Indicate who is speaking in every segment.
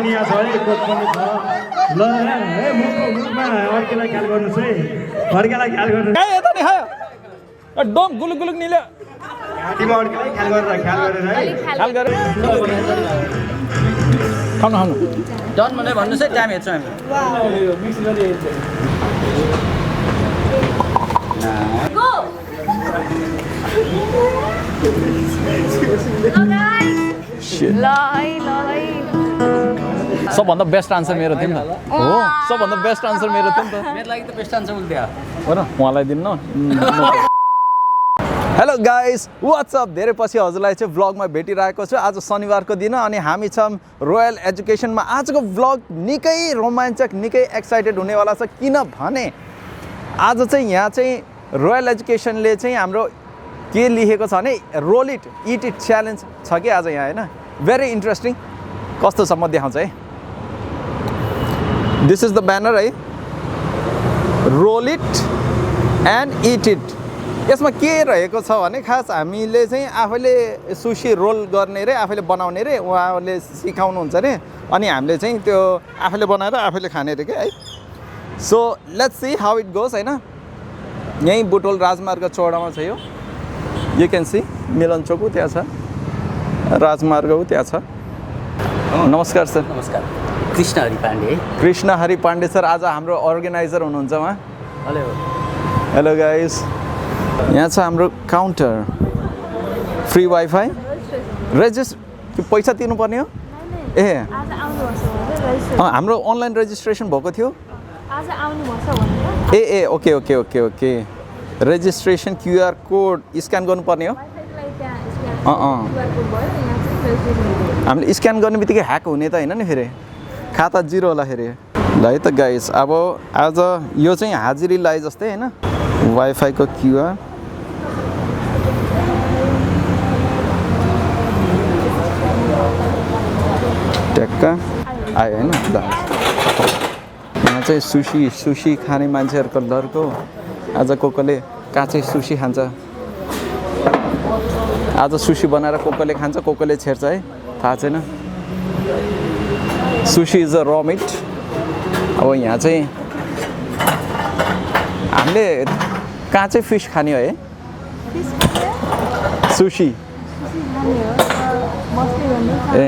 Speaker 1: पनि यहाँ छ है कोच पनि छ ल हे मुखमा अर्केलाई ख्याल गर्नुस् है अर्केलाई ख्याल गर्नु
Speaker 2: यता नि खायो डम गुलुक गुलुक निले
Speaker 1: घाँटीमा अर्केलाई ख्याल गरेर है
Speaker 2: ख्याल गरेर खानु
Speaker 3: डन भनेर भन्नुहोस् है टाइम हेर्छौँ हामी
Speaker 2: सबभन्दा बेस्ट आन्सर मेरो थियो नि त हो सबभन्दा बेस्ट आन्सर मेरो थियो नि त
Speaker 3: मेरो लागि त बेस्ट आन्सर उल्ट्या
Speaker 2: हो र उहाँलाई दिनु न हेलो गाइस वाट्सअप धेरै पछि हजुरलाई चाहिँ भ्लगमा भेटिरहेको छु आज शनिबारको दिन अनि हामी छौँ रोयल एजुकेसनमा आजको भ्लग निकै रोमाञ्चक निकै एक्साइटेड हुनेवाला छ किनभने आज चाहिँ यहाँ चाहिँ रोयल एजुकेसनले चाहिँ हाम्रो के लेखेको छ भने roll it eat it challenge छ कि आज यहाँ होइन भेरी इन्ट्रेस्टिङ कस्तो छ म देखाउँछु है दिस इज द ब्यानर है roll it and eat it यसमा के रहेको छ भने खास हामीले चाहिँ आफैले सुसी रोल गर्ने रे आफैले बनाउने रे उहाँहरूले सिकाउनुहुन्छ रे अनि हामीले चाहिँ त्यो आफैले बनाएर आफैले खाने रे के है so let's see how it goes होइन यहीँ बुटोल राजमार्ग चौडामा छ यो यु क्यान सी मिलन चोक त्यहाँ छ राजमार्ग त्यहाँ छ नमस्कार सर
Speaker 3: नमस्कार कृष्ण हरि पाण्डे
Speaker 2: कृष्ण हरि पाण्डे सर आज हाम्रो अर्गनाइजर हुनुहुन्छ उहाँ
Speaker 3: हेलो
Speaker 2: हेलो गाइस यहाँ छ हाम्रो काउन्टर फ्री वाइफाई रेजिस्टर पैसा तिर्नुपर्ने हो ए हाम्रो अनलाइन रेजिस्ट्रेसन भएको थियो ए okay okay okay okay registration QR code scan गर्नुपर्ने हो हामीले स्क्यान गर्ने बित्तिकै ह्याक हुने त होइन नि फेरि खाता जिरो होला फेरि ल है त गाइस अब आज यो चाहिँ हाजिरी लाए जस्तै होइन वाइफाईको क्युआर ट्याक्का आयो होइन ल यहाँ चाहिँ सुसी खाने मान्छेहरूको डरको आज कोले काँचै सुसी खान्छ आज सुसी बनाएर कोले खान्छ कोले छेड्छ है थाहा छैन सुसी इज अ र मिट अब यहाँ चाहिँ हामीले काँचै फिस खाने हो है सुसी ए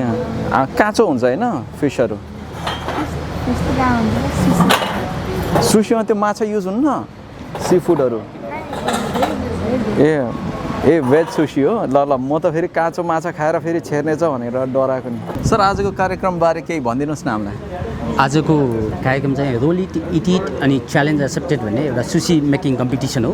Speaker 2: काँचो हुन्छ होइन फिसहरू सुसीमा त्यो माछा युज हुन्न सी फुडहरू ए भेज सुसी हो ल ल म त फेरि काँचो माछा खाएर फेरि छेर्नेछ भनेर डराएको नि सर आजको कार्यक्रमबारे केही भनिदिनुहोस् न हामीलाई
Speaker 3: आजको कार्यक्रम चाहिँ रोल इट इट इट अनि च्यालेन्ज एक्सेप्टेड भन्ने एउटा सुसी मेकिङ कम्पिटिसन हो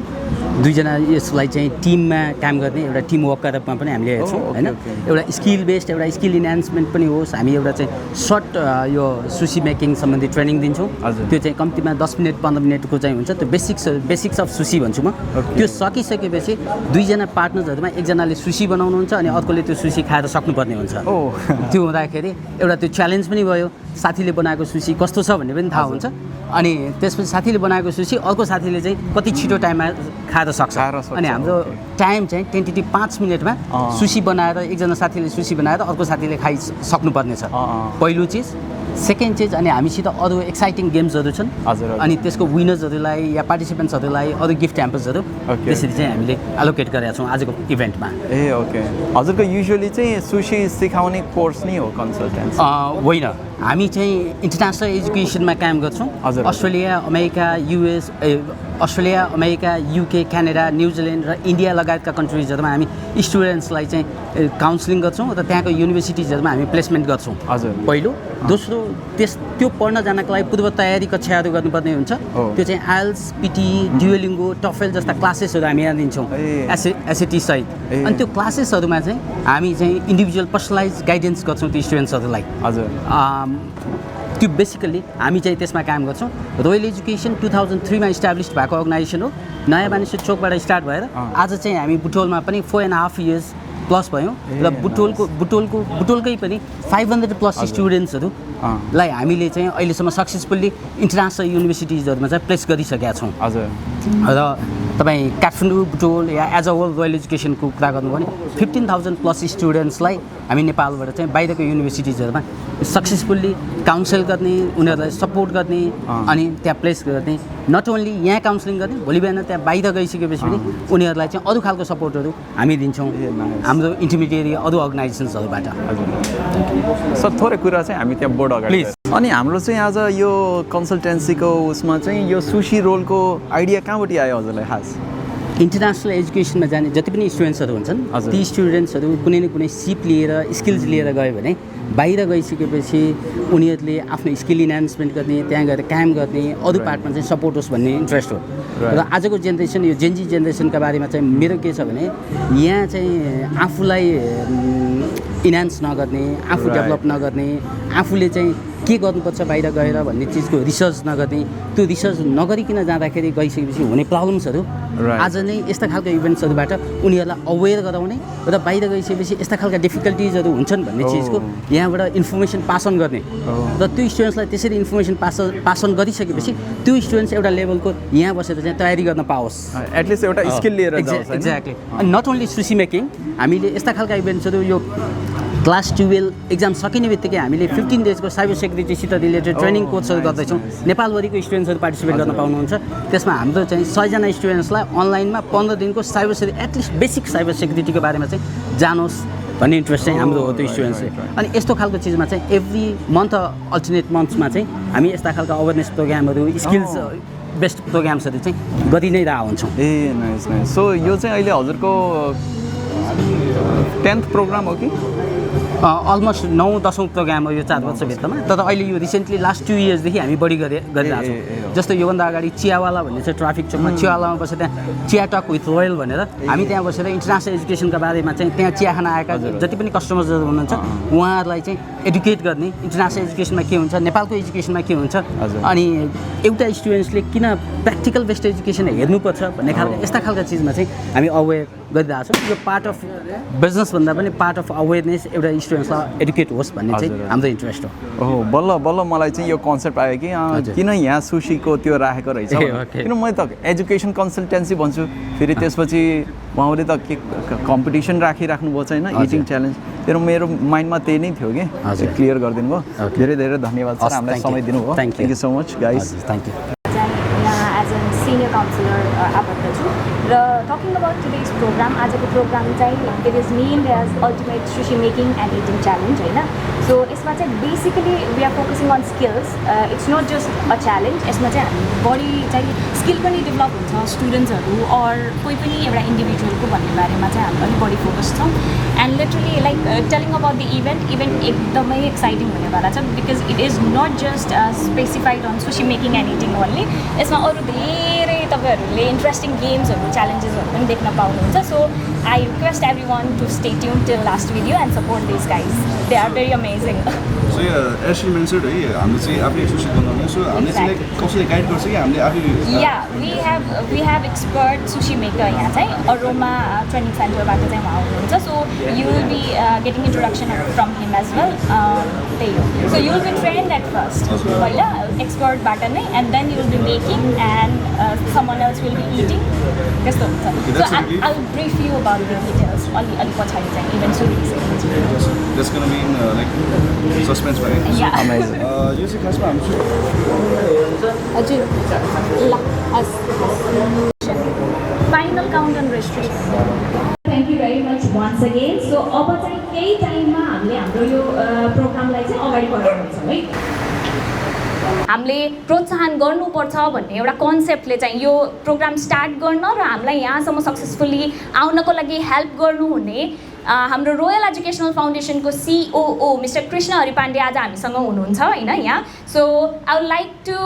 Speaker 3: दुईजना यसलाई चाहिँ टिममा काम गर्ने एउटा टिम वर्कका रूपमा पनि हामीले हेर्छौँ होइन एउटा स्किल बेस्ड एउटा स्किल इन्हान्समेन्ट पनि होस् हामी एउटा चाहिँ सर्ट यो सुसी मेकिङ सम्बन्धी ट्रेनिङ दिन्छौँ त्यो चाहिँ कम्तीमा 10 मिनट 15 मिनटको चाहिँ हुन्छ त्यो बेसिक्स अफ सुसी भन्छु म त्यो सकिसकेपछि दुईजना पार्टनर्सहरूमा एकजनाले सुसी बनाउनुहुन्छ अनि अर्कोले त्यो सुसी खाएर सक्नुपर्ने हुन्छ त्यो हुँदाखेरि एउटा त्यो च्यालेन्ज पनि भयो साथीले बनाएको सुसी कस्तो छ भन्ने पनि थाहा हुन्छ अनि त्यसपछि साथीले बनाएको सुसी अर्को साथीले चाहिँ कति छिटो टाइममा खाएर सक्छ अनि हाम्रो टाइम चाहिँ टेन्टेटिभ 5 मिनटमा सुसी बनाएर एकजना साथीले सुसी बनाएर अर्को साथीले खाइसक्नुपर्ने छ पहिलो चिज सेकेन्ड चिज अनि हामीसित अरू एक्साइटिङ गेम्सहरू छन् अनि त्यसको विनर्सहरूलाई या पार्टिसिपेन्ट्सहरूलाई अरू गिफ्ट ह्याम्पर्सहरू त्यसरी चाहिँ हामीले एलोकेट गरेका छौँ आजको इभेन्टमा
Speaker 2: ए ओके हजुरको युजुअली चाहिँ सुसी सिकाउने कोर्स नै हो कन्सल्टेन्ट
Speaker 3: होइन हामी चाहिँ इन्टरनेसनल एजुकेसनमा काम गर्छौँ Australia America US Australia America UK Canada New Zealand र इन्डिया लगायतका कन्ट्रिजहरूमा हामी स्टुडेन्ट्सलाई चाहिँ काउन्सिलिङ गर्छौँ र त्यहाँको युनिभर्सिटिजहरूमा हामी प्लेसमेन्ट गर्छौँ पहिलो दोस्रो त्यो पढ्न जानको लागि पूर्व तयारी कक्षाहरू गर्नुपर्ने हुन्छ त्यो चाहिँ आइएल्स पिटी ड्युओलिङ्गो टफेल जस्ता क्लासेसहरू हामी यहाँ दिन्छौँ एसएटी सहित अनि त्यो क्लासेसहरूमा चाहिँ हामी चाहिँ इन्डिभिजुअल पर्सनलाइज गाइडेन्स गर्छौँ त्यो स्टुडेन्ट्सहरूलाई त्यो बेसिकली हामी चाहिँ त्यसमा काम गर्छौँ रोयल एजुकेसन 2003मा इस्टाब्लिस भएको अर्गनाइजेसन हो नयाँ बानेश्वर चोकबाट स्टार्ट भएर आज चाहिँ हामी बुटोलमा पनि 4.5 इयर्स प्लस भयौँ र बुटोलकै पनि 500 प्लस स्टुडेन्ट्सहरूलाई हामीले चाहिँ अहिलेसम्म सक्सेसफुल्ली इन्टरनेसनल युनिभर्सिटिजहरूमा चाहिँ प्लेस गरिसकेका छौँ र तपाईँ काठमाडौँ बुटोल या एज अ होल रोयल एजुकेसनको कुरा गर्नु भने 15,000+ स्टुडेन्ट्सलाई हामी नेपालबाट चाहिँ बाहिरको युनिभर्सिटिजहरूमा सक्सेसफुल्ली काउन्सिल गर्ने, उनीहरूलाई सपोर्ट गर्ने अनि त्यहाँ प्लेस गर्ने, नट ओन्ली यहाँ काउन्सिलिङ गर्ने, भोलि बिहान त्यहाँ बाहिर गइसकेपछि पनि उनीहरूलाई चाहिँ अरू खालको सपोर्टहरू हामी दिन्छौँ हाम्रो इन्टिमिडिएरी अरू अर्गनाइजेसन्सहरूबाट।
Speaker 2: सर थोरै कुरा चाहिँ हामी त्यहाँ बोर्ड अगाडि अनि हाम्रो चाहिँ आज यो कन्सल्टेन्सीको उसमा चाहिँ यो सुशी रोलको आइडिया कहाँबाट आयो हजुरलाई खास?
Speaker 3: इन्टरनेसनल एजुकेसनमा जाने जति पनि स्टुडेन्ट्सहरू हुन्छन् ती स्टुडेन्ट्सहरू कुनै न कुनै सिप लिएर स्किल्स लिएर गयो भने बाहिर गइसकेपछि उनीहरूले आफ्नो स्किल इन्हान्समेन्ट गर्ने, त्यहाँ गएर काम गर्ने, अरू पार्टमा चाहिँ सपोर्ट होस् भन्ने इन्ट्रेस्ट हो। र आजको जेनेरेसन यो जेनजी जेनेरेसनका बारेमा चाहिँ मेरो के छ भने यहाँ चाहिँ आफूलाई इन्हान्स नगर्ने, आफू डेभलप नगर्ने, आफूले चाहिँ के गर्नुपर्छ बाहिर गएर भन्ने चिजको रिसर्च नगर्ने, त्यो रिसर्च नगरिकन जाँदाखेरि गइसकेपछि हुने प्रब्लम्सहरू आज नै यस्ता खालको इभेन्ट्सहरूबाट उनीहरूलाई अवेर गराउने र बाहिर गइसकेपछि यस्ता खालका डिफिकल्टिजहरू हुन्छन् भन्ने चिजको यहाँबाट इन्फर्मेसन पास अन गर्ने र त्यो स्टुडेन्ट्सलाई त्यसरी इन्फर्मेसन पास अन गरिसकेपछि त्यो स्टुडेन्ट्स एउटा लेभलको यहाँ बसेर चाहिँ तयारी गर्न पाओस्,
Speaker 2: एटलिस्ट एउटा स्किल लिएर
Speaker 3: एक्ज्याक्टली। अनि नट ओन्ली सुसी मेकिङ, हामीले यस्ता खालका इभेन्ट्सहरू यो क्लास 12 एक्जाम सकिने बित्तिकै हामीले 15 डेजको साइबर सेक्युरिटीसित रिलेटेड ट्रेनिङ कोर्सहरू गर्दैछौँ। नेपालभरिको स्टुडेन्ट्सहरू पार्टिसिपेट गर्न पाउनुहुन्छ। त्यसमा हाम्रो चाहिँ 100 जना स्टुडेन्ट्सलाई अनलाइनमा 15 दिनको cyber security at least basic cyber सेक्युरिटीको बारेमा चाहिँ जानोस् भन्ने इन्ट्रेस्ट चाहिँ हाम्रो हो त्यो स्टुडेन्ट्सले। अनि यस्तो खालको चिजमा चाहिँ एभ्री मन्थ अल्टरनेट मन्थ्समा चाहिँ हामी यस्ता खालका अवेरनेस प्रोग्रामहरू, स्किल्स बेस्ड प्रोग्राम्सहरू चाहिँ गरि नै रहेका हुन्छौँ।
Speaker 2: A nice nice. सो यो चाहिँ अहिले हजुरको 10th प्रोग्राम हो कि?
Speaker 3: अलमोस्ट 9-10औँ प्रोग्राम हो यो 4 वर्षभित्रमा। तर अहिले यो रिसेन्टली लास्ट 2 इयर्सदेखि हामी बढी गरिरहेको छौँ। जस्तो योभन्दा अगाडि चियावाला भन्ने चाहिँ ट्राफिक चौकमा चियावालामा बसेर त्यहाँ चिया टक विथ रोयल भनेर हामी त्यहाँ बसेर इन्टरनेसनल एजुकेसनका बारेमा चाहिँ त्यहाँ चिया खान आएका जति पनि कस्टमर्सहरू हुनुहुन्छ उहाँहरूलाई चाहिँ एडुकेट गर्ने, इन्टरनेसनल एजुकेसनमा के हुन्छ, नेपालको एजुकेसनमा के हुन्छ, अनि एउटा स्टुडेन्ट्सले किन प्र्याक्टिकल बेस्ड एजुकेसन हेर्नुपर्छ भन्ने खालको यस्ता खालका चिजमा चाहिँ हामी अवेर गरिरहेको छौँ। यो पार्ट अफ बिजनेसभन्दा पनि पार्ट अफ अवेरनेस एउटा स्टुडेन्ट्सलाई एडुकेट होस् भन्ने चाहिँ हाम्रो इन्ट्रेस्ट हो।
Speaker 2: ओहो, बल्ल बल्ल मलाई चाहिँ यो कन्सेप्ट आयो कि किन यहाँ सुशीको त्यो राखेको रहेछ। किन मैले त एजुकेसन कन्सल्टेन्सी भन्छु, फेरि त्यसपछि उहाँले त के कम्पिटिसन राखिराख्नुभएको छ होइन, इटिङ च्यालेन्ज। तर मेरो माइन्डमा त्यही नै थियो कि क्लियर गरिदिनु भयो। धेरै धेरै धन्यवाद सर, हामीलाई समय दिनुभयो। Thank you so much guys.
Speaker 3: Thank you.
Speaker 4: यहाँ एज एन सिनियर काउन्सिलर आबद्ध छु र टकिङ अबाउट टुडेज प्रोग्राम, आजको प्रोग्राम चाहिँ it is named as ultimate sushi making and eating challenge होइन। सो यसमा चाहिँ basically we are focusing on skills, it's not just a challenge. यसमा चाहिँ हामी बढी चाहिँ स्किल पनि डेभलप हुन्छ स्टुडेन्ट्सहरू अर कोही पनि एउटा इन्डिभिजुअलको भन्ने बारेमा चाहिँ हामी अलिक बढी फोकस छौँ। And literally like telling about the event एकदमै एक्साइटिङ हुनेवाला छ because it is not just specified on sushi making and eating only. यसमा अरू धेरै तपाईँहरूले इन्ट्रेस्टिङ गेम्सहरू, च्यालेन्जेसहरू पनि देख्न पाउनुहुन्छ। So I request every one to stay tune till last video and support this guys, they are very amazing.
Speaker 5: So यो एसली मेन्सर्ड है, हामीले चाहिँ आफै सुशी बनाउने, सो हामीले चाहिँ कसैले गाइड गर्छ कि हामीले आफै?
Speaker 4: Yeah we have expert sushi maker यहाँ चाहिँ अरोमा ट्रेनिङ सेन्टरबाट चाहिँ उहाँ हुनुहुन्छ। So you will be getting introduction from him as well. त्यही हो। So you will be trained at first पहिला एक्सपर्टबाट नै, and then you will be making and someone else will be eating, त्यस्तो हुन्छ। So I will brief you about the details अलि पछाडि चाहिँ इभेन्ट सुरु
Speaker 5: That's gonna mean like suspense, right?
Speaker 4: Yeah.
Speaker 2: Amazing.
Speaker 5: यो चाहिँ खासमा हाम्रो
Speaker 4: हजुर ल final count and registration. Thank you very much once again. So अब चाहिँ केही टाइममा हामीले हाम्रो यो प्रोग्रामलाई चाहिँ अगाडि बढाउनेछौँ है। हामीले प्रोत्साहन गर्नुपर्छ भन्ने एउटा कन्सेप्टले चाहिँ यो प्रोग्राम स्टार्ट गर्न र हामीलाई यहाँसम्म सक्सेसफुल्ली आउनको लागि हेल्प गर्नुहुने हाम्रो रोयल एजुकेसनल फाउन्डेसनको COO मिस्टर कृष्ण हरिपाण्डे आज हामीसँग हुनुहुन्छ होइन यहाँ। So I would like to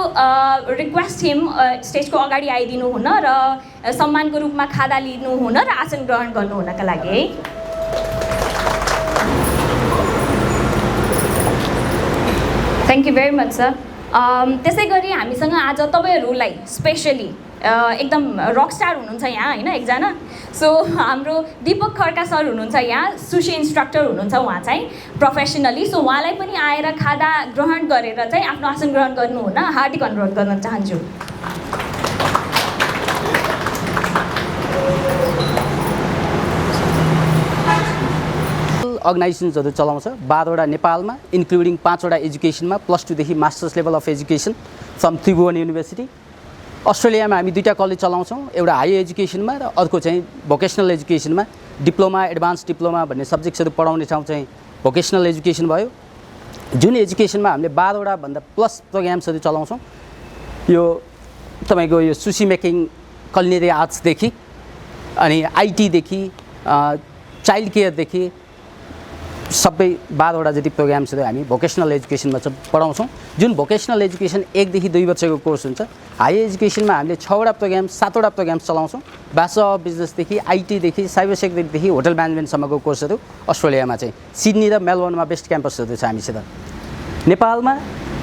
Speaker 4: request him स्टेजको अगाडि आइदिनु हुन र सम्मानको रूपमा खादा लिनु हुन र आसन ग्रहण गर्नु हुनका लागि है। Thank you very much sir. त्यसै गरी हामीसँग आज तपाईँहरूलाई स्पेसली एकदम रकस्टार हुनुहुन्छ यहाँ होइन एकजना। सो हाम्रो दीपक खड्का सर हुनुहुन्छ यहाँ, सुशी इन्स्ट्रक्टर हुनुहुन्छ उहाँ चाहिँ प्रोफेसनली। सो उहाँलाई पनि आएर खादा ग्रहण गरेर चाहिँ आफ्नो आसन ग्रहण गर्नुहुन हार्दिक अनुरोध गर्न चाहन्छु।
Speaker 3: अर्गनाइजेसन्सहरू चलाउँछ 12वटा नेपालमा इन्क्लुडिङ 5वटा एजुकेसनमा +2 देखि masters level of education from Tribhuvan university. अस्ट्रेलियामा हामी 2टा कलेज चलाउँछौँ, एउटा हाई एजुकेसनमा र अर्को चाहिँ भोकेसनल एजुकेसनमा। डिप्लोमा एडभान्स डिप्लोमा भन्ने सब्जेक्ट्सहरू पढाउने ठाउँ चाहिँ भोकेसनल एजुकेसन भयो। जुन एजुकेसनमा हामीले 12वटा भन्दा प्लस प्रोग्राम्सहरू चलाउँछौँ। यो तपाईँको यो सुसी मेकिङ, कलिनेरी आर्ट्सदेखि अनि आइटीदेखि चाइल्ड केयरदेखि सबै 12वटा जति प्रोग्राम्सहरू हामी भोकेसनल एजुकेसनमा चाहिँ पढाउँछौँ। जुन भोकेसनल एजुकेसन 1 देखि 2 वर्षको कोर्स हुन्छ। हाई एजुकेसनमा हामीले 6वटा प्रोग्राम 7वटा प्रोग्राम्स चलाउँछौँ। ब्याचलर अफ बिजनेसदेखि आइटीदेखि साइबर सेक्युरिटीदेखि होटल म्यानेजमेन्टसम्मको कोर्सहरू अस्ट्रेलियामा चाहिँ सिडनी र मेलबर्नमा बेस्ट क्याम्पसहरू छ हामीसित। नेपालमा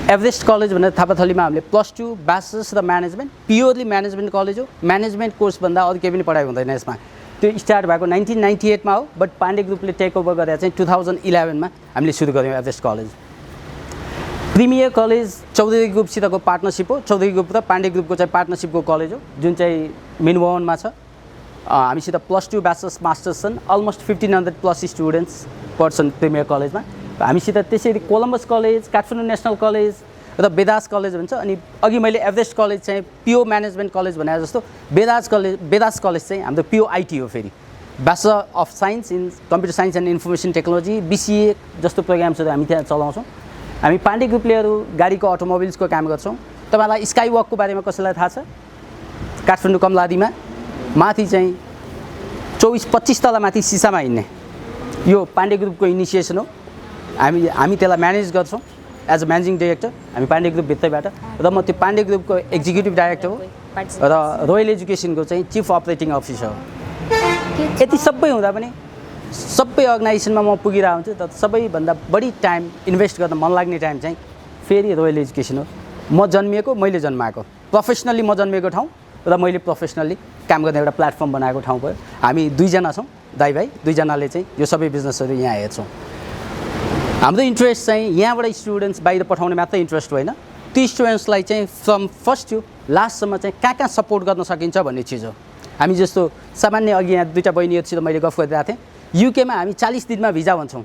Speaker 3: एभरेस्ट कलेज भनेर थापाथलीमा हामीले +2 ब्याचलर्स र म्यानेजमेन्ट, प्योरली म्यानेजमेन्ट कलेज हो। म्यानेजमेन्ट कोर्सभन्दा अरू केही पनि पढाइ हुँदैन यसमा। त्यो स्टार्ट भएको 1998 मा हो, बट पाण्डे ग्रुपले टेक ओभर गरेर चाहिँ 2011 मा हामीले सुरु गऱ्यौँ Everest college. Premier college Chaudhary ग्रुपसितको पार्टनरसिप हो। चौधरी ग्रुप र पाण्डे ग्रुपको चाहिँ पार्टनरसिपको कलेज हो, जुन चाहिँ मेनभवनमा छ। हामीसित +2 ब्याचलर्स मास्टर्स छन्। अलमोस्ट 1500+ स्टुडेन्ट्स पढ्छन् प्रिमियर कलेजमा। हामीसित त्यसरी Columbus college, Kathmandu national college र बेदास कलेज भन्छ। अनि अघि मैले एभरेस्ट कलेज चाहिँ प्योर म्यानेजमेन्ट कलेज भने जस्तो बेदास कलेज चाहिँ हाम्रो प्योर आइटी हो। फेरि bachelor of science in computer science and information technology BCA जस्तो प्रोग्राम्सहरू हामी त्यहाँ चलाउँछौँ। हामी पाण्डे ग्रुपले अरू गाडीको अटोमोबिल्सको काम गर्छौँ। तपाईँलाई स्काई वकको बारेमा कसैलाई थाहा छ? काठमाडौँ कमलादीमा माथि चाहिँ 24-25 तला माथि सिसामा हिँड्ने यो पाण्डे ग्रुपको इनिसिएसन हो। हामी त्यसलाई म्यानेज गर्छौँ एज अ म्यानेजिङ डाइरेक्टर, हामी पाण्डे ग्रुपभित्रैबाट। र म त्यो पाण्डे ग्रुपको एक्जिक्युटिभ डाइरेक्टर हो र रोयल एजुकेसनको चाहिँ चिफ अपरेटिङ अफिसर हो। यति सबै हुँदा पनि सबै अर्गनाइजेसनमा म पुगिरहेको हुन्छु, तर सबैभन्दा बढी टाइम इन्भेस्ट गर्न मन लाग्ने टाइम चाहिँ फेरि रोयल एजुकेसन हो। म जन्मिएको, मैले जन्माएको, प्रोफेसनल्ली म जन्मिएको ठाउँ र मैले प्रोफेसनल्ली काम गर्ने एउटा प्लेटफर्म बनाएको ठाउँ भयो। हामी 2जना छौँ, दाइ भाइ 2जनाले चाहिँ यो सबै बिजनेसहरू यहाँ हेर्छौँ। हाम्रो इन्ट्रेस्ट चाहिँ यहाँबाट स्टुडेन्ट्स बाहिर पठाउने मात्रै इन्ट्रेस्ट होइन, ती स्टुडेन्ट्सलाई चाहिँ फ्रम फर्स्ट टु लास्टसम्म चाहिँ कहाँ सपोर्ट गर्न सकिन्छ भन्ने चिज हो। हामी जस्तो सामान्य अघि यहाँ 2टा बहिनीहरूसित मैले गफ गरिरहेको थिएँ। युकेमा हामी 40 दिनमा भिजा भन्छौँ।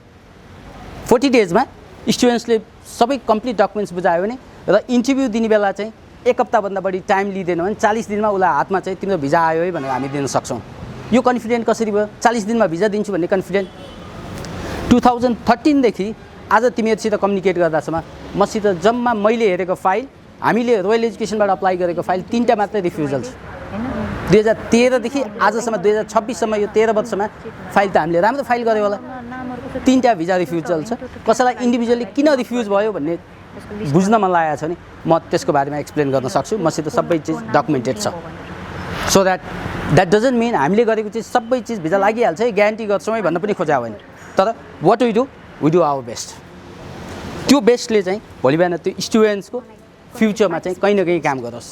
Speaker 3: 40 डेजमा स्टुडेन्ट्सले सबै कम्प्लिट डकुमेन्ट्स बुझायो भने र इन्टरभ्यू दिने बेला चाहिँ 1 हप्ताभन्दा बढी टाइम लिँदैन भने 40 दिनमा उसलाई हातमा चाहिँ तिम्रो भिजा आयो है भनेर हामी दिन सक्छौँ। यो कन्फिडेन्ट कसरी भयो? 40 दिनमा भिजा दिन्छु भन्ने कन्फिडेन्ट। 2013 देखि आज तिमीहरूसित कम्युनिकेट गर्दासम्म मसित जम्मा मैले हेरेको फाइल, हामीले रोयल एजुकेसनबाट अप्लाई गरेको फाइल 3टा मात्रै रिफ्युजल छ। 2013 देखि आजसम्म 2026 सम्म यो 13 वर्षमा फाइल त हामीले राम्रो फाइल गऱ्यो होला। 3टा भिजा रिफ्युजल छ। कसैलाई इन्डिभिजुअली किन रिफ्युज भयो भन्ने बुझ्न मन लागेको छ भने म त्यसको बारेमा एक्सप्लेन गर्न सक्छु। मसित सबै चिज डकुमेन्टेड छ। सो द्याट डजन्ट मिन हामीले गरेको चिज सबै चिज भिजा लागिहाल्छ है, ग्यारेन्टी गर्छौँ है भन्न पनि खोजा होइन। तर what we do our best. त्यो बेस्टले चाहिँ भोलि बिहान त्यो स्टुडेन्ट्सको फ्युचरमा चाहिँ कहीँ न कहीँ काम गरोस्।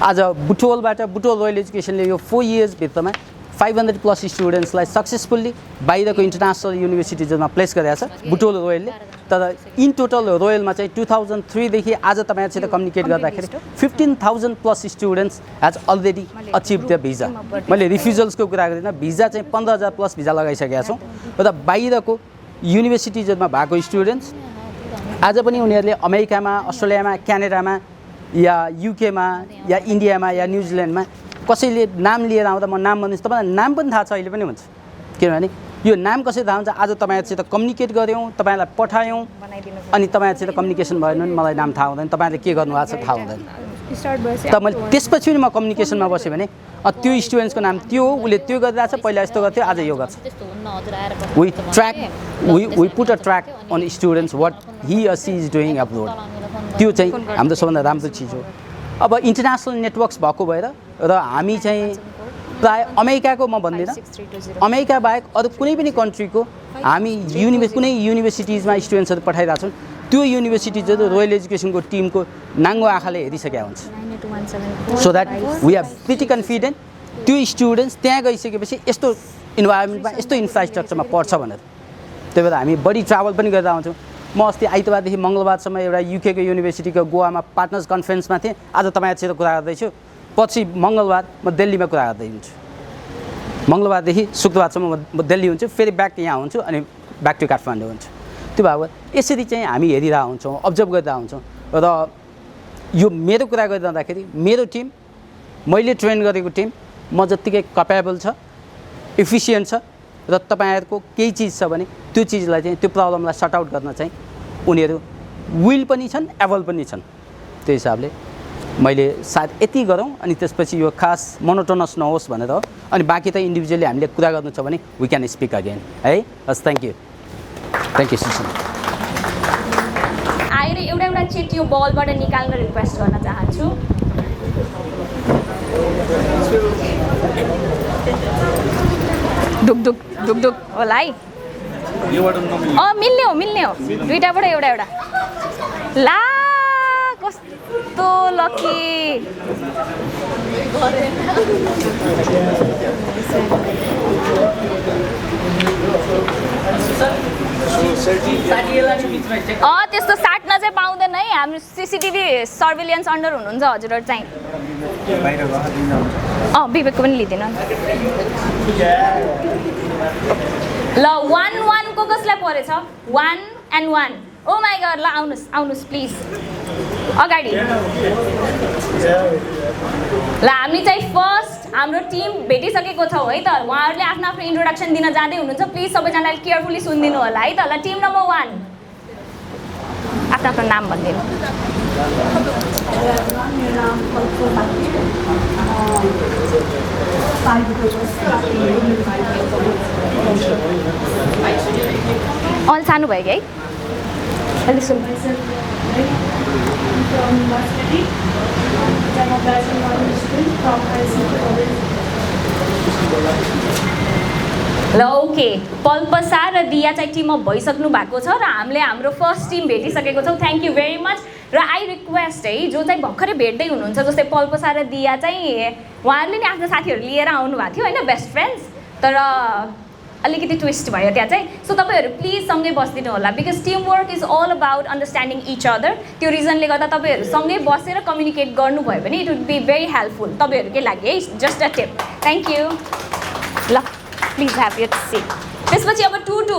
Speaker 3: आज बुटोल रोयल एजुकेसनले यो 4 इयर्सभित्रमा 500+ स्टुडेन्ट्सलाई सक्सेसफुल्ली बाहिरको इन्टरनेसनल युनिभर्सिटिजमा प्लेस गरेको छ बुटोल रोयलले। तर इन टोटल रोयलमा चाहिँ 2003 देखि आज तपाईँहरूसित कम्युनिकेट गर्दाखेरि 15,000+ students has already achieve the visa. मैले रिफ्युजल्सको कुरा गर्दिनँ, भिजा चाहिँ 15,000+ भिजा लगाइसकेका छौँ। र बाहिरको युनिभर्सिटिजमा भएको स्टुडेन्ट्स आज पनि उनीहरूले अमेरिकामा, अस्ट्रेलियामा, क्यानाडामा या युकेमा या इन्डियामा या न्युजिल्यान्डमा कसैले नाम लिएर आउँदा म नाम भन्नुहोस्, तपाईँलाई नाम पनि थाहा छ अहिले पनि हुन्छ। किनभने यो नाम कसरी थाहा हुन्छ? आज तपाईँहरूसित कम्युनिकेट गऱ्यौँ, तपाईँलाई पठायौँ, अनि तपाईँहरूसित कम्युनिकेसन भएन भने मलाई नाम थाहा हुँदैन, तपाईँहरूले के गर्नुभएको छ थाहा हुँदैन। त मैले त्यसपछि पनि म कम्युनिकेसनमा बसेँ भने त्यो स्टुडेन्ट्सको नाम त्यो हो, उसले त्यो गरिरहेको छ, पहिला यस्तो गर्थ्यो, आज यो गर्छ। We put a track on students what he or she is doing abroad. त्यो चाहिँ हाम्रो सबभन्दा राम्रो चिज हो। अब इन्टरनेसनल नेटवर्क्स भएको भएर र हामी चाहिँ प्राय अमेरिकाको म भन्दिनँ, अमेरिका बाहेक अरू कुनै पनि कन्ट्रीको हामी कुनै युनिभर्सिटिजमा स्टुडेन्ट्सहरू पठाइरहेको छौँ। त्यो युनिभर्सिटिजहरू रोयल एजुकेसनको टिमको नाङ्गो आँखाले हेरिसकेका हुन्छ। So that we are pretty confident त्यो स्टुडेन्ट्स त्यहाँ गइसकेपछि यस्तो इन्भाइरोमेन्टमा यस्तो इन्फ्रास्ट्रक्चरमा पढ्छ भनेर। त्यही भएर हामी बढी ट्राभल पनि गर्दा हुन्छौँ। म अस्ति आइतबारदेखि मङ्गलबारसम्म एउटा युकेको युनिभर्सिटीको गोवामा पार्टनर्स कन्फरेन्समा थिएँ। आज तपाईँहरूसित कुरा गर्दैछु, पछि मङ्गलबार म दिल्लीमा कुरा गर्दै हुन्छु। मङ्गलबारदेखि शुक्रबारसम्म म दिल्ली हुन्छु, फेरि ब्याक यहाँ हुन्छु, अनि ब्याक टु काठमाडौँ हुन्छ त्यो भए यसरी चाहिँ हामी हेरिरहेको हुन्छौँ अब्जर्भ गरिरहेको हुन्छौँ र यो मेरो कुरा गरिरहँदाखेरि मेरो टिम मैले ट्रेन गरेको टिम म जत्तिकै कपेबल छ इफिसियन्ट छ र तपाईँहरूको केही चिज छ भने त्यो चिजलाई चाहिँ त्यो प्रब्लमलाई सर्ट आउट गर्न चाहिँ उनीहरू विल पनि छन् एबल पनि छन् त्यो हिसाबले मैले सायद यति गरौँ अनि त्यसपछि यो खास मोनोटोनस नहोस् भनेर अनि बाँकी त इन्डिभिजुअली हामीले कुरा गर्नु छ भने वी क्यान स्पिक अगेन है हस् थ्याङ्क यू सुसन
Speaker 4: आएर एउटा चिट यो बलबाट निकाल्न रिक्वेस्ट गर्न चाहन्छु ढुक होला है मिल्ने हो दुईटाबाट एउटा ला कस्तो लकी त्यस्तो साट्न चाहिँ पाउँदैन है हाम्रो सिसिटिभी सर्भिलियन्स अन्डर हुनुहुन्छ हजुरहरू चाहिँ विवेकको पनि लिँदैन ल 1-1 को कसलाई परेछ 1 and 1 ओ माई गड ल आउनुहोस् प्लिज अगाडि ल हामी चाहिँ फर्स्ट हाम्रो टिम भेटिसकेको छौँ है त उहाँहरूले आफ्नो इन्ट्रोडक्सन दिन जाँदै हुनुहुन्छ प्लिज सबैजनाले केयरफुली सुनिदिनु होला है त ल टिम नम्बर 1 आफ्नो नाम भनिदिनु अल सानो भयो कि है अलिक सुन ल ओके पल्पसा र दिया चाहिँ टिम अप भइसक्नु भएको छ र हामीले हाम्रो फर्स्ट टिम भेटिसकेको छौँ थ्याङ्क यू भेरी मच र आई रिक्वेस्ट है जो चाहिँ भर्खरै भेट्दै हुनुहुन्छ जस्तै पल्पसा र दिया चाहिँ उहाँहरूले नि आफ्नो साथीहरू लिएर आउनुभएको थियो होइन बेस्ट फ्रेन्ड्स तर अलिकति ट्विस्ट भयो त्यहाँ चाहिँ सो तपाईँहरू प्लिज सँगै बसिदिनु होला because team work is all about understanding each other त्यो रिजनले गर्दा तपाईँहरू सँगै बसेर कम्युनिकेट गर्नुभयो भने it would be very helpful तपाईँहरूकै लागि है just a tip thank you ल प्लिज ह्याभ योर सिट त्यसपछि अब 2-2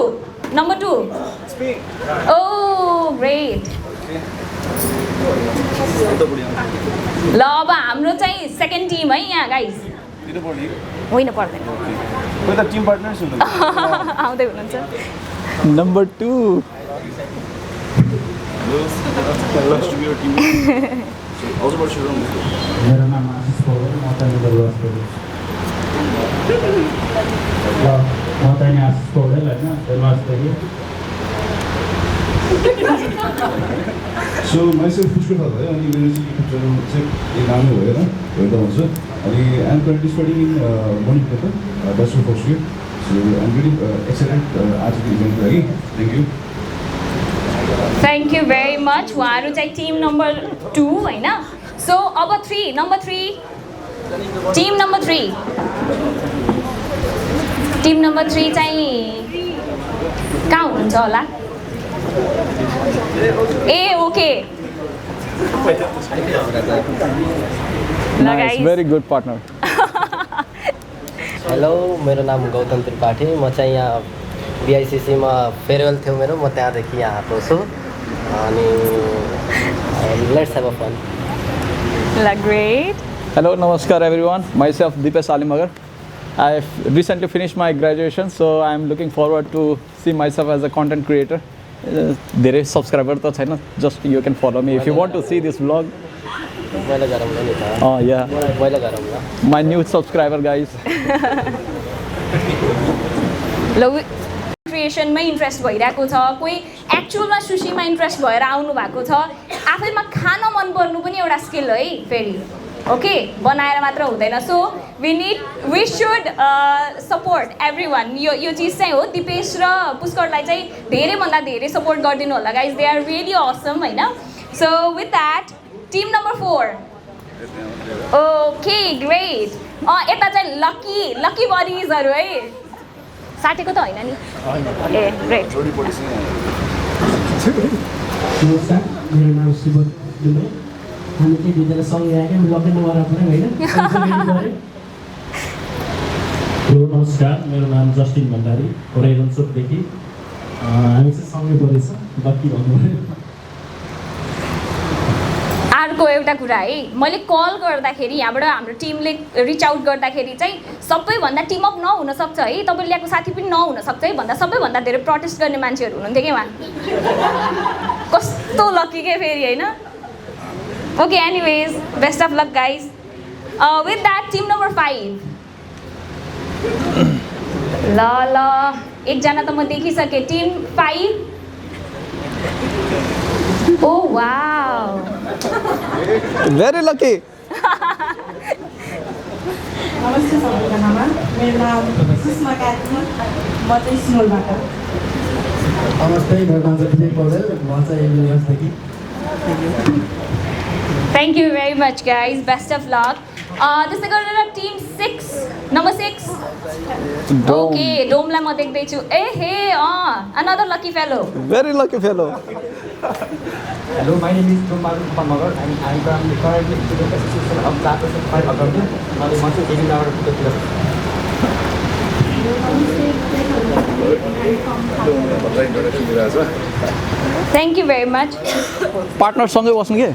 Speaker 4: नम्बर 2 ओ ग्रेट ल अब हाम्रो चाहिँ सेकेन्ड टिम है यहाँ गाइज होइन पर्दैन आउँदै हुनुहुन्छ
Speaker 2: नम्बर 2
Speaker 6: मेरो नाम आशिष पौडेल म चाहिँ आशिष पौडेल होइन बेलवासदेखि
Speaker 5: सो माइसेल्फ पुष्कर थाहा भयो अनि मेरो चाहिँ चाहिँ नामै भएर हेर्दा हुन्छ अनि I'm currently studying in morning paper bachelor first year so I'm very excited आजको इभेन्टको लागि
Speaker 4: थ्याङ्क यू भेरी मच उहाँहरू चाहिँ टिम नम्बर 2 होइन सो अब 3 नम्बर 3 टिम नम्बर 3 चाहिँ कहाँ हुनुहुन्छ होला ए okay
Speaker 2: very good partner
Speaker 7: hello मेरो नाम गौतम त्रिपाठी म चाहिँ यहाँ बिआइसिसीमा फेयरवेल थियो मेरो म त्यहाँदेखि यहाँ आएको छु अनि let's have a fun
Speaker 4: great
Speaker 2: Hello, namaskar everyone. Myself Deepesh Alimagar. I've recently finished my graduation, so I'm looking forward to see myself as a content creator. धेरै subscriber त छैन, just you can follow me if you want to see this vlog.
Speaker 7: मैले गरौँ नि त
Speaker 2: Yeah.
Speaker 7: मैले गरौँ ल
Speaker 2: My new subscriber guys.
Speaker 4: ल क्रिएसनमै इन्ट्रेस्ट भइरहेको छ कोही एक्चुअलमा सुशीमा इन्ट्रेस्ट भएर आउनु भएको छ आफैमा खान मन पर्नु पनि एउटा स्किल है फेरि ओके बनाएर मात्र हुँदैन so we should support every one यो चिज चाहिँ हो दिपेश र पुष्करलाई चाहिँ धेरैभन्दा धेरै सपोर्ट गरिदिनु होला guys they are really awesome होइन so with that team number 4 okay great यता चाहिँ लकी बडिजहरू है साटेको त होइन नि ए ग्रेट
Speaker 6: मेरो नाम शिव दुबे हामी चाहिँ दुईजना सँगै आएका लकै नगरा पऱ्यो होइन नमस्कार मेरो नाम जस्टिन भण्डारी रैलनचोकदेखि हामी चाहिँ सँगै परेछ लक्की भन्नु पऱ्यो।
Speaker 4: अर्को एउटा कुरा है, मैले कल गर्दाखेरि यहाँबाट हाम्रो टिमले रिच आउट गर्दाखेरि चाहिँ सबैभन्दा टिम अप नहुन सक्छ है, तपाईँले ल्याएको साथी पनि नहुन सक्छ है भन्दा सबैभन्दा धेरै प्रोटेस्ट गर्ने मान्छेहरू हुनुहुन्थ्यो कि उहाँ। कस्तो लकी के फेरि होइन। Okay anyways best of luck guys. With that team number 5 ल एकजना त म देखिसकेँ। Team 5 oh wow
Speaker 2: very lucky.
Speaker 8: नमस्ते सबैजनामा, मेरो नाम सुषमा कार्की, म चाहिँ सिमलबाट।
Speaker 6: नमस्ते, मेरो नाम चाहिँ विजय पौडेल, म चाहिँ university.
Speaker 4: Thank you very much guys, best of lock. त्यस्तै गरेर टिम 6 नम्बर 6 ओके डोमलाई म देख्दैछु। ए हे another lucky fellow.
Speaker 2: Very lucky fellow.
Speaker 9: Hello, my name is Dom Baru Pamagar and I am currently student association of Class 5 Accounting. Now, I want to give you our
Speaker 4: thank you very much.
Speaker 2: पार्टनरसँगै बस्नु के?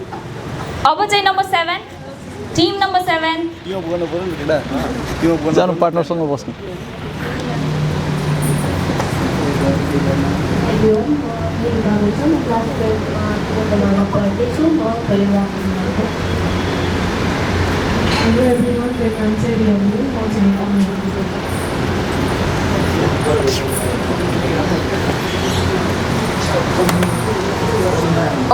Speaker 4: अब चाहिँ number 7 team number 7
Speaker 2: जानु पार्टनरसँग बस्नु।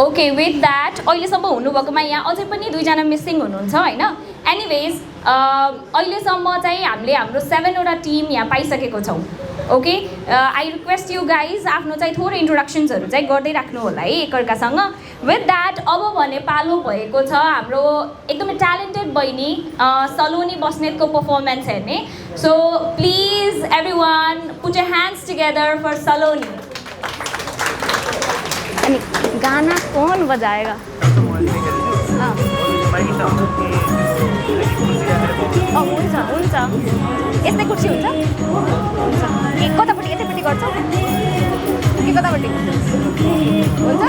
Speaker 4: Okay with that अहिलेसम्म हुनुभएकोमा यहाँ अझै पनि 2 जना मिसिङ हुनुहुन्छ होइन। एनिवेज अहिलेसम्म चाहिँ हामीले हाम्रो 7 वटा टिम यहाँ पाइसकेको छौँ। Okay I request you guys आफ्नो चाहिँ थोरै इन्ट्रोडक्सन्सहरू चाहिँ गर्दै राख्नु होला है एकअर्कासँग। विथ द्याट अब भने पालो भएको छ हाम्रो एकदमै ट्यालेन्टेड बहिनी सलोनी बस्नेतको पर्फर्मेन्स हेर्ने। So please everyone put your hands together for Saloni. अनि गाना कौन बजाएगा? हुन्छ हुन्छ यस्तै कुर्सी हुन्छ कि कतापट्टि यतैपट्टि गर्छ कि कतापट्टि हुन्छ?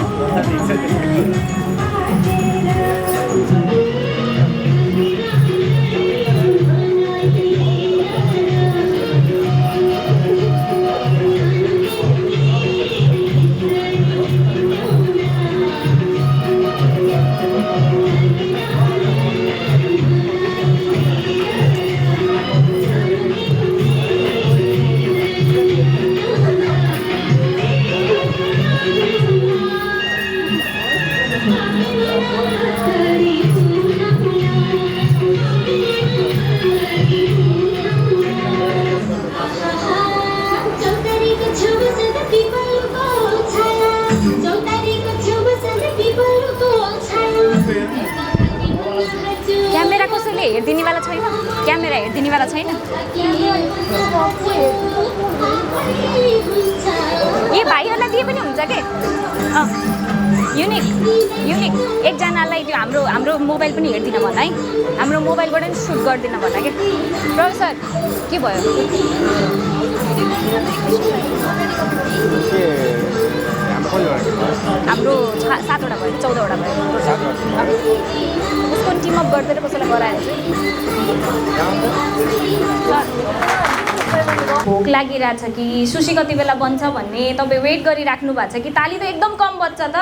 Speaker 4: क्यामेरा कसैले हेरिदिनेवाला छैन? क्यामेरा हेरिदिनेवाला छैन? ए भाइहरूलाई दिए पनि हुन्छ के? युनिक युनिक एकजनालाई त्यो हाम्रो मोबाइल पनि हेरिदिन भन है, हाम्रो मोबाइलबाट पनि सुट गरिदिन भन के। प्रोफेसर के भयो? हाम्रो 7वटा भयो 14वटा भयो। उसको टिमअप गर्दै कसैलाई गराएर भोक लागिरहेछ कि सुशी कति बेला बन्छ भन्ने तपाईँ वेट गरिराख्नु भएको छ कि? ताली त एकदम कम बज्छ त।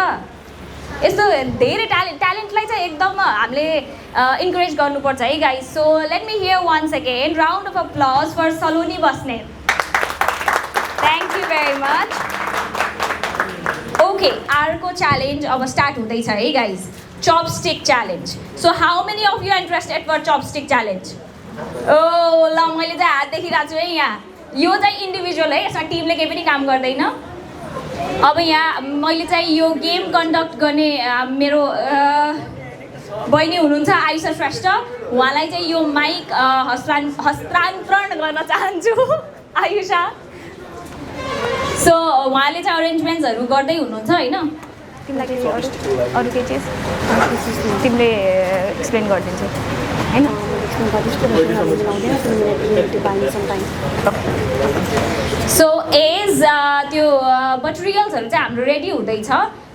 Speaker 4: यस्तो धेरै ट्यालेन्टलाई चाहिँ एकदम हामीले इन्करेज गर्नुपर्छ है guys. So let me hear one second round of applause for Saloni Basnet. Thank you very much. Okay अर्को च्यालेन्ज अब स्टार्ट हुँदैछ है guys, chopstick challenge. So how many of you interested for chopstick challenge? ओ ल मैले चाहिँ हात देखिरहेको छु है यहाँ। यो चाहिँ इन्डिभिजुअल है, यसमा टिमले केही पनि काम गर्दैन। अब यहाँ मैले चाहिँ यो गेम कन्डक्ट गर्ने मेरो बहिनी हुनुहुन्छ आयुषा श्रेष्ठ, उहाँलाई चाहिँ यो माइक हस्तान्तरण गर्न चाहन्छु आयुषा। सो उहाँले चाहिँ अरेन्जमेन्ट्सहरू गर्दै हुनुहुन्छ होइन। तिमीलाई केही अरू केही चिज तिमीले एक्सप्लेन गरिदिन्छु होइन सो एज त्यो मटेरियल्सहरू चाहिँ हाम्रो रेडी हुँदैछ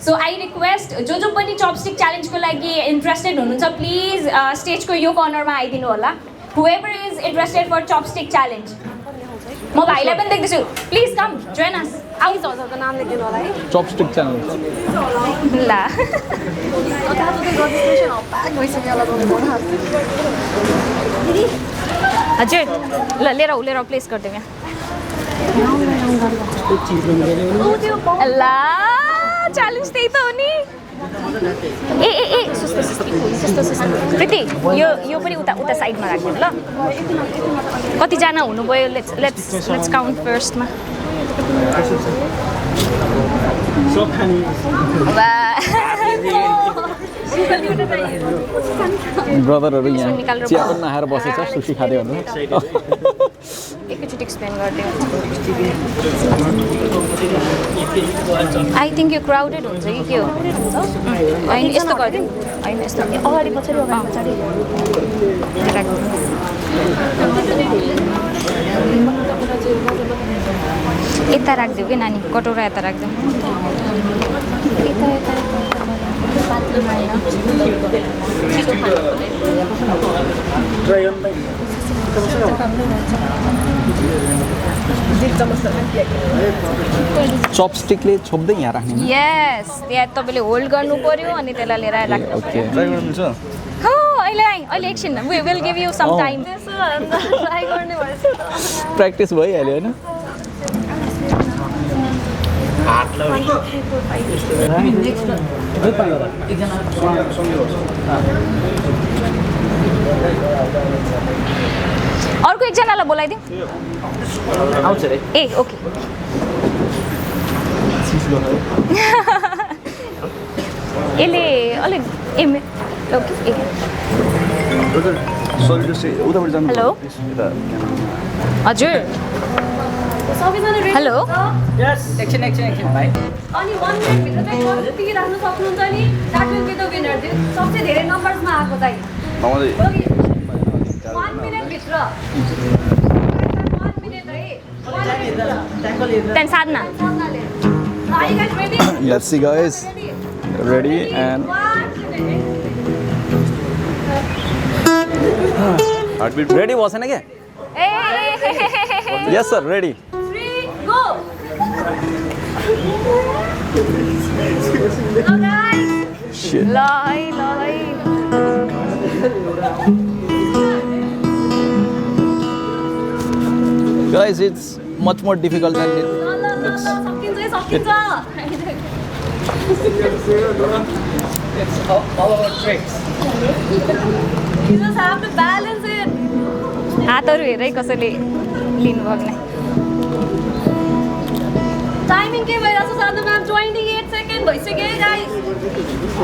Speaker 4: सो आई रिक्वेस्ट जो पनि चपस्टिक च्यालेन्जको लागि इन्ट्रेस्टेड हुनुहुन्छ प्लिज स्टेजको यो कर्नरमा आइदिनु होला whoever is interested for chopstick challenge म भाइलाई पनि देख्दैछु प्लिज कम जोइन अस आउँ हजुरको नाम लेखिदिनु होला है
Speaker 2: चपस्टिक च्यानल
Speaker 4: ल हजुर ल लिएर प्लेस गरिदिउँ यहाँ ल च्यालेन्ज त्यही त हो नि ए प्रीति यो पनि उता साइडमा राख्नु ल कतिजना हुनुभयो लेट्स काउन्ट फर्स्टमा
Speaker 2: ब्रदरहरू यहाँ चिया पनि नखाएर बसेछ सुसी खाँदै भन्नु
Speaker 4: एकैचोटि एक्सप्लेन गरिदिउँ आई थिङ्क यो क्राउडेड हुन्छ कि के हो होइन यस्तो गरिदिउँ होइन यस्तो अगाडि पछाडि यता राखिदिउँ कि नानी कटौरा यता राखिदिउँ
Speaker 2: चपस्टिकले छोप्दै यहाँ राख्ने
Speaker 4: यस त्यहाँ तपाईँले होल्ड गर्नु पर्यो अनि त्यसलाई लिएर राख्नु
Speaker 2: ओके ट्राई गर्नु मिल्छ
Speaker 4: हो अहिले एकछिन we will give you some time try गर्ने भएछ
Speaker 2: प्र्याक्टिस भइहाल्यो होइन
Speaker 4: अर्को एकजनालाई बोलाइदिउँ
Speaker 7: आउँछ रे
Speaker 4: ए ओके यसले अलिक हेलो हजुर हेलो
Speaker 9: एकछिन भाइ
Speaker 8: अनि 1 मिनटभित्र चाहिँ कति राख्नु सक्नुहुन्छ नि that will be the winner सबसे धेरै नम्बर्समा आएको चाहिँ 1 मिनटभित्र 1 मिनट है
Speaker 4: त्यहाँदेखि साधना
Speaker 8: Are you guys ready?
Speaker 2: Let's see guys. Ready and heartbeat ready was na kya? Yes sir, ready.
Speaker 8: 3 go. Hello guys.
Speaker 2: Shit.
Speaker 4: Lai.
Speaker 2: Guys, it's much more difficult than it looks.
Speaker 8: सकिन्छ
Speaker 9: It's all about tricks.
Speaker 8: You just have to balance it.
Speaker 4: हातहरू हेरै कसैले लिनुभएको नै
Speaker 8: timing के भइरहेछ साधना ma'am 28 second भइसक्यो है गाइस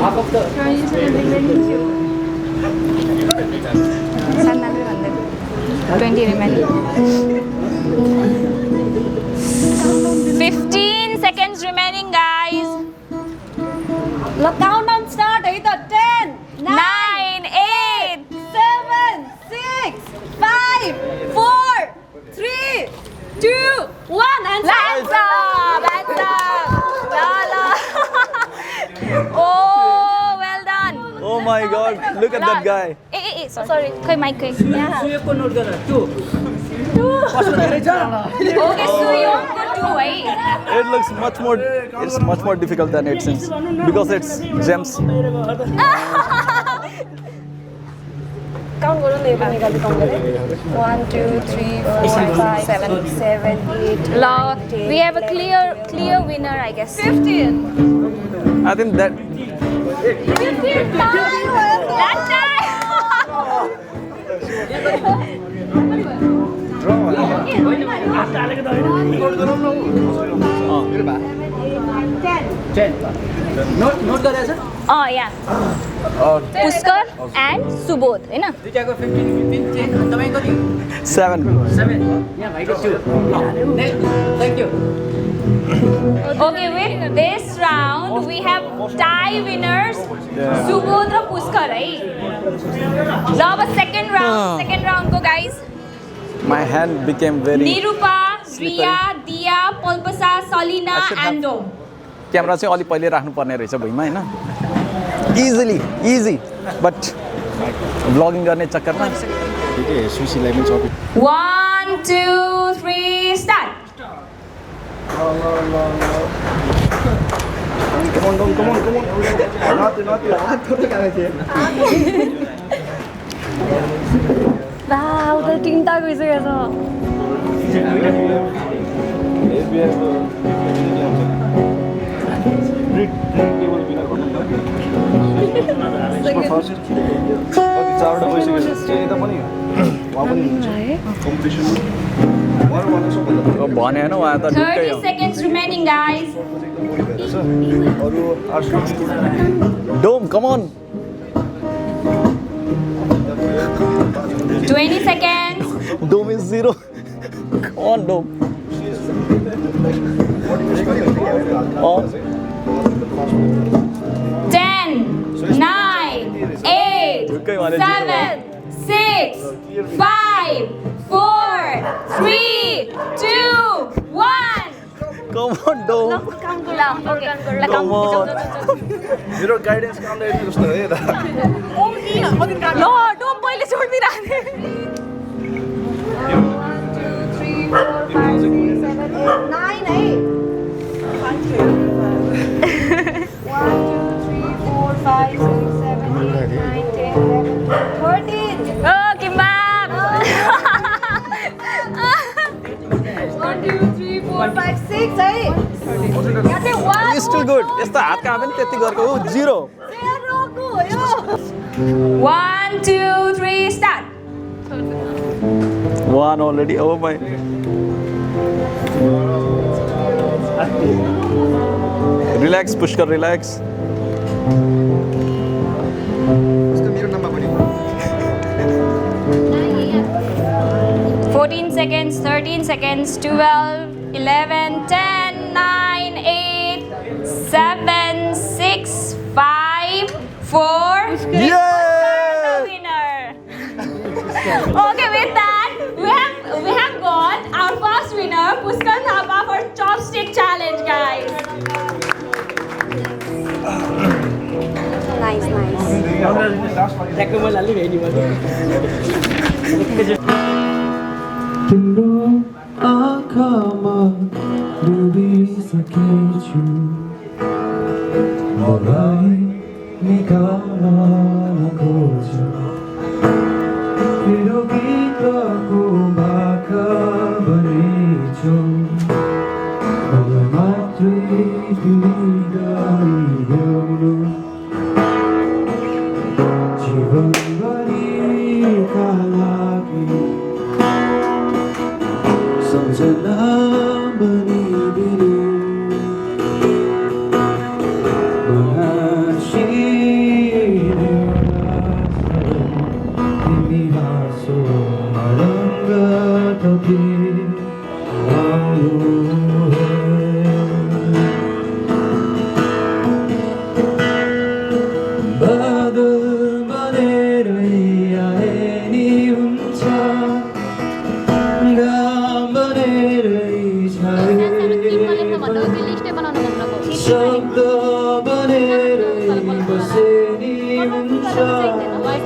Speaker 9: Half of the
Speaker 4: साधनाले भन्दै 20 remaining 15 seconds remaining guys
Speaker 8: ल काउन्टडाउन स्टार्ट है त 10
Speaker 4: 9 8
Speaker 8: 7 6 5 4 3 2 1 and
Speaker 4: Hands up! La. Oh, well done.
Speaker 2: Oh my god, look at that guy.
Speaker 4: Sorry. Khoi mic khoi.
Speaker 9: सुयोगको note गर 2
Speaker 4: Okay, Suyong ko 2 hai.
Speaker 2: It looks much more difficult than it seems because it's gems.
Speaker 8: Count गरौँ न यो पनि गल्ती count गरे 1 2 3 4 5 7 8
Speaker 4: La, we have a clear winner, I guess.
Speaker 8: 15
Speaker 2: I think that
Speaker 8: 15
Speaker 4: That time.
Speaker 9: Note गरेछ
Speaker 4: Oh yeah. Pushkar and Subodh हैन
Speaker 2: 7
Speaker 4: Okay, with this round we have tie winners Subodh र Pushkar है ल अब second round को guys
Speaker 2: My hand became very
Speaker 4: Nirupa, Riya, Diya, Polpasa, Salina and Dom
Speaker 2: camera चाहिँ अलि पहिले राख्नु पर्ने रहेछ भुइँमा हैन इजी बट ब्लगिङ गर्ने चक्करमा ठिकै सुशीलाई पनि चपी
Speaker 4: 1 2 3 start
Speaker 5: Come on.
Speaker 4: Wow, the team tag गइसकेको छ
Speaker 2: भने हैन उहाँ त ढुक्कै
Speaker 4: 30 seconds remaining guys
Speaker 2: Dom come on
Speaker 4: 20 seconds
Speaker 2: Dom is 0 come on Dom
Speaker 4: 10 9 8 7 6 5 4 3 2 1
Speaker 2: com on डोम
Speaker 5: मेरो गाइडेन्स काम गर्नु जस्तो है त
Speaker 4: ल डोम पहिले छोड्दिराख्ने
Speaker 2: स्टिल गुड यस्तो हात काम पनि त्यति गरेको हो 0
Speaker 4: 1 2 3 start
Speaker 2: 1 already oh my relax Pushkar relax
Speaker 4: 14 seconds 13 seconds 12 11 10 9 8 7 6 5 4
Speaker 2: yeah
Speaker 4: winner okay with that we have got our first winner Pushkar Thapa for chopstick challenge guys nice
Speaker 6: तिम्रो आँखामा डुबिसकेछु मलाई निकाल्न खोज्छु मेरो गीतको भाका बनेछु मलाई मात्रै तिमी गाइदेऊ जीवनभरिका लागि सम्झना बनिदिनु तिमी हाँसो रङ्ग थपी बादल बनेरै आए नि हुन्छ घाम बनेरै छाए शब्द बनेरै बसे नि हुन्छ लय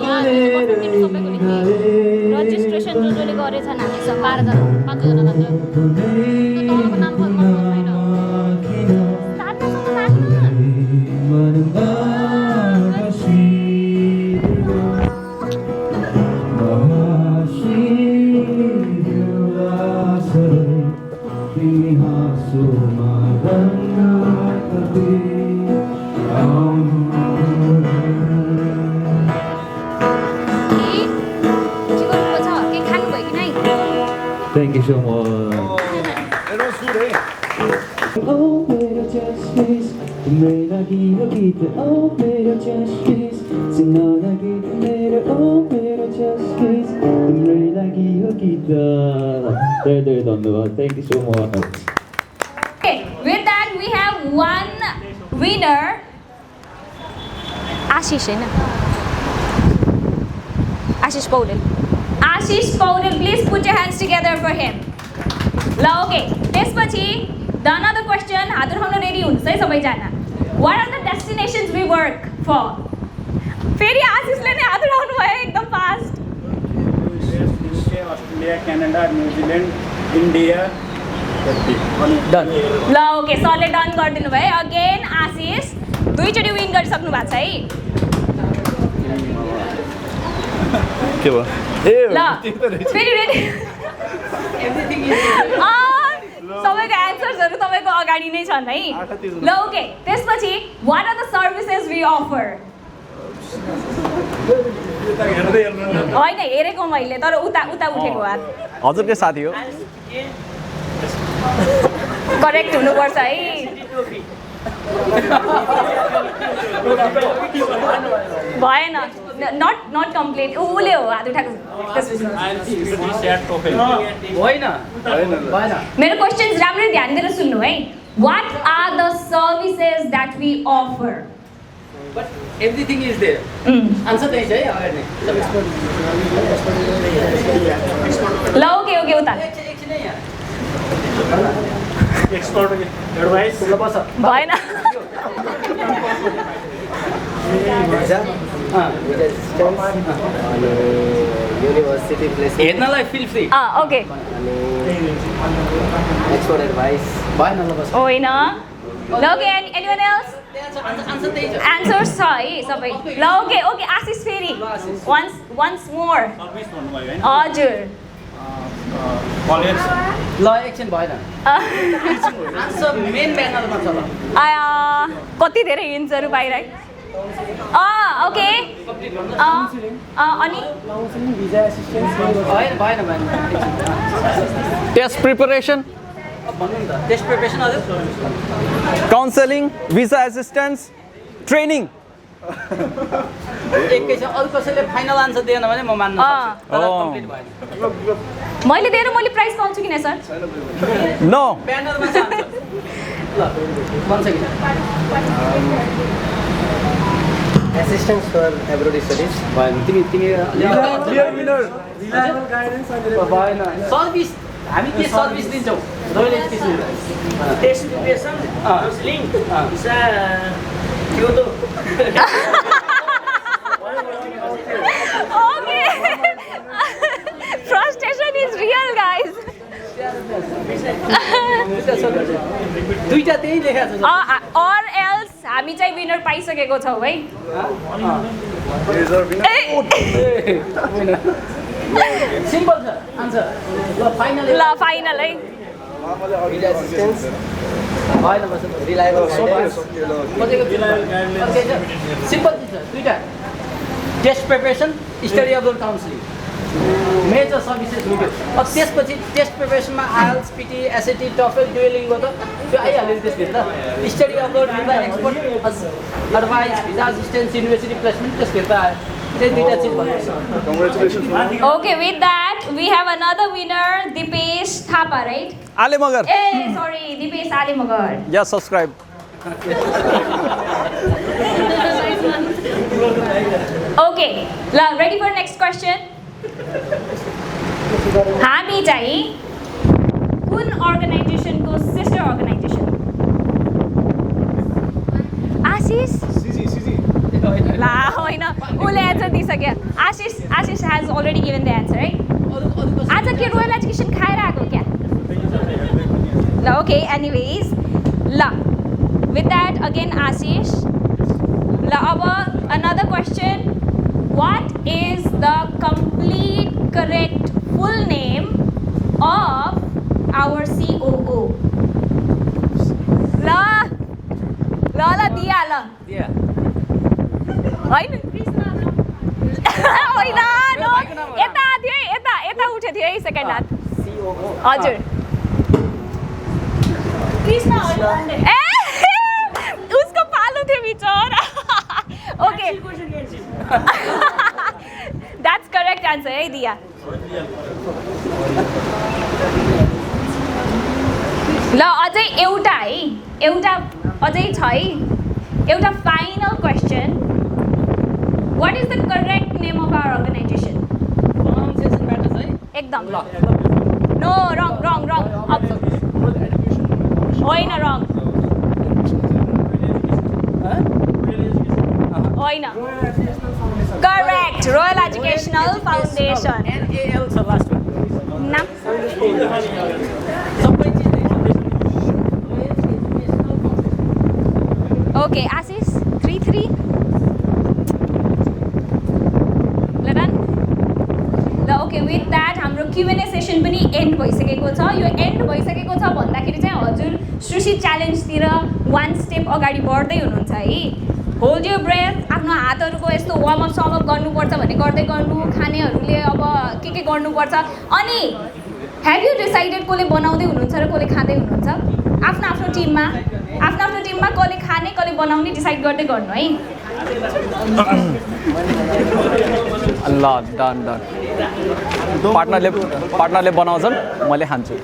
Speaker 6: बनेरै
Speaker 4: registration जसले गरेछन् हामीसँग 12 जना 5 जना मात्र तलको नाम भन्नु छैन
Speaker 6: Thank you so much.
Speaker 5: It was good, eh?
Speaker 10: गीत ओ मेरो जस्टिस सुनाउन गीत मेरो ओ मेरो जस्टिस तिम्रै लागि यो गीत धेरै धेरै धन्यवाद thank you so much
Speaker 4: Okay, with that we have one winner. Ashish हैन Ashish Paudel. Ashish Paudel, please put your hands together for him. ल ओके त्यसपछि द अनदर क्वेसन हात उठाउन रेडी हुनुहुन्छ है सबैजना. What are the destinations we work for? फेरि आशिषले नै हात उठाउनु भयो एकदम fast.
Speaker 9: Australia Canada New Zealand India
Speaker 3: done
Speaker 4: ल ओके सरले डन गरिदिनु भयो. अगेन आशिष दुईचोटि विन गरिसक्नु भएको छ है.
Speaker 2: के भयो
Speaker 4: ल फेरि रेडी सबैको एन्सर्सहरू तपाईँको अगाडि नै छन् है. ल ओके त्यसपछि what are the services we offer? होइन हेरेको मैले तर उता उता उठेको हात
Speaker 2: हजुरकै साथी हो
Speaker 4: करेक्ट हुनुपर्छ है. भएन नट कम्प्लिट उसले हो हात उठाएको. मेरो क्वेसन्स राम्ररी ध्यान दिएर सुन्नु है. What are the services that we offer?
Speaker 3: Everything is there answer त्यही छ है अगाडि नै
Speaker 4: ल ओके ओके उता
Speaker 9: एक्सपर्ट एडभाइस
Speaker 4: भएन.
Speaker 7: युनिभर्सिटी प्लेस
Speaker 3: हेर्नलाई feel free
Speaker 4: okay
Speaker 7: expert advice
Speaker 3: भएन ल बस
Speaker 4: होइन. ल ओके एनिवन एल्स
Speaker 3: आन्सर त्यही छ
Speaker 4: एन्सर्स छ है सबै. ल ओके ओके आशिष फेरि वन्स मोर. हजुर
Speaker 9: कलेज
Speaker 3: ल एकछिन भएन आन्सर मेन ब्यानरमा छ ल
Speaker 4: कति धेरै हिन्ट्सहरू पाइरहेको. ओके अनि
Speaker 3: भएन भएन भएन
Speaker 2: टेस्ट प्रिपरेसन
Speaker 3: भन्नु नि त टेस्ट प्रिपरेसन हजुर
Speaker 2: काउन्सेलिङ भिसा एसिस्टेन्स ट्रेनिङ
Speaker 3: एकैछिन अरू कसैले फाइनल आन्सर दिएन भने म मान्न सक्छु तर कम्प्लिट भएन
Speaker 4: मैले दिएर मैले प्राइज पाउँछु कि नै सर?
Speaker 2: नो
Speaker 3: ब्यानरमा छ आन्सर ल भन्छ कि
Speaker 7: एसिस्टेन्स फर एब्रोड स्टडिज
Speaker 3: भएन तिमी भएन सर्भिस हामी के सर्भिस दिन्छौँ royal education
Speaker 9: test preparation counselling visa त्यो त
Speaker 4: Okay. Frustration is real, guys.
Speaker 3: दुईटा त्यही लेखेको छ
Speaker 4: Or else हामी चाहिँ विनर पाइसकेको छौँ है.
Speaker 3: सिम्पल छ आन्सर ल फाइनल
Speaker 4: ल फाइनल है.
Speaker 7: एसिस्टेन्स
Speaker 3: भएन बस
Speaker 7: रिलायबल
Speaker 3: सिम्पल चिज छ दुईटा test preparation study abroad counselling major services हुन्थ्यो. अब त्यसपछि टेस्ट प्रिपरेसनमा IELTS PTE SAT TOEFL Duolingo त त्यो आइहाल्यो नि त्यसभित्र study abroad visa expert advice visa assistance university placement त्यसभित्र आयो त्यही दुईटा चिज भन्दैछ.
Speaker 4: Okay, with that we have another winner, Dipesh Thapa, right?
Speaker 2: Ale Magar
Speaker 4: Sorry, Dipesh Ali Magar.
Speaker 2: Yeah subscribe
Speaker 4: Okay, ready for next question? हामी चाहिँ कुन अर्गनाइजेसनको सिस्टर अर्गनाइजेसन? आशिष ला होइन उसले एन्सर दिइसक्यो. Ashish has already given the answer, right? आज के रोयल एजुकेसन खाएर आएको क्या? ल ओके एनिवेज ल with that again Ashish. ल अब another question. What is the complete correct full name of our COO? ल दिया ल होइन होइन यता थियो है यता उठ्यो थियो है सेकेन्ड हात. हजुर ए उसको पालो थियो बिचरा. द्याट्स करेक्ट आन्सर है दिया ल अझै एउटा है एउटा अझै छ है एउटा final question what is the correct name of our organisation एकदम नो रङ होइन रङ होइन करेक्ट रोयल एजुकेसनल फाउन्डेसन नाम ओके आशिष 3-3 ल डन ल ओके विथ द्याट हाम्रो Q&A सेसन पनि एन्ड भइसकेको छ यो एन्ड भइसकेको छ भन्दाखेरि चाहिँ हजुर सुशी च्यालेन्जतिर 1 स्टेप अगाडि बढ्दै हुनुहुन्छ है होल्ड योर ब्रेथ आफ्नो हातहरूको यस्तो वार्मअप समअप गर्नुपर्छ भने गर्दै गर्नु खानेहरूले अब के गर्नुपर्छ अनि हेभ यु डिसाइडेड कसले बनाउँदै हुनुहुन्छ र कसले खाँदै हुनुहुन्छ आफ्नो टिममा कसले खाने कसले बनाउने डिसाइड गर्दै गर्नु है
Speaker 2: ल डन पार्टनरले बनाउँछन् मैले खान्छु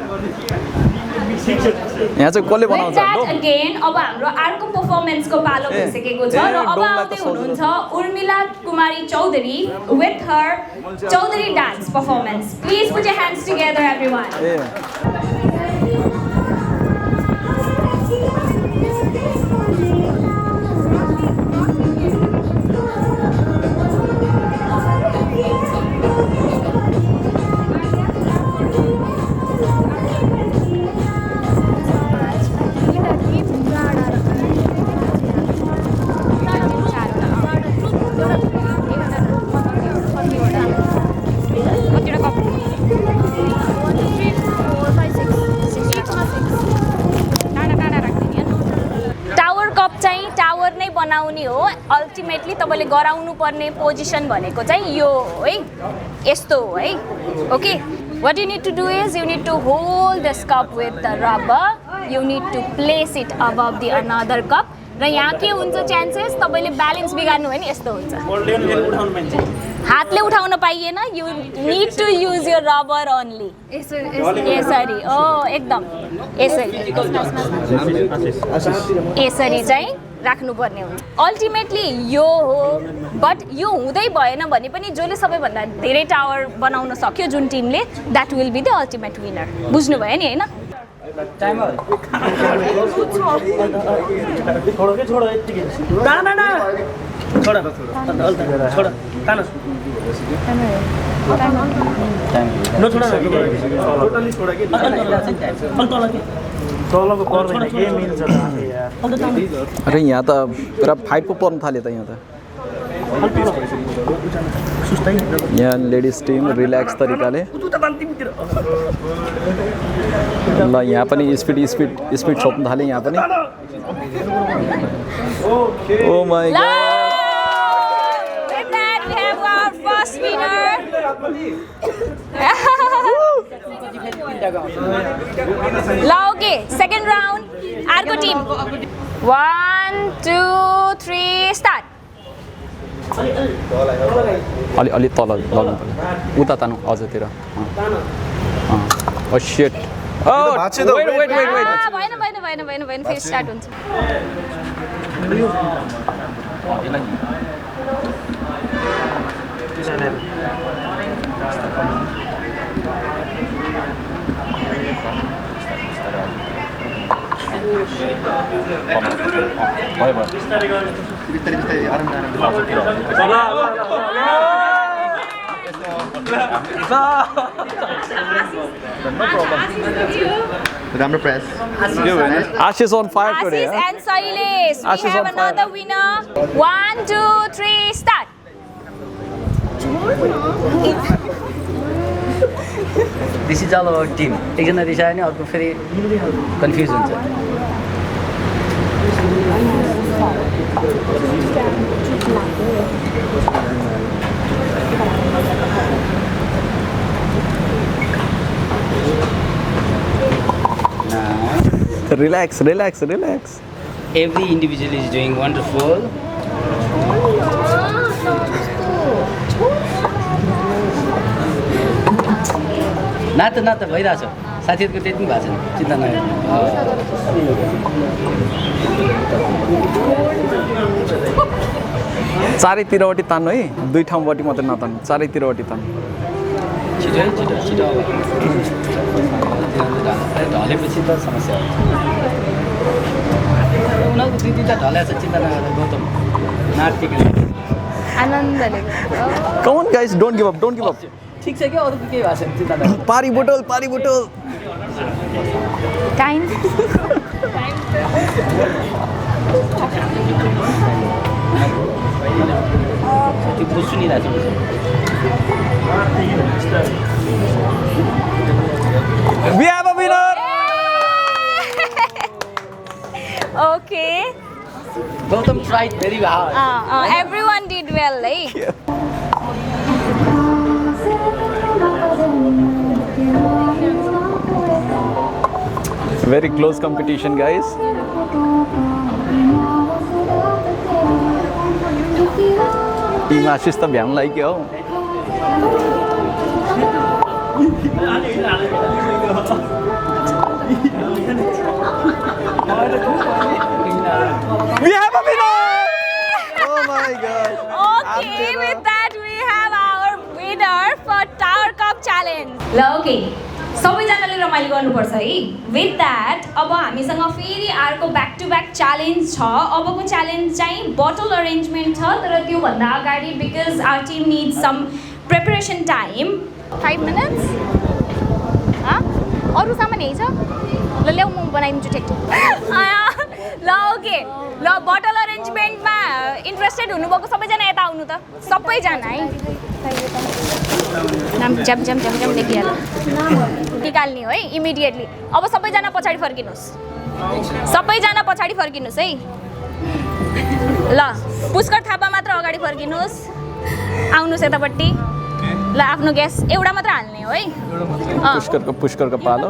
Speaker 2: यहाँ चाहिँ कसले बनाउँछ
Speaker 4: अगेन अब हाम्रो अर्को पर्फर्मेन्सको पालो भइसकेको छ र अब आउँदै हुनुहुन्छ Urmila Kumari Chaudhary with her Chaudhary dance performance please put your hands together everyone बनाउने हो अल्टिमेटली तपाईले गराउनु पर्ने पोजिसन भनेको चाहिँ यो है यस्तो हो है okay what you need to do is you need to hold this cup with the rubber you need to place it above the another cup र यहाँ के हुन्छ चान्सेस तपाईले ब्यालेन्स बिगार्नु भयो नि यस्तो हुन्छ हातले उठाउन पाइएन you need to use your rubber only यसरी ओ एकदम यसरी चाहिँ राख्नुपर्ने हुन्छ अल्टिमेटली यो हो बट यो हुँदै भएन भने पनि जसले सबैभन्दा धेरै टावर बनाउन सक्यो जुन टिमले that will be the ultimate winner बुझ्नुभयो नि होइन
Speaker 2: अरे यहाँ त पुरा फाइट पो पर्नु थाल्यो त यहाँ त यहाँ लेडिज टिम रिल्याक्स तरिकाले ल यहाँ पनि स्पिड छोप्नु थाल्यो यहाँ पनि ओ माय गॉड
Speaker 4: ल ओके सेकेन्ड राउन्ड अर्को टिम 1 2 3 स्टार्ट
Speaker 2: अलि तल लग्नु पर्यो उता तानु अझतिर ओ शिट वेट
Speaker 4: भएन फेरि स्टार्ट हुन्छ
Speaker 11: राम्रो press.
Speaker 2: Ashish on fire today.
Speaker 4: Ashish and Sailesh. We have another winner. 1 2 3 start.
Speaker 3: This is all our team. एकजना रिसायो भने अर्को फेरि कन्फ्युज हुन्छ
Speaker 2: Relax.
Speaker 3: Every individual is doing wonderful. नाता भइरहेछ साथीहरूको त्यति पनि भएको छैन चिन्ता नगर्नु
Speaker 2: चारैतिरवटी तान्नु है 2 ठाउँबाट मात्रै नतान्नु चारैतिरवटी तान्नु
Speaker 3: छिटो ढलेपछि त समस्या हुन्छ उनीहरूको 2-3टा ढलेको छ चिन्ता नगर्नु गौतम नाट्यको
Speaker 4: आनन्दले
Speaker 2: come on guys don't give up
Speaker 3: ठिक छ क्या अरू केही भएको छैन चिन्ता नगर्नु
Speaker 2: पारी बोतल
Speaker 4: टाइम
Speaker 3: त्यो सुनिरहेको छु
Speaker 2: We have a winner!
Speaker 4: Okay.
Speaker 3: Gautam tried very hard.
Speaker 4: Everyone did well, right?
Speaker 2: Very close competition, guys. Team Ashish त भ्याम लाग्यो हौ We have a winner! Oh my god.
Speaker 4: Okay, with that we have our winner for Tower Cup Challenge. ल okay सबैजनाले रमाइलो गर्नुपर्छ है with that अब हामीसँग फेरि अर्को ब्याक टु ब्याक च्यालेन्ज छ अबको च्यालेन्ज चाहिँ बोटल अरेन्जमेन्ट छ तर त्योभन्दा अगाडि because our team needs some preparation time 5 minutes अरू सामान यही छ ल ल्याउ म बनाइदिन्छु ठिक ल ओके ल बोटल अरेन्जमेन्टमा इन्ट्रेस्टेड हुनुभएको सबैजना यता आउनु त सबैजना है नाम जम लेखिहाल निकाल्ने हो है इमिडिएटली अब सबैजना पछाडि फर्किनुहोस् है ल पुष्कर थापा मात्र अगाडि फर्किनुहोस् आउनुहोस् यतापट्टि ल आफ्नो ग्यास एउटा मात्र हाल्ने हो है
Speaker 2: पुष्करको पालो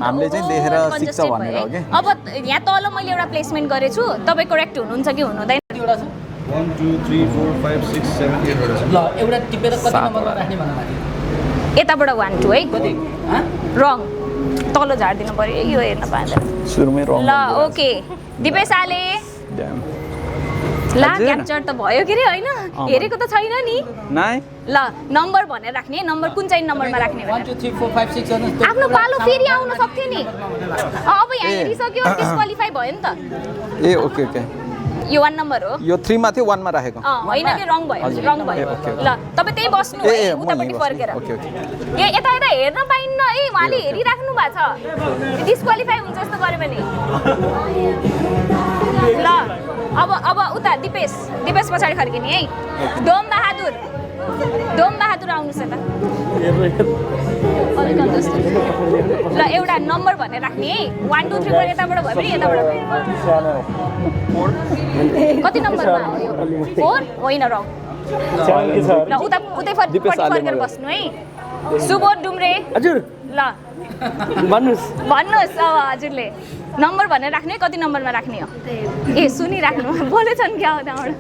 Speaker 2: हामीले चाहिँ देखेर सिक्छ भनेर हो के
Speaker 4: अब यहाँ तल मैले एउटा प्लेसमेन्ट गरेछु तपाईँ करेक्ट हुनुहुन्छ कि हुनुहुँदैन
Speaker 5: 1 2 3 4 5 6 7 8
Speaker 3: ल एउटा टिपेर कति नम्बरमा राख्ने भन्न माथि
Speaker 4: यताबाट 1 2 है
Speaker 3: कति
Speaker 4: रङ तल झार्दिनु पर्यो यो हेर्न पाउँदैन
Speaker 2: सुरुमै रङ
Speaker 4: ल ओके दिपेश आले ला क्याप्चर त भयो के रे हैन हेरेको त छैन नि
Speaker 2: नाइ
Speaker 4: ल नम्बर भनेर राख्ने नम्बर कुन चाहिँ नम्बरमा राख्ने
Speaker 3: 1 2 3 4 5 6
Speaker 4: आफ्नो पालो फेरि आउन सक्थ्यो नि अब यहाँ हेरिसक्यो डिस्क्वालिफाई भयो नि त
Speaker 2: ए ओके
Speaker 4: यो 1 नम्बर हो
Speaker 2: यो 3 मा थियो 1 मा राखेको
Speaker 4: हैन के रङ भयो ल तपाईँ त्यही बस्नु है उतापट्टि फर्केर ए यता हेर्न पाइन्न है उहाँले हेरिराख्नु भएको छ डिस्क्वालिफाई हुन्छ जस्तो गर्यो भने ल अब उता दिपेश पछाडि फर्किने है डोम बहादुर आउनुहोस् यता ल एउटा नम्बर भनेर राख्ने है 1 2 3 4 यताबाट भयो भने यताबाट कति नम्बरमा हो यो 4 होइन रङ ल उतै फर्केर बस्नु है सुबोध डुम्रे
Speaker 6: हजुर
Speaker 4: ल
Speaker 6: भन्नुस्
Speaker 4: अब हजुरले नम्बर भनेर राख्ने कति नम्बरमा राख्ने हो ए सुनिराख्नु बोलेछन् क्या हो त्यहाँबाट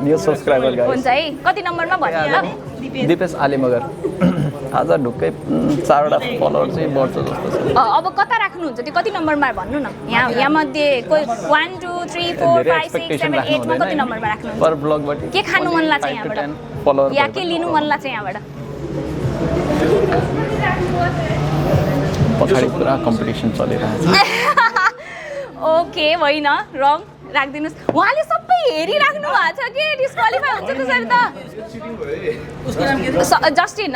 Speaker 2: न्यू सब्सक्राइबर गाइस
Speaker 4: हुन्छ है कति नम्बरमा भन्ने ल
Speaker 2: दिपेश आले मगर आज ढुक्कै 4वटा फलोअर चाहिँ बढ्छ जस्तो छ
Speaker 4: अब कता राख्नुहुन्छ त्यो कति नम्बरमा भन्नु न यहाँ मध्ये कोही 1 2 3 4 5 6 7 8 मा कति नम्बरमा राख्नुहुन्छ
Speaker 2: पर ब्लगबाट
Speaker 4: के खानु मन लाग्छ यहाँबाट
Speaker 2: फलोअर
Speaker 4: या के लिनु मन लाग्छ यहाँबाट
Speaker 2: पछाडि पुरा कम्पिटिसन चलिरहेछ
Speaker 4: ओके होइन रङ राखिदिनुहोस् उहाँले सबै हेरिराख्नु भएको छ कि डिस्क्वालिफाई हुन्छ त्यसरी त जस्टिन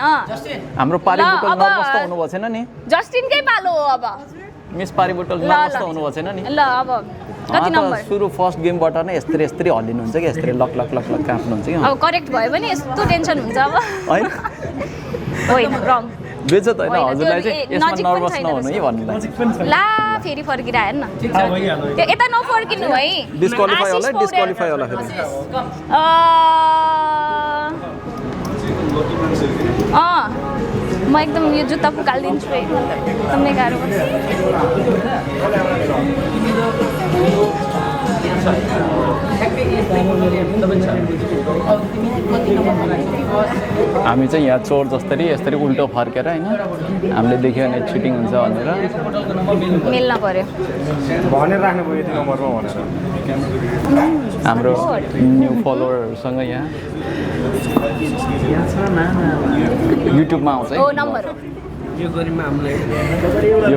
Speaker 2: हाम्रो पारिबोटल नर्भस त हुनुभएको छैन नि
Speaker 4: जस्टिनकै पालो हो अब
Speaker 2: मिस पारिबोटल नर्भस त हुनुभएको छैन नि
Speaker 4: ल अब कति नम्बर
Speaker 2: सुरु फर्स्ट गेमबाट नै यस्तरी हल्लिनुहुन्छ कि यस्तरी लक काप्नुहुन्छ कि
Speaker 4: अब करेक्ट भयो भने यस्तो टेन्सन हुन्छ अब
Speaker 2: हैन
Speaker 4: होइन रङ
Speaker 2: बेजत हैन हजुरलाई चाहिँ यसमा नर्भस नहुनु है भन्नुलाई
Speaker 4: ला फेरि फर्किरा हेर्न त्यो यता नफर्किनु है
Speaker 2: डिस्क्वालिफाई होला फेरि
Speaker 4: म एकदम यो जुत्ता फुकालिदिन्छु है एकदमै गाह्रो पर्छ
Speaker 2: हामी चाहिँ यहाँ चोर जस्तरी यसरी उल्टो फर्केर हैन हामीले देख्यो भने चिटिङ हुन्छ भनेर
Speaker 4: मिल्न पर्यो
Speaker 9: भनेर राख्नु पर्यो त्यो नम्बरमा भनेर
Speaker 2: हाम्रो न्यू फलोवरसँग यहाँ युट्युबमा आउँछ
Speaker 4: ओ नम्बर हो
Speaker 2: यो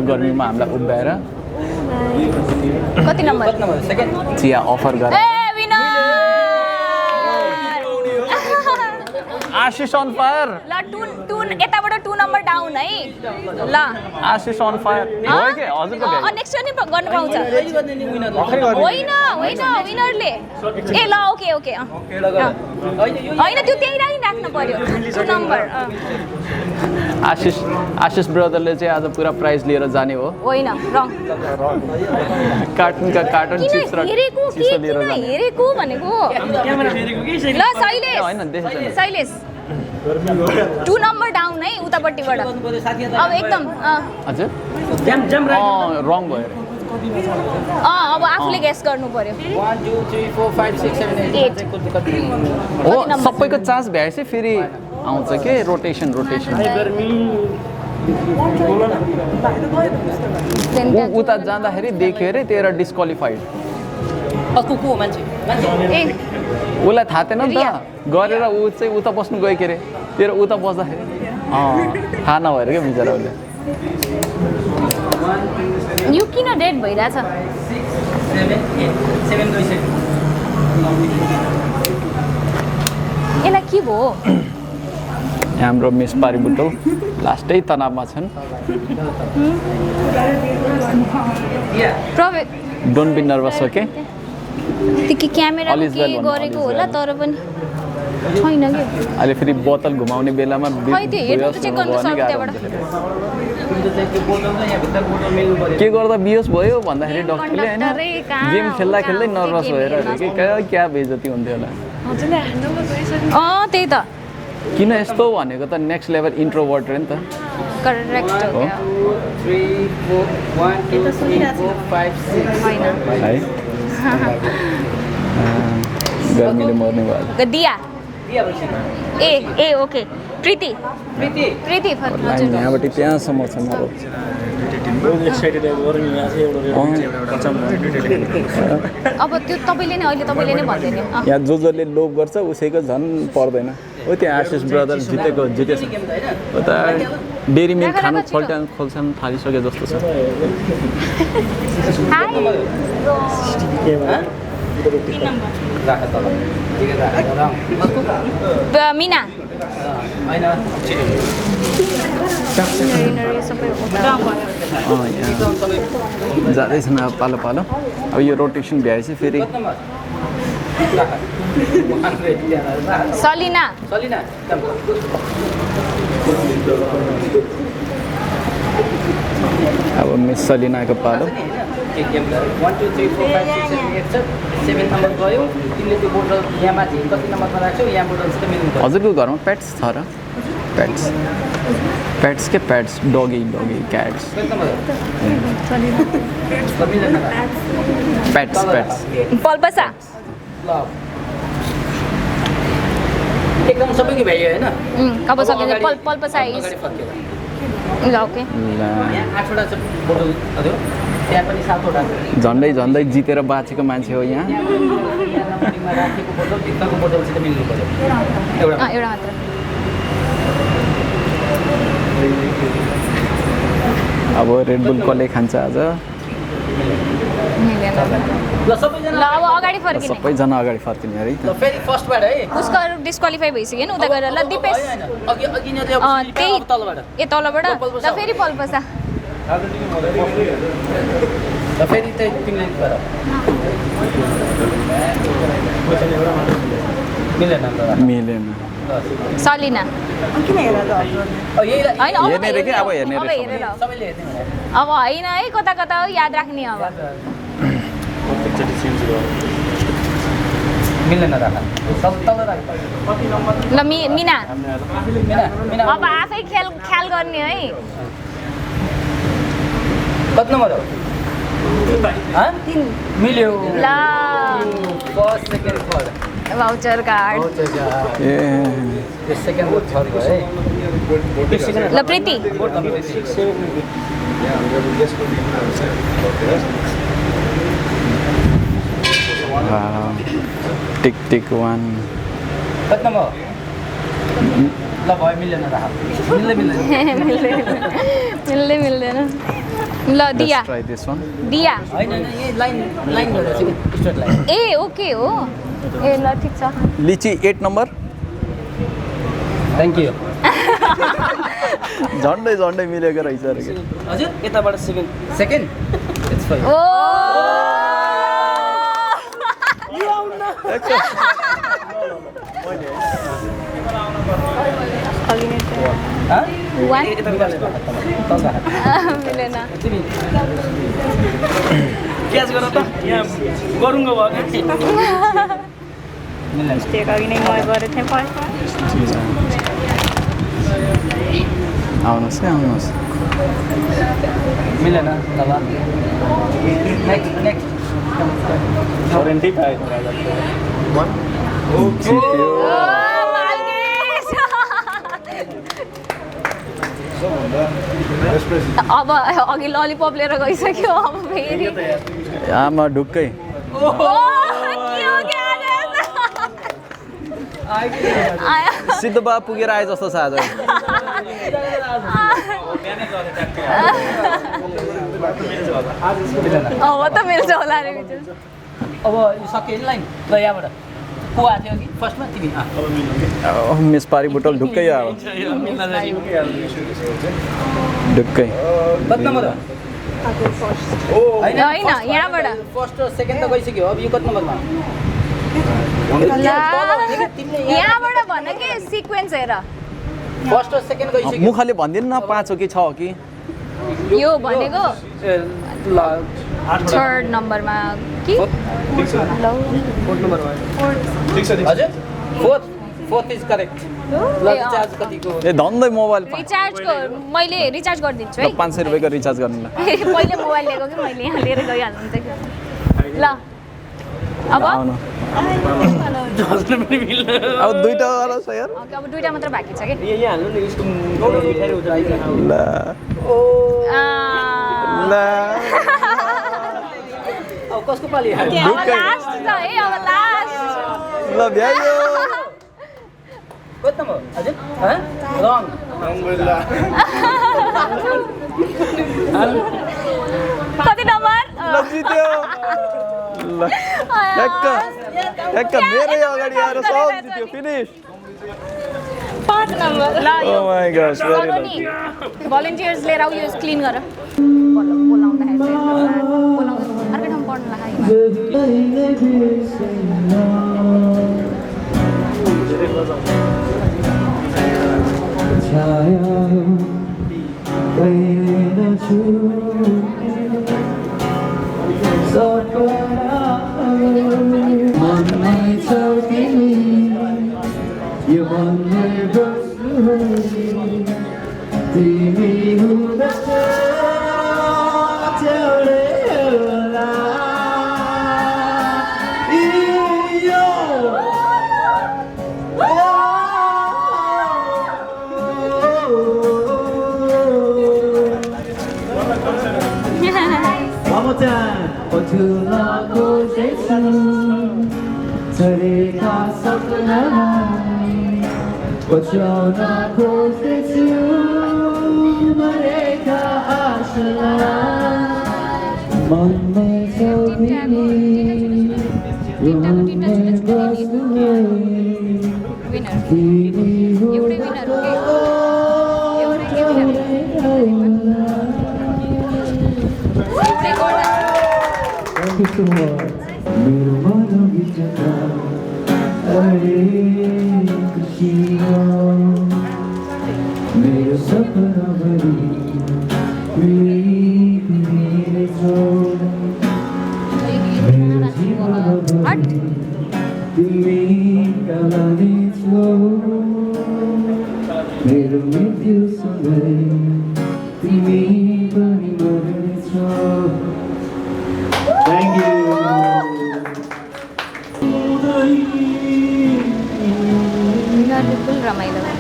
Speaker 2: गर्मीमा हामीलाई उभ्याएर
Speaker 4: कति नम्बर
Speaker 2: चिया अफर गरेर
Speaker 4: a winner
Speaker 2: Ashish on fire
Speaker 4: ल टु यताबाट 2 नम्बर डाउन है ल
Speaker 2: आशिष अन फायर हो के हजुरको भ्याइ
Speaker 4: नेक्स्ट पनि गर्न पाउँछ होइन विनरले ए ल ओके होइन त्यो त्यही राख्नु पर्यो 2 नम्बर
Speaker 2: आशिष ब्रदरले चाहिँ आज पुरा प्राइज लिएर जाने हो
Speaker 4: होइन रङ
Speaker 2: कार्टुनका कार्टुन चिप्स र चिसो लिएर जाने
Speaker 4: हेरेको भनेको ल शैलेश 2 नम्बर डाउन है उतापट्टिबाट अब एकदम
Speaker 2: हजुर रङ भयो
Speaker 4: अब आफूले गेस गर्नु पर्यो
Speaker 7: 1 2 3 4 5 6 7 8
Speaker 2: हो सबैको चान्स भ्याएपछि फेरि आउँछ के रोटेसन उता जाँदाखेरि देख्यो अरे तेरो डिस्क्वालिफाइड उसलाई थाहा थिएन नि त गरेर ऊ चाहिँ उता बस्नु गयो के अरे तेरो उता बस्दाखेरि थाहा नभएर क्या बिचरा उसले
Speaker 4: यो किन डेट भइरहेछ यसलाई के भयो
Speaker 2: हाम्रो मिस पारिबुटो लास्टै तनावमा छन् डोन्ट बी नर्भस ओके
Speaker 4: त्यो क्यामेरा के गरेको होला तर पनि छैन के
Speaker 2: अहिले फेरि बोतल घुमाउने बेलामा
Speaker 4: खै त्यो हेर्नु चेक गर्न सक्छ त्यहाँबाट
Speaker 2: के गर्दा बिहोस भयो भन्दाखेरि डक्टरले हैन गेम खेल्दा खेल्दै नर्भस भएर कि क्या बेइज्जती हुन्थ्यो होला
Speaker 4: त्यही त
Speaker 2: किन यस्तो भनेको त नेक्स्ट लेभल इन्ट्रोभर्ट रे नि त
Speaker 4: करेक्ट हो
Speaker 7: 3 4 1 2 3 4 5 6
Speaker 2: है गर्मीले मर्ने भयो
Speaker 4: दिया ए ओके प्रीति
Speaker 2: यहाँबाट त्यहाँसम्म छ मेरो
Speaker 4: अब त्यो तपाईँले नै अहिले भन्दै नि
Speaker 2: यहाँ जसले लोभ गर्छ उसैको झन् पर्दैन हो त्यहाँ आशिष ब्रदर जितेछ उता डेरी मिल्क खानु खोल्छन् थालिसके जस्तो छ
Speaker 4: मिना
Speaker 2: जाँदैछन् अब पालो पालो अब यो रोटेसन भ्याएपछि फेरि
Speaker 4: सलिना
Speaker 2: अब मिस सलिनाको पालो
Speaker 7: 1 2 3 4 5 6 7 8 नम्बर गयो तिमीले त्यो बोतल यहाँ माथि कति नम्बरमा राख्छौ यहाँ बोतलसित मिल्नु पर्यो
Speaker 2: हजुरको घरमा पेट्स छ र पेट्स के पेट्स डगी क्याट्स पेट्स
Speaker 4: पल्पसा
Speaker 7: ल एकदम सबैको भ्यायो हैन
Speaker 4: अब सकिन्छ पल्पसा इज ल ओके
Speaker 7: यहाँ 8 वटा छ बोतल हजुर त्यहाँ पनि 7 वटा
Speaker 2: झन्डै जितेर बाँचेको मान्छे हो यहाँ
Speaker 7: नम्बरिङमा राखेको बोतल भित्रको बोतलसित मिल्नु पर्यो एउटा
Speaker 4: मात्र
Speaker 2: अब रेड बुल कसले खान्छ आज
Speaker 7: ल सबैजना
Speaker 4: अब अगाडि फर्किने
Speaker 2: सबैजना अगाडि फर्किने अरे
Speaker 7: ल फेरि फर्स्टबाट है
Speaker 4: उसको डिस्क्वालिफाई भइसक्यो नि उता गएर ल दिपेश
Speaker 7: अघि न त्यो
Speaker 4: त्यही
Speaker 7: तलबाट
Speaker 4: तलबाट ल फेरि पल्पसा
Speaker 7: ल फेरि त्यही तिमीले गर
Speaker 2: मिलेन
Speaker 4: सलिना
Speaker 2: हेर्ने रे के अब हेर्ने रे
Speaker 7: सबैले हेर्ने
Speaker 4: अब होइन है कता हो याद राख्ने अब
Speaker 7: मिल्दैन राख तल राख
Speaker 4: ल मिना अब आफै ख्याल गर्ने है
Speaker 7: कति नम्बर हो
Speaker 3: मिल्यो
Speaker 4: ल
Speaker 3: first second third
Speaker 4: voucher card
Speaker 2: ए
Speaker 3: सेकेन्ड थर्ड भयो है
Speaker 4: ल प्रीति
Speaker 2: टिक टिक 1
Speaker 3: कति नम्बर ल भयो मिल्दैन राख
Speaker 4: मिल्दैन ल दिया
Speaker 2: ट्राई दिस वन
Speaker 4: दिया
Speaker 3: हैन यही लाइन गरेर चाहिँ स्ट्रेट लाइन
Speaker 4: ए ओके हो ए ल ठिक छ
Speaker 2: लिची 8 नम्बर
Speaker 3: थ्याङ्क यू
Speaker 2: झन्डै मिलेको रहेछ अरे के
Speaker 3: हजुर यताबाट सेकेन्ड इट्स फाइन
Speaker 4: ओ मिलेन
Speaker 3: क्याच गर त यहाँ गरुङ्गो भयो
Speaker 4: मिस्टेक अघि नै म गरेको थिएँ
Speaker 2: आउनुहोस् है आउनुहोस्
Speaker 3: मिलेन ल नेक्स्ट
Speaker 1: 75
Speaker 4: अब अघि ललिपप लिएर गइसक्यो अब फेरि
Speaker 2: आमा ढुक्कै सिद्धबा पुगेर आए जस्तो छ आज
Speaker 4: अब त मिल्छ होला रे
Speaker 3: अब यो सकियो नि लाइन ल यहाँबाट को आएको थियो कि फर्स्टमा तिमी
Speaker 2: मिस पारी बोतल ढुक्कै आयो ढुक्कै
Speaker 3: कति नम्बर
Speaker 4: होइन यहाँबाट
Speaker 3: फर्स्ट र सेकेन्ड त गइसक्यो अब यो कति नम्बरमा
Speaker 4: यहाँबाट भन कि सिक्वेन्स हेर
Speaker 3: फर्स्ट र सेकेन्ड गइसक्यो
Speaker 2: मुखले भनिदिनु न 5 हो कि 6 हो कि
Speaker 4: यो भनेको
Speaker 3: ल
Speaker 4: थर्ड नम्बरमा कि
Speaker 3: हजुर फोर्थ इज करेक्ट ल रिचार्ज कतिको
Speaker 2: ए धन्दै मोबाइल
Speaker 4: रिचार्जको मैले रिचार्ज गरिदिन्छु है
Speaker 2: 500 रुपैयाँको रिचार्ज गर्नु ल
Speaker 4: पहिले मोबाइल लिएको कि मैले यहाँ लिएर गइहाल्नुहुन्छ कि ल अब
Speaker 2: अब दुईटा वाला छ यार
Speaker 4: अब दुईटा मात्र बाँकी छ कि
Speaker 3: यहाँ हाल्नु नि यसको मिठाई उठाइदिनु
Speaker 2: ल ल
Speaker 3: अब कसको पाली
Speaker 4: अब लास्ट छ है अब लास्ट
Speaker 2: ल भ्यायो
Speaker 3: कति नम्बर हजुर रङ
Speaker 4: कति नम्बर
Speaker 2: ल जित्यो ल ठ्याक्क मेरै अगाडि आएर सब जित्यो फिनिश
Speaker 4: 5 नम्बर ल
Speaker 2: ओ माय गॉड भेरी
Speaker 4: नि भलन्टियर्स लिएर आऊ यो क्लिन गर बोलाउँदाखेरि बोलाउँदा अर्कै ठाउँ पढ्नु लाग्यो यिनीहरूले फुल रमाइलो गरे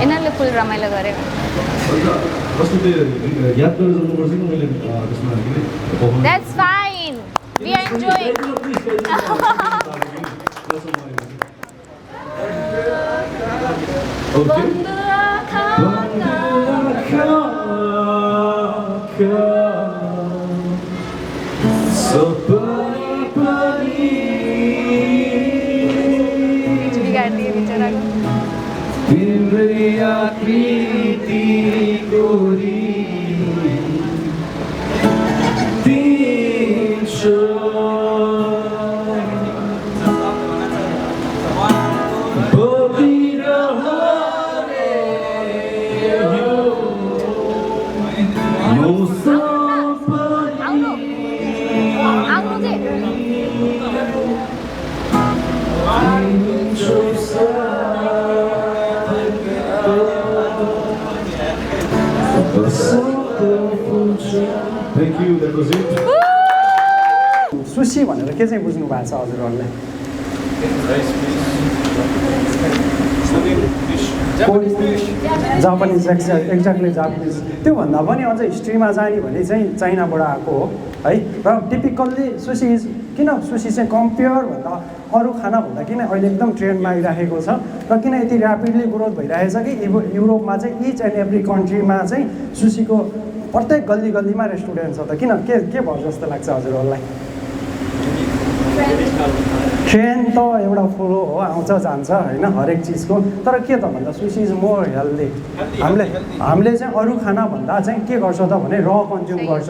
Speaker 4: यिनीहरूले फुल रमाइलो गरे
Speaker 5: याद गरेर जानुपर्छ कि मैले त्यसमा
Speaker 4: that's fine we are enjoying बिगारिदिए बिचराको
Speaker 10: तिम्रै आकृति गोरी दिन्छु बोकिरहने यो
Speaker 5: Thank you, that was it.
Speaker 1: Sushi भनेर के चाहिँ बुझ्नु भएको छ हजुरहरूले जापानिज एक्ज्याक्टली जापानिज त्योभन्दा पनि अझ हिस्ट्रीमा जाने भने चाहिँ चाइनाबाट आएको हो है र टिपिकल्ली सुशी इज किन सुशी चाहिँ कम्पेयर भन्दा अरू खानाभन्दा किन अहिले एकदम ट्रेन्डमा आइराखेको छ र किन यति ऱ्यापिडली ग्रोथ भइरहेछ कि युरोपमा चाहिँ इच एन्ड एभ्री कन्ट्रीमा चाहिँ सुशीको प्रत्येक गल्ली गल्लीमा रेस्टुरेन्ट छ त किन के भयो जस्तो लाग्छ हजुरहरूलाई ट्रेन्ड त एउटा फुलो हो आउँछ जान्छ होइन हरेक चिजको तर के त भन्दा सुशी इज मोर हेल्दी हामीले चाहिँ अरू खानाभन्दा चाहिँ के गर्छ त भने र कन्ज्युम गर्छ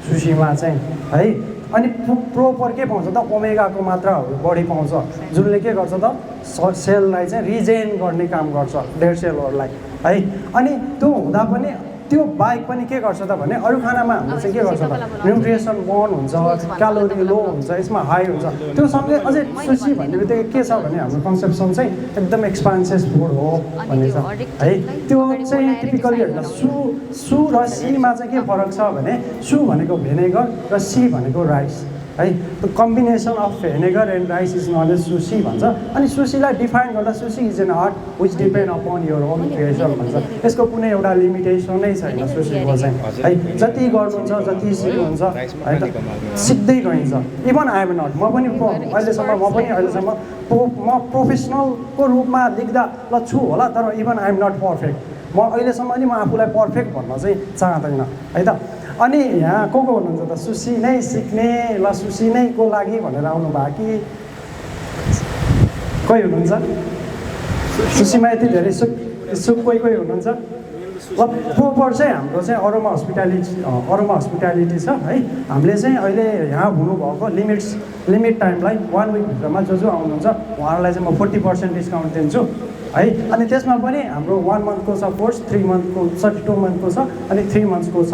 Speaker 1: सुशीमा चाहिँ है अनि प्रोपर के पाउँछ त ओमेगाको मात्राहरू बढी पाउँछ जुनले के गर्छ त सेललाई चाहिँ रिजेन गर्ने काम गर्छ डेड सेलहरूलाई है अनि त्यो हुँदा पनि त्यो बाहेक पनि के गर्छ त भने अरू खानामा हाम्रो चाहिँ के गर्छ त न्युट्रिसन बर्न हुन्छ क्यालोरी लो हुन्छ यसमा हाई हुन्छ त्यो सँगै अझै सुशी भन्ने बित्तिकै के छ भने हाम्रो कन्सेप्सन चाहिँ एकदम एक्सपान्सिभ फुड हो भन्ने छ है त्यो चाहिँ टिपिकली होइन सु र सीमा चाहिँ के फरक छ भने सु भनेको भेनेगर र सी भनेको राइस है the combination of vinegar and rice is not as sushi भन्छ अनि सुशीलाई डिफाइन गर्दा sushi is an art which depend upon your own creation भन्छ यसको कुनै एउटा लिमिटेसनै छैन सुशीको चाहिँ है जति गर्नुहुन्छ जति सिक्नुहुन्छ है त सिक्दै गइन्छ इभन आई एम नट म पनि अहिलेसम्म म प्रोफेसनलको रूपमा लेख्दा ल छु होला तर even I am not perfect म अहिलेसम्म नि म आफूलाई पर्फेक्ट भन्न चाहिँ चाहँदैन है त अनि यहाँ को हुनुहुन्छ त सुशी नै सिक्ने ल सुशी नै को लागि भनेर आउनु भयो कि कोही हुनुहुन्छ सुशीमा यति धेरै सुख कोही हुनुहुन्छ ल प्रोपर चाहिँ हाम्रो चाहिँ अरोमा हस्पिटालिटी छ है हामीले चाहिँ अहिले यहाँ हुनुभएको लिमिट टाइमलाई 1 विकभित्रमा जो आउनुहुन्छ उहाँहरूलाई चाहिँ म 40% डिस्काउन्ट दिन्छु है अनि त्यसमा पनि हाम्रो 1 मन्थको छ कोर्स 3 मन्थको 2 मन्थको छ अनि 3 मन्थ्सको छ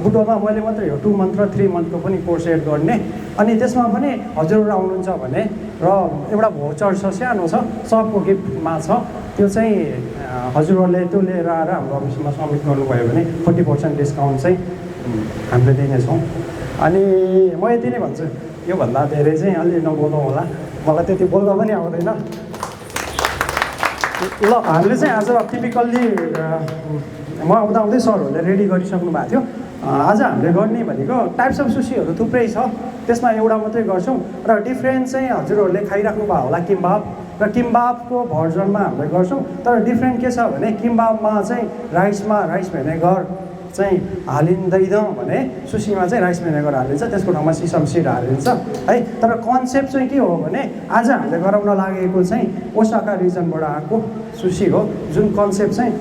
Speaker 1: बुटोलमा मैले मात्रै हो 2 मन्थ र 3 मन्थको पनि कोर्स एड गर्ने अनि त्यसमा पनि हजुरहरू आउनुहुन्छ भने र एउटा भोचर छ सानो छ सबको गिफ्टमा छ त्यो चाहिँ हजुरहरूले त्यो लिएर आएर हाम्रो अफिसमा सबमिट गर्नुभयो भने 40% डिस्काउन्ट चाहिँ हामीले दिनेछौँ अनि म यति नै भन्छु योभन्दा धेरै चाहिँ अलि नबोलौँ होला मलाई त्यति बोल्न पनि आउँदैन ल हामीले चाहिँ आज टिपिकल्ली म आउँदै सरहरूले रेडी गरिसक्नु भएको थियो आज हामीले गर्ने भनेको टाइप्स अफ सुशीहरू थुप्रै छ त्यसमा एउटा मात्रै गर्छौँ र डिफ्रेन्ट चाहिँ हजुरहरूले खाइराख्नु भयो होला किम्बाब र किम्बाबको भर्जनमा हामीले गर्छौँ तर डिफ्रेन्ट के छ भने किम्बाबमा चाहिँ राइस भेनेगर चाहिँ हालिँदैन भने सुशीमा चाहिँ राइस भेनेगर हालिन्छ त्यसको ठाउँमा सिसम सिड हालिन्छ है तर कन्सेप्ट चाहिँ के हो भने आज हामीले गराउन लागेको चाहिँ ओसाका रिजनबाट आएको सुशी हो जुन कन्सेप्ट चाहिँ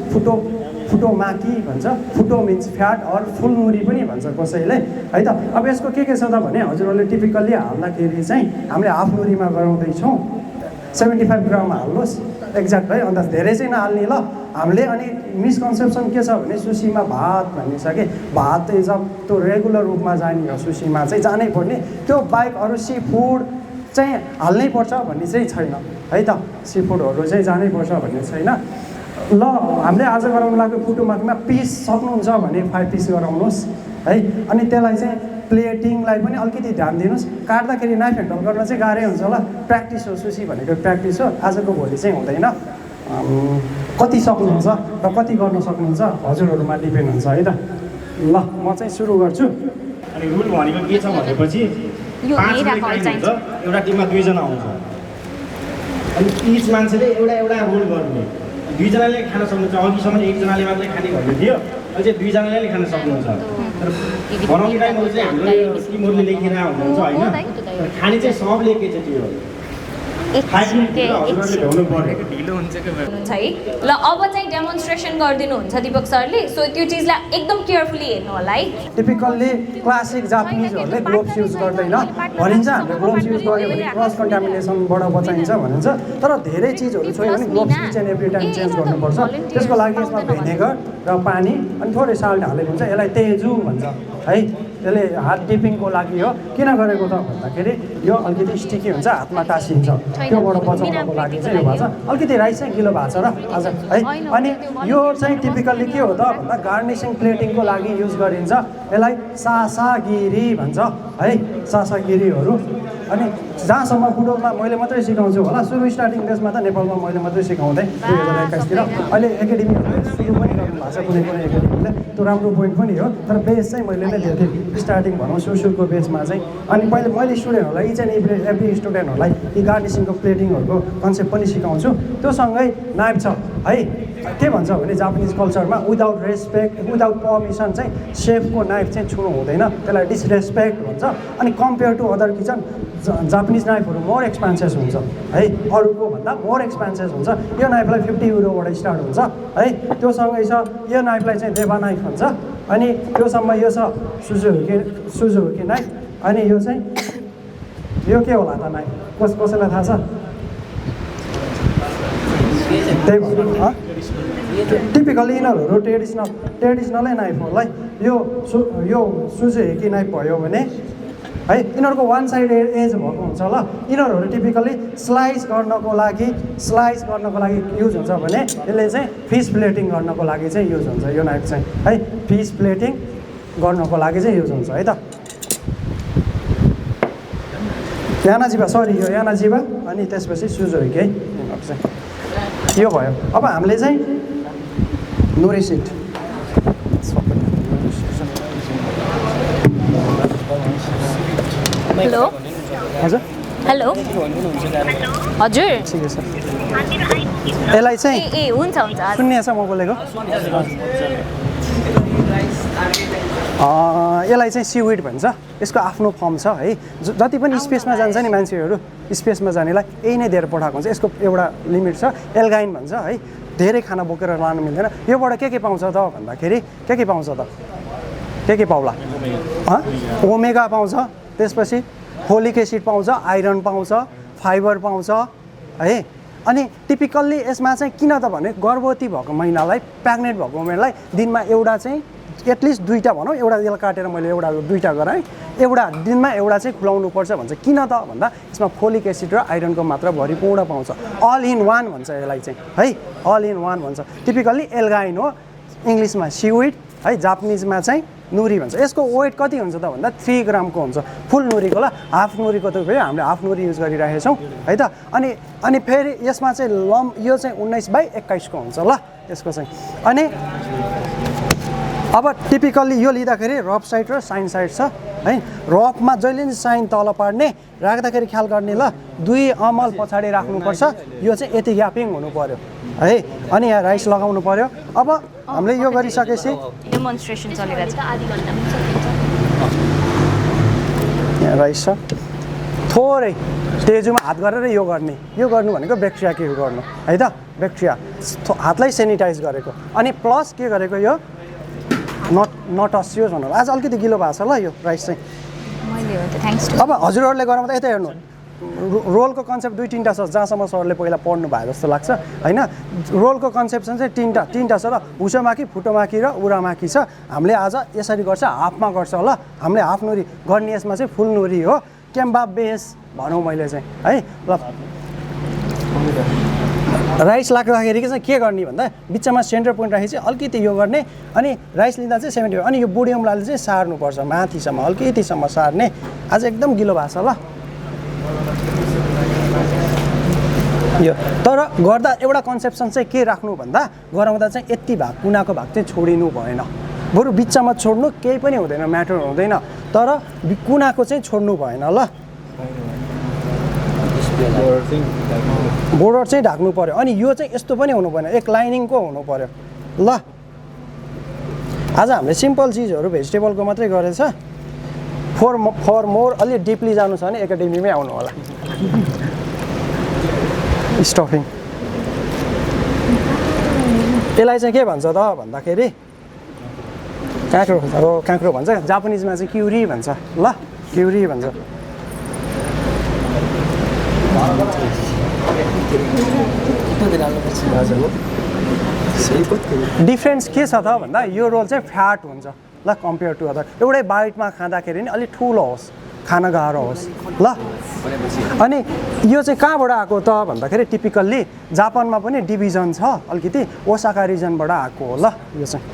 Speaker 1: फुटोमाकी भन्छ फुटो मिन्स फ्याट अर फुलमुरी पनि भन्छ कसैले है त अब यसको के छ त भने हजुरहरूले टिपिकल्ली हाल्दाखेरि चाहिँ हामीले हाफ मुरीमा गराउँदैछौँ 75 ग्राम हाल्नुहोस् एक्ज्याक्ट है अन्त धेरै चाहिँ नहाल्ने ल हामीले अनि मिसकन्सेप्सन के छ भने सुशीमा भात भन्ने छ कि भात जब त्यो रेगुलर रूपमा जाने हो सुशीमा चाहिँ जानै पर्ने त्यो बाहेक अरू सी फुड चाहिँ हाल्नै पर्छ भन्ने चाहिँ छैन है त सी फुडहरू चाहिँ जानै पर्छ भन्ने छैन ल हामीले आज गराउनु लाग्यो फुटोमाकीमा पिस सक्नुहुन्छ भने 5 पिस गराउनुहोस् है अनि त्यसलाई चाहिँ प्लेटिङलाई पनि अलिकति ध्यान दिनुहोस्। काट्दाखेरि नाइफ ह्यान्डल गर्न चाहिँ गाह्रै हुन्छ होला। प्र्याक्टिस हो, सुसी भनेको प्र्याक्टिस हो। आजको भोलि चाहिँ हुँदैन। कति सक्नुहुन्छ र कति गर्न सक्नुहुन्छ हजुरहरूमा डिपेन्ड हुन्छ है त। ल म चाहिँ सुरु गर्छु।
Speaker 12: अनि रुल भनेको के छ भनेपछि 5 टाइम हुन्छ, एउटा टिममा 2 जना आउँछ। अनि इच मान्छेले एउटा रोल गर्ने। 2 जनाले खान सक्नुहुन्छ। अघिसम्म 1 जनाले मात्रै खाने भन्ने थियो, अहिले चाहिँ 2 जनाले खान सक्नुहुन्छ। तर बनाउने टाइमहरू चाहिँ हाम्रो टिमहरूले लेखेर हुनुहुन्छ होइन। खाने चाहिँ सबले एकैचोटि हो।
Speaker 4: ढिलो हुन्छ है। ल अब चाहिँ डेमोन्स्ट्रेसन गरिदिनुहुन्छ दिपक सरले। सो त्यो चिजलाई एकदम केयरफुली हेर्नु होला है।
Speaker 1: टिपिकल्ली क्लासिक जापानिजहरूले ग्लोभ्स युज गर्दैन भनिन्छ। हामीले ग्लोभ्स युज गऱ्यो भने क्रस कन्टामिनेसनबाट बचाइन्छ भनिन्छ। तर धेरै चिजहरू छोयो भने gloves each and every time change गर्नुपर्छ। त्यसको लागि यसमा भिनेगर र पानी अनि थोरै साल्ट हालेको हुन्छ। यसलाई तेजु भन्छ है। यसले हात डिपिङको लागि हो। किन गरेको त भन्दाखेरि यो अलिकति स्टिकी हुन्छ, हातमा टाँसिन्छ। त्योबाट बचाउनको लागि चाहिँ यो भएको छ। अलिकति राइस चाहिँ गिलो भएको छ र आज है। अनि यो चाहिँ टिपिकल्ली के हो त भन्दा गार्निसिङ प्लेटिङको लागि युज गरिन्छ। यसलाई सासागिरी भन्छ है, सासागिरीहरू। अनि जहाँसम्म फुटबलमा मैले मात्रै सिकाउँछु होला। सुरु स्टार्टिङ डेजमा त नेपालमा मैले मात्रै सिकाउँथेँ 2021 तिर। अहिले एकाडेमीहरूले सुरु पनि गर्नु भएको छ कुनै कुनै एकाडेमीले। त्यो राम्रो पोइन्ट पनि हो। तर बेस चाहिँ मैले नै दिएको थिएँ स्टार्टिङ भनौँ सुरुको बेसमा चाहिँ। अनि मैले स्टुडेन्टहरूलाई इच एन्ड एभ्री स्टुडेन्टहरूलाई यी गार्निसिङको प्लेटिङहरूको कन्सेप्ट पनि सिकाउँछु। त्योसँगै नाइफ छ है। के भन्छ भने जापानिज कल्चरमा विदाउट रेस्पेक्ट विदाउट पर्मिसन चाहिँ सेफको नाइफ चाहिँ छुनु हुँदैन। त्यसलाई डिसरेस्पेक्ट भन्छ। अनि compare to other kitchen Japanese नाइफहरू मोर एक्सपेन्सिभ हुन्छ है। अरूको भन्दा मोर एक्सपेन्सिभ हुन्छ। यो नाइफलाई 50 युरोबाट स्टार्ट हुन्छ है। त्योसँगै छ यो नाइफलाई चाहिँ देवा नाइफ भन्छ। अनि त्योसम्म यो छ सुजुकी नाइफ। अनि यो चाहिँ यो के होला त नाइफ कसैलाई थाहा छ? त्यही भएर टिपिकल्ली यिनीहरू ट्रेडिसनलै नाइफ होला। यो सुजुकी नाइफ भयो भने है यिनीहरूको वान साइड एज भएको हुन्छ ल। यिनीहरू टिपिकल्ली स्लाइस गर्नको लागि युज हुन्छ भने यसले चाहिँ फिस प्लेटिङ गर्नको लागि चाहिँ युज हुन्छ। यो नाइफ चाहिँ है फिस प्लेटिङ गर्नको लागि चाहिँ युज हुन्छ है त। यानाजिबा सरी यो यानाजिबा अनि त्यसपछि सुजुकी है यिनीहरू चाहिँ यो भयो। अब हामीले चाहिँ नुरी सिट
Speaker 4: हेलो
Speaker 1: हजुर
Speaker 4: हेलो हजुर
Speaker 1: ठिकै छ। यसलाई चाहिँ
Speaker 4: ए हुन्छ हुन्छ
Speaker 1: सुन्ने छ म बोलेको। यसलाई चाहिँ सिविड भन्छ। यसको आफ्नो फर्म छ है। जति पनि स्पेसमा जान्छ नि मान्छेहरू स्पेसमा जानेलाई यही नै दिएर पठाएको हुन्छ। यसको एउटा लिमिट छ। एल्गाइन भन्छ है। धेरै खाना बोकेर लानु मिल्दैन। योबाट के पाउँछ त भन्दाखेरि के पाउँछ त के पाउला? ओमेगा पाउँछ। त्यसपछि फोलिक एसिड पाउँछ, आइरन पाउँछ, फाइबर पाउँछ है। अनि टिपिकल्ली यसमा चाहिँ किन त भने गर्भवती भएको महिनालाई प्रेग्नेन्ट भएको वुमेनलाई दिनमा एउटा चाहिँ एटलिस्ट 2टा भनौँ। एउटा यसलाई काटेर मैले एउटा 2टा गराएँ। एउटा दिनमा एउटा चाहिँ खुलाउनु पर्छ भन्छ। किन त भन्दा यसमा फोलिक एसिड र आइरनको मात्रा भरिपूर्ण पाउँछ। अल इन वान भन्छ यसलाई चाहिँ है। अल इन वान भन्छ। टिपिकल्ली एल्गाइन हो। इङ्ग्लिसमा सिविड है। जापानिजमा चाहिँ नुरी भन्छ। यसको वेट कति हुन्छ त भन्दा 3 ग्रामको हुन्छ फुल नुरीको। ल हाफ नुरीको त फेरि हामीले हाफ नुरी युज गरिरहेको छौँ है त। अनि फेरि यसमा चाहिँ यो चाहिँ 19/21 को हुन्छ ल यसको चाहिँ। अनि अब टिपिकल्ली यो लिँदाखेरि रफ साइड र साइन साइड छ है। रफमा जहिले पनि साइन तल पार्ने, राख्दाखेरि ख्याल गर्ने ल 2 अमल पछाडि राख्नुपर्छ। यो चाहिँ यति ग्यापिङ हुनु पर्यो है। अनि यहाँ राइस लगाउनु पर्यो। अब हामीले यो गरिसकेपछि
Speaker 4: डेमोन्स्ट्रेसन चलिरहेछ।
Speaker 1: यहाँ राइस छ। थोरै तेजुमा हात गरेर यो गर्ने। यो गर्नु भनेको ब्याक्टेरिया के गर्नु है त। ब्याक्टेरिया हातलाई सेनिटाइज गरेको। अनि प्लस के गरेको यो नटसियोस् भन्नु। आज अलिकति गिलो भएको छ ल यो राइस चाहिँ। अब हजुरहरूले गरौँ त यता हेर्नु। रोलको कन्सेप्ट 2-3टा छ जहाँसम्म सरले पहिला पढ्नु भयो जस्तो लाग्छ होइन। रोलको कन्सेप्सन चाहिँ तिनवटा छ र हुसोमाकी, फुटोमाकी र उरामाकी छ। हामीले आज यसरी गर्छ, हाफमा गर्छ ल। हामीले हाफ नुरी गर्ने यसमा चाहिँ फुल नुरी हो। केम्बा बेस भनौँ मैले चाहिँ है। ल राइस लाग्दाखेरि चाहिँ के गर्ने भन्दा बिचमा सेन्टर पोइन्ट राखी चाहिँ अलिकति यो गर्ने अनि राइस लिँदा चाहिँ 75 अनि यो बुढी औँलाले चाहिँ सार्नुपर्छ माथिसम्म अलिकतिसम्म सार्ने आज एकदम गिलो भएको छ ल यो तर गर्दा एउटा कन्सेप्सन चाहिँ के राख्नु भन्दा गराउँदा चाहिँ यति भाग कुनाको भाग चाहिँ छोडिनु भएन बरु बिचमा छोड्नु केही पनि हुँदैन म्याटर हुँदैन तर कुनाको चाहिँ छोड्नु भएन ल बोर्डर चाहिँ ढाक्नु पर्यो अनि यो चाहिँ यस्तो पनि हुनु भएन एक लाइनिङको हुनु पर्यो ल आज हामीले सिम्पल चिजहरू भेजिटेबलको मात्रै गरेछ फर मोर अलि डिपली जानु छ भने एकाडेमीमै आउनु होला स्टफिङ यसलाई चाहिँ के भन्छ त भन्दाखेरि काँक्रो अब काँक्रो भन्छ जापानिजमा चाहिँ क्युरी भन्छ ल क्युरी भन्छ डिफ्रेन्स के छ त भन्दा यो रोल चाहिँ फ्याट हुन्छ ल कम्पेयर टु अदर एउटै बाइटमा खाँदाखेरि नि अलिक ठुलो होस् खान गाह्रो होस् ल अनि यो चाहिँ कहाँबाट आएको त भन्दाखेरि टिपिकल्ली जापानमा पनि डिभिजन छ अलिकति ओसाका रिजनबाट आएको हो ल यो चाहिँ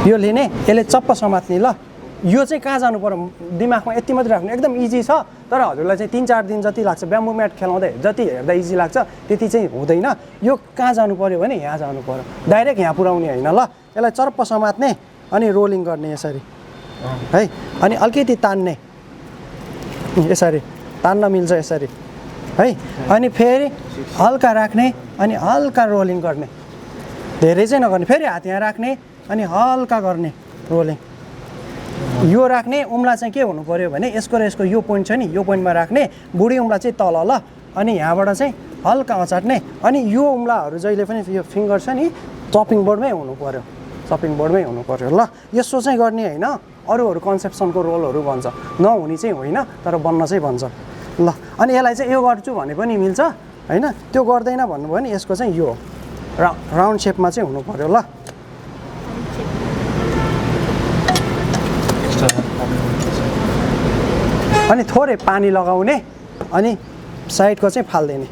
Speaker 1: यो लिने यसले चप्प समात्ने ल यो चाहिँ कहाँ जानु पर्यो दिमागमा यति मात्रै राख्नु एकदम इजी छ तर हजुरलाई चाहिँ 3-4 दिन जति लाग्छ ब्याम्बो म्याट खेलाउँदै जति हेर्दा इजी लाग्छ त्यति चाहिँ हुँदैन यो कहाँ जानु पर्यो भने यहाँ जानु पर्यो डाइरेक्ट यहाँ पुर्याउने होइन ल यसलाई चर्प समात्ने अनि रोलिङ गर्ने यसरी है अनि अलिकति तान्ने यसरी तान्न मिल्छ यसरी है अनि फेरि हल्का राख्ने अनि हल्का रोलिङ गर्ने धेरै चाहिँ नगर्ने फेरि हात यहाँ राख्ने अनि हल्का गर्ने रोलिङ यो राख्ने उम्ला चाहिँ के हुनु पर्यो भने यसको र यसको यो पोइन्ट छ नि यो पोइन्टमा राख्ने बुढी उम्ला चाहिँ तल ल अनि यहाँबाट चाहिँ हल्का अचाट्ने अनि यो उम्लाहरू जहिले पनि यो फिङ्गर छ नि चपिङ बोर्डमै हुनु पर्यो चपिङ बोर्डमै हुनु पर्यो ल यसो चाहिँ गर्ने होइन अरूहरू कन्सेप्सनको रोलहरू भन्छ नहुने चाहिँ होइन तर बन्न चाहिँ भन्छ ल अनि यसलाई चाहिँ यो गर्छु भने पनि मिल्छ होइन त्यो गर्दैन भन्नुभयो भने यसको चाहिँ यो राउन्ड सेपमा चाहिँ हुनु पर्यो ल अनि थोरै पानी लगाउने अनि साइडको चाहिँ फाल्दिने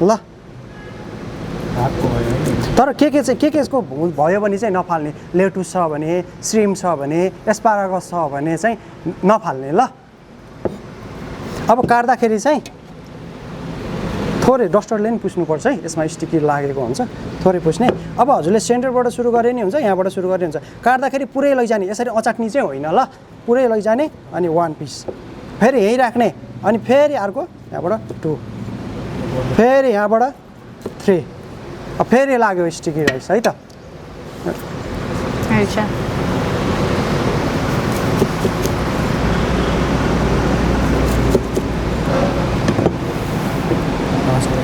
Speaker 1: ल तर के केको भयो भने चाहिँ नफाल्ने लेटुस छ भने श्रिम छ भने एस्पारागस छ भने चाहिँ नफाल्ने ल अब काट्दाखेरि चाहिँ थोरै डस्टरले नि पुस्नुपर्छ है यसमा स्टिकी लागेको हुन्छ थोरै पुस्ने अब हजुरले सेन्टरबाट सुरु गरे नि हुन्छ यहाँबाट सुरु गरे हुन्छ काट्दाखेरि पुरै लैजाने यसरी अचाट्ने चाहिँ होइन ल पुरै लैजाने अनि 1 पिस फेरि यहीँ राख्ने अनि फेरि अर्को यहाँबाट 2 फेरि यहाँबाट 3 फेरि लाग्यो स्टिकी राइस है त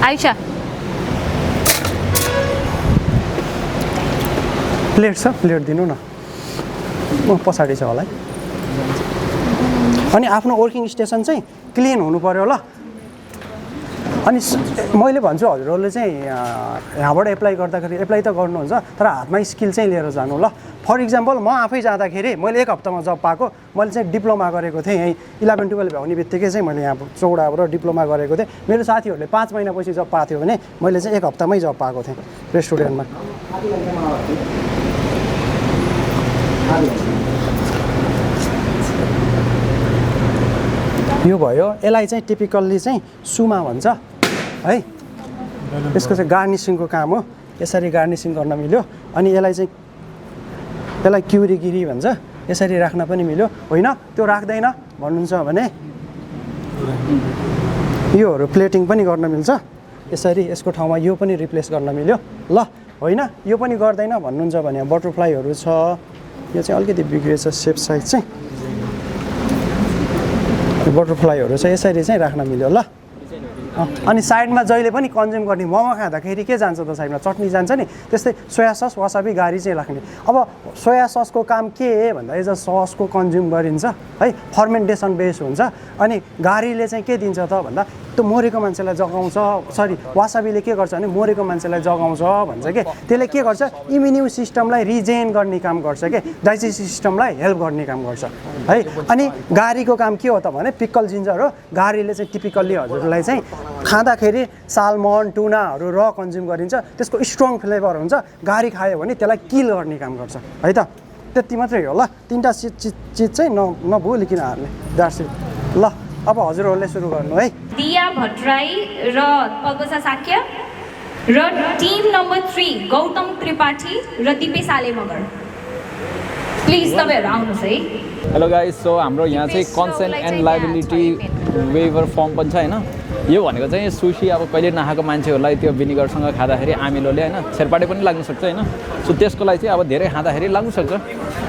Speaker 4: आइशा
Speaker 1: प्लेट छ प्लेट दिनु न पछाडि छ होला है अनि आफ्नो वर्किङ स्टेसन चाहिँ क्लिन हुनु पर्यो ल अनि मैले भन्छु हजुरहरूले चाहिँ यहाँबाट एप्लाई गर्दाखेरि एप्लाई त गर्नुहुन्छ तर हातमा स्किल चाहिँ लिएर जानु ल फर इक्जाम्पल म आफै जाँदाखेरि मैले 1 हप्तामा जब पाएको मैले चाहिँ डिप्लोमा गरेको थिएँ यहीँ 11-12 भ्याउने बित्तिकै चाहिँ मैले यहाँ चौडाबाट डिप्लोमा गरेको थिएँ मेरो साथीहरूले 5 महिनापछि जब पाएको थियो भने मैले चाहिँ 1 हप्तामै जब पाएको थिएँ रेस्टुरेन्टमा यो भयो यसलाई चाहिँ टिपिकल्ली चाहिँ सुमा भन्छ है यसको चाहिँ गार्निसिङको काम हो यसरी गार्निसिङ गर्न मिल्यो अनि यसलाई क्युरीगिरी भन्छ यसरी राख्न पनि मिल्यो होइन त्यो राख्दैन भन्नुहुन्छ भने योहरू प्लेटिङ पनि गर्न मिल्छ यसरी यसको ठाउँमा यो पनि रिप्लेस गर्न मिल्यो ल होइन यो पनि गर्दैन भन्नुहुन्छ भने बटरफ्लाईहरू छ यो चाहिँ अलिकति बिग्रेछ सेप साइज चाहिँ बटरफ्लाईहरू चाहिँ यसरी चाहिँ राख्न मिल्यो ल अनि साइडमा जहिले पनि कन्ज्युम गर्ने मोमो खाँदाखेरि के जान्छ त साइडमा चटनी जान्छ नि त्यस्तै सोया सस वासाबी गारी चाहिँ राख्ने अब सोया ससको काम के भन्दा एज अ ससको कन्ज्युम गरिन्छ है फर्मेन्टेसन बेस हुन्छ अनि गारीले चाहिँ के दिन्छ त भन्दा त्यो मरेको मान्छेलाई जगाउँछ सरी वासाबीले के गर्छ भने मरेको मान्छेलाई जगाउँछ भन्छ के त्यसले के गर्छ इम्युनिटी सिस्टमलाई रिजेन गर्ने काम गर्छ के डाइजेस्टिभ सिस्टमलाई हेल्प गर्ने काम गर्छ है अनि गारीको काम के हो त भने पिकल जिन्जर हो गारीले चाहिँ टिपिकल्ली हजुरलाई चाहिँ खाँदाखेरि सालमन टुनाहरू र कन्ज्युम गरिन्छ त्यसको स्ट्रङ फ्लेभर हुन्छ गारी खायो भने त्यसलाई किल गर्ने काम गर्छ है त त्यति मात्रै हो ल तीनटा चिज चाहिँ नभुलिकन हाल्ने द्याट्स इट ल अब हजुरहरूले सुरु गर्नु है
Speaker 4: दिया भट्टराई र पल्पसा साक्य र टिम नम्बर 3 गौतम त्रिपाठी र दिपेश आले मगर प्लिज तपाईँहरू आउनुहोस् है
Speaker 2: हेलो गाइस सो हाम्रो यहाँ चाहिँ consent and liability whoever form पनि छ होइन यो भनेको चाहिँ सुसी अब कहिले नखाएको मान्छेहरूलाई त्यो भिनिगरसँग खाँदाखेरि आमिलोले होइन छेरपाटे पनि लाग्न सक्छ होइन सो त्यसको लागि चाहिँ अब धेरै खाँदाखेरि लाग्न सक्छ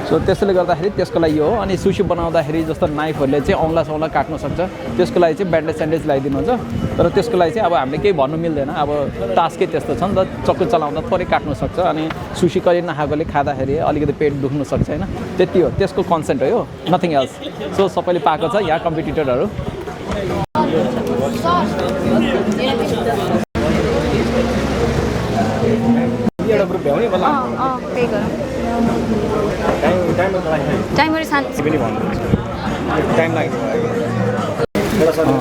Speaker 2: सो त्यसले गर्दाखेरि त्यसको लागि हो अनि सुसी बनाउँदाखेरि जस्तो नाइफहरूले चाहिँ औँला सौँला काट्न सक्छ त्यसको लागि चाहिँ ब्यान्डेज स्यान्डेज लगाइदिनुहुन्छ तर त्यसको लागि चाहिँ अब हामीले केही भन्नु मिल्दैन अब टास्कै त्यस्तो छ नि त चक्कु चलाउँदा थोरै काट्न सक्छ अनि सुसी कहिले नखाएकोले खाँदाखेरि अलिकति पेट दुख्न सक्छ होइन त्यति हो त्यसको कन्सेन्ट हो नथिङ एल्स सो सबैले पाएको छ यहाँ कम्पिटिटरहरू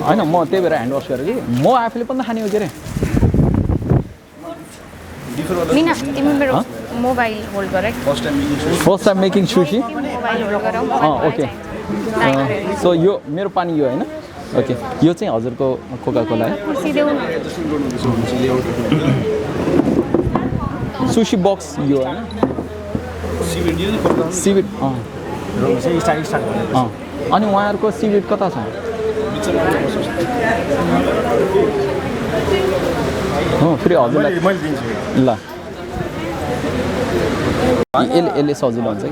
Speaker 2: होइन म त्यही भएर ह्यान्ड वास गरेँ कि म आफूले पनि खाने हो के अरे
Speaker 4: मोबाइल होल्ड गर
Speaker 2: first time making sushi okay so यो मेरो पानी यो होइन ओके यो चाहिँ हजुरको कोका कोला है सुशी बक्स यो होइन सिविड अनि उहाँहरूको सिविड कता छ फेरि हजुरलाई ल यसले सजिलो हुन्छ कि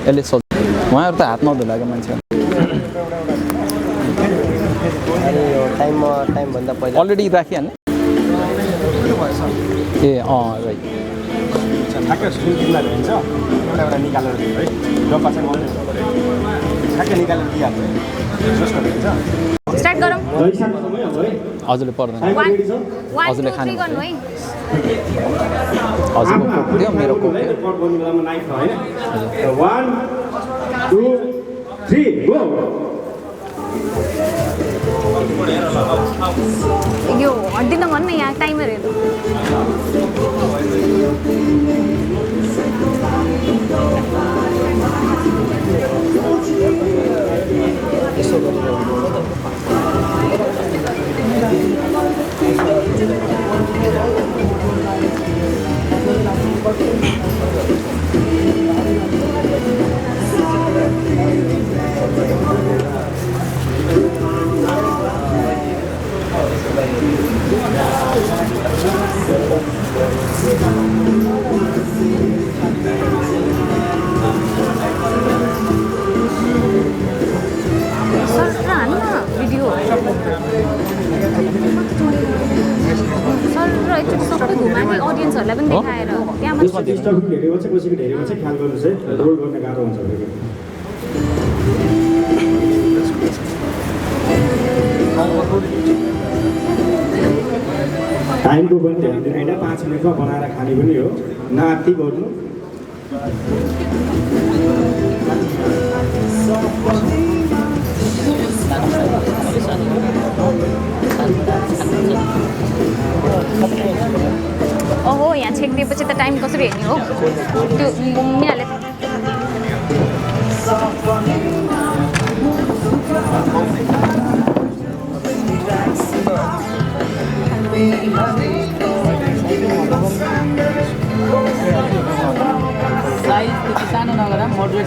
Speaker 2: यसले सजिलो उहाँहरू त हात नधुलाएको मान्छे
Speaker 7: टाइमभन्दा पहिला
Speaker 2: अलरेडी राखिहाल्ने ए राइट
Speaker 12: ठ्याक्कै स्कुल तिमीलाई हुन्छ एउटा एउटा निकालेर दिनु है र पछि ठ्याक्कै निकालेर दिइहाल्छ जस्तो हुन्छ
Speaker 4: स्टार्ट गरौँ
Speaker 2: हजुरले पर्दैन हजुरले खानु
Speaker 4: गर्नु है
Speaker 2: हजुरको कोक दियो मेरो कोक दियो
Speaker 12: 1 2 3 गो
Speaker 4: यो हड्डी त भन्नु यहाँ टाइमर हेर्नु अडियन्सहरूलाई पनि देखाएर त्यहाँबाट
Speaker 12: ढेरेको छ कसैको ढेरेको छ ख्याल गर्नुहोस् है रोल गर्न गाह्रो हुन्छ टाइमको पनि ध्यान दिनु होइन 5 मिनटमा बनाएर खाने पनि हो नाति गर्नु
Speaker 4: ओहो यहाँ छेकिदिएपछि त टाइम कसरी हेर्ने हो त्यो मिनाले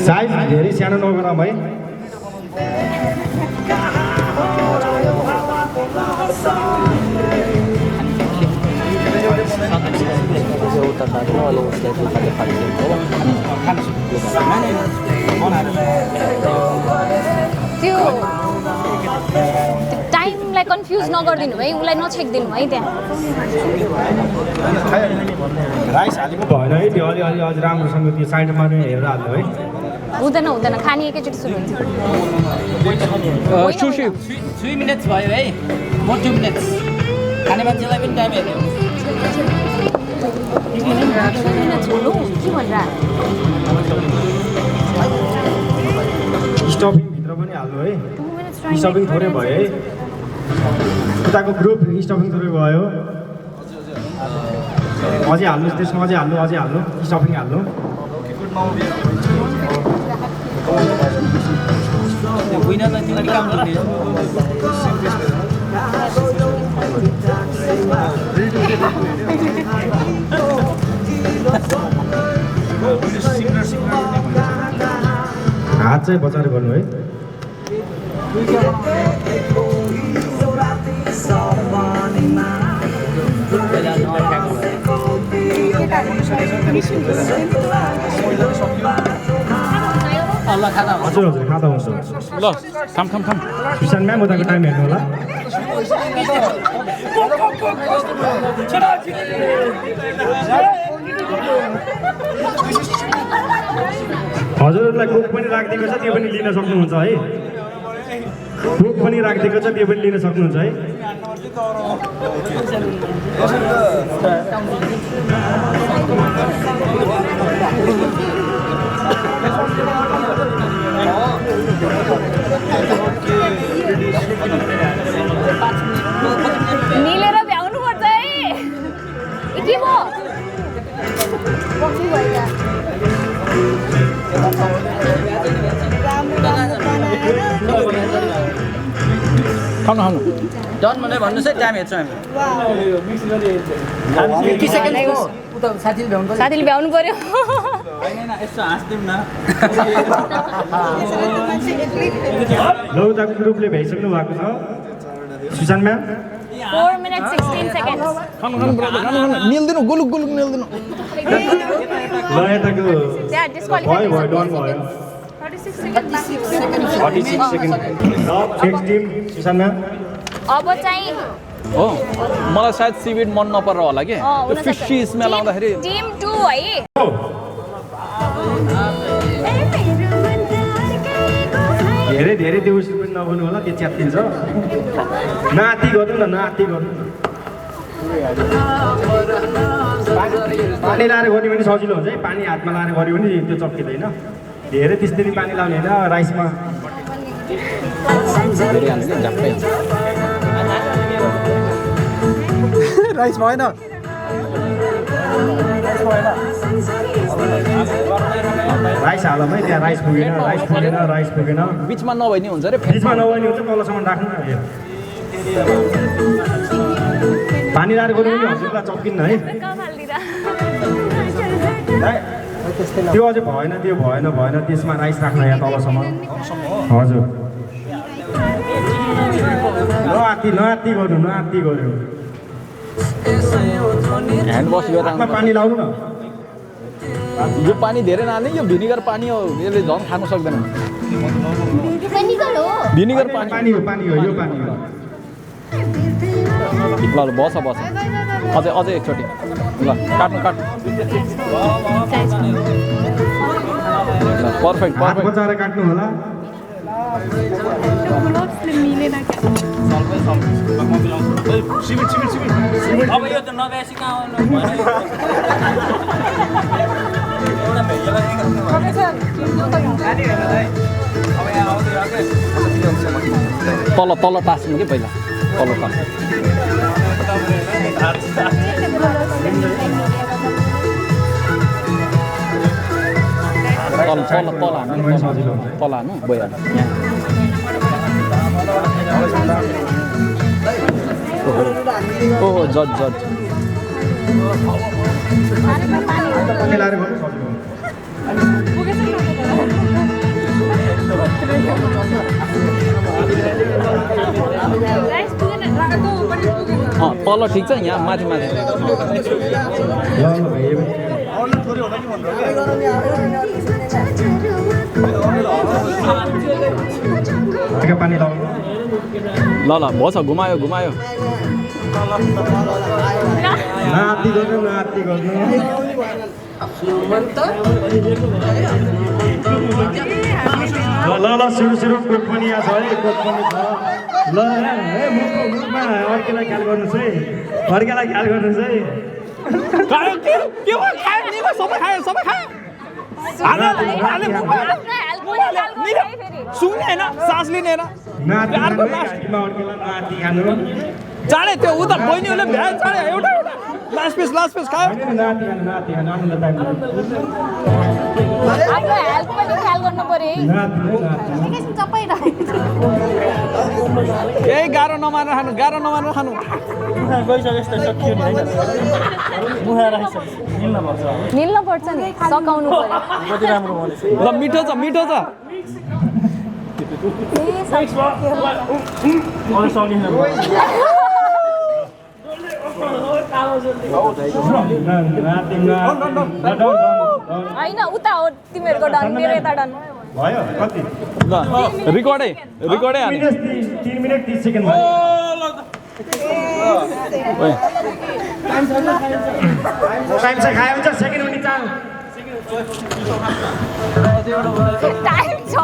Speaker 12: साइज धेरै सानो नगरौँ है
Speaker 4: त्यो टाइमलाई कन्फ्युज नगरिदिनु है उसलाई नछेक्दिनु है त्यहाँ
Speaker 12: राइस हालेको भएन है त्यो अलिअलि अझ राम्रोसँग त्यो साइडमा हेरेर हाल्नु है
Speaker 4: हुँदैन खानी एकैचोटि सुरु हुन्छ
Speaker 3: सुशी 3 मिनट्स भयो है म 2 मिनट्स खाने मान्छेलाई पनि टाइम हेर्नु
Speaker 12: स्टफिङभित्र पनि हाल्नु है स्टफिङ थोरै भयो है उताको ग्रुप स्टफिङ थोरै भयो अझै हाल्नुहोस् त्यसमा अझै हाल्नु स्टफिङ हाल्नु
Speaker 3: विनरलाई तिमी काम गर्ने
Speaker 12: हात चाहिँ बचाएर गर्नु है हजुर खाँदा हुन्छ
Speaker 2: ल खाम
Speaker 12: सुशान्त म्याम उताको टाइम हेर्नु होला हजुरहरूलाई कोक पनि राखिदिएको छ त्यो पनि लिन सक्नुहुन्छ है कोक पनि राखिदिएको छ त्यो पनि लिन सक्नुहुन्छ है
Speaker 4: मिलेर भ्याउनु पर्छ है के भयो
Speaker 2: खानु
Speaker 3: डन भनेर भन्नुहोस् है टाइम हेर्छौँ हामी 50 सेकेन्ड उता साथीले भ्याउनु पर्यो यसो हाँस्दिउँ न
Speaker 12: ल उताको ग्रुपले भ्याइसक्नु भएको छ सुशान्त म्याम
Speaker 4: 4 minutes 16 seconds
Speaker 2: निल्दिनु गुलुक निल्दिनु
Speaker 12: ल यताको भयो डन भयो
Speaker 4: 36 seconds
Speaker 12: 36 second next team Sushant ma'am
Speaker 4: अब चाहिँ
Speaker 2: हो मलाई सायद सिबिड मन नपर होला के फिसी स्मेल आउँदाखेरि
Speaker 4: टिम 2 है
Speaker 12: धेरै त्यो उस पनि नबोल्नु होला त्यो च्यात्तिन्छ नाति गर्नु न पानी लाएर गर्यो भने सजिलो हुन्छ है पानी हातमा लाएर गर्यो भने त्यो चप्किँदैन धेरै त्यसरी पानी लाउने होइन राइसमा
Speaker 2: राइस भएन
Speaker 12: राइस हालौँ है त्यहाँ राइस पुगेन
Speaker 2: बिचमा नभए नि हुन्छ रे
Speaker 12: बिचमा नभए नि हुन्छ तलसम्म राख्नु पानी लाएर गर्नु पनि हजुरलाई चप्किन्न है त्यो अझै भएन त्यसमा राइस राख्नु यहाँ तलसम्म हजुर नआत्ती गर्नु
Speaker 2: ह्यान्ड वास गरेर
Speaker 12: पानी लाउनु न
Speaker 2: यो पानी धेरै नहाल्ने यो भिनिगर पानी हो यसले झन् खानु सक्दैन भिनिगर पानी
Speaker 12: हो यो पानी हो
Speaker 2: ल बस अझै एकचोटि ल काट्नु ल पर्फेक्ट
Speaker 12: बचाएर काट्नु होला
Speaker 3: अब यो त नभ्यासी कहाँ आउनु
Speaker 2: तल टास्नु कि पहिला तल टास्नु तल हानु भइहाल्यो ओहो जज तल ठिक छ यहाँ माथि
Speaker 12: पानी लाउनु
Speaker 2: ल ल भन्छ घुमायो घुमायो
Speaker 12: नाति गर्नु नाति गर्नु ल ल सुरु सुरु कोट पनि यहाँ छ है कोट पनि छ ल ए मुखमा अर्केलाई ख्याल गर्नुहोस् है अर्केलाई ख्याल गर्नुहोस् है
Speaker 2: के भयो खायो नि सबै खायो सबै खायो सुन्ने होइन सास लिने होइन
Speaker 12: नाति खानु
Speaker 2: चाँडै त्यो उता बहिनीहरूले भ्याए चाँडै एउटा लास्ट पिस खायो
Speaker 12: नाति खानु आनन्द टाइम
Speaker 4: आफ्नो हेल्थ पनि ख्याल गर्नु पर्यो है
Speaker 2: यही गाह्रो नमानेर खानु
Speaker 4: निल्न पर्छ नि सकाउनु पर्यो
Speaker 2: ल मिठो छ
Speaker 4: होइन उता हो तिमीहरूको डन मेरो यता डन
Speaker 12: भयो कति
Speaker 2: ल रिकर्डै हाल्ने
Speaker 12: 3 मिनेट 30 सेकेन्ड टाइम चाहिँ खायो हुन्छ सेकेन्ड पनि चाल
Speaker 4: टाइम छ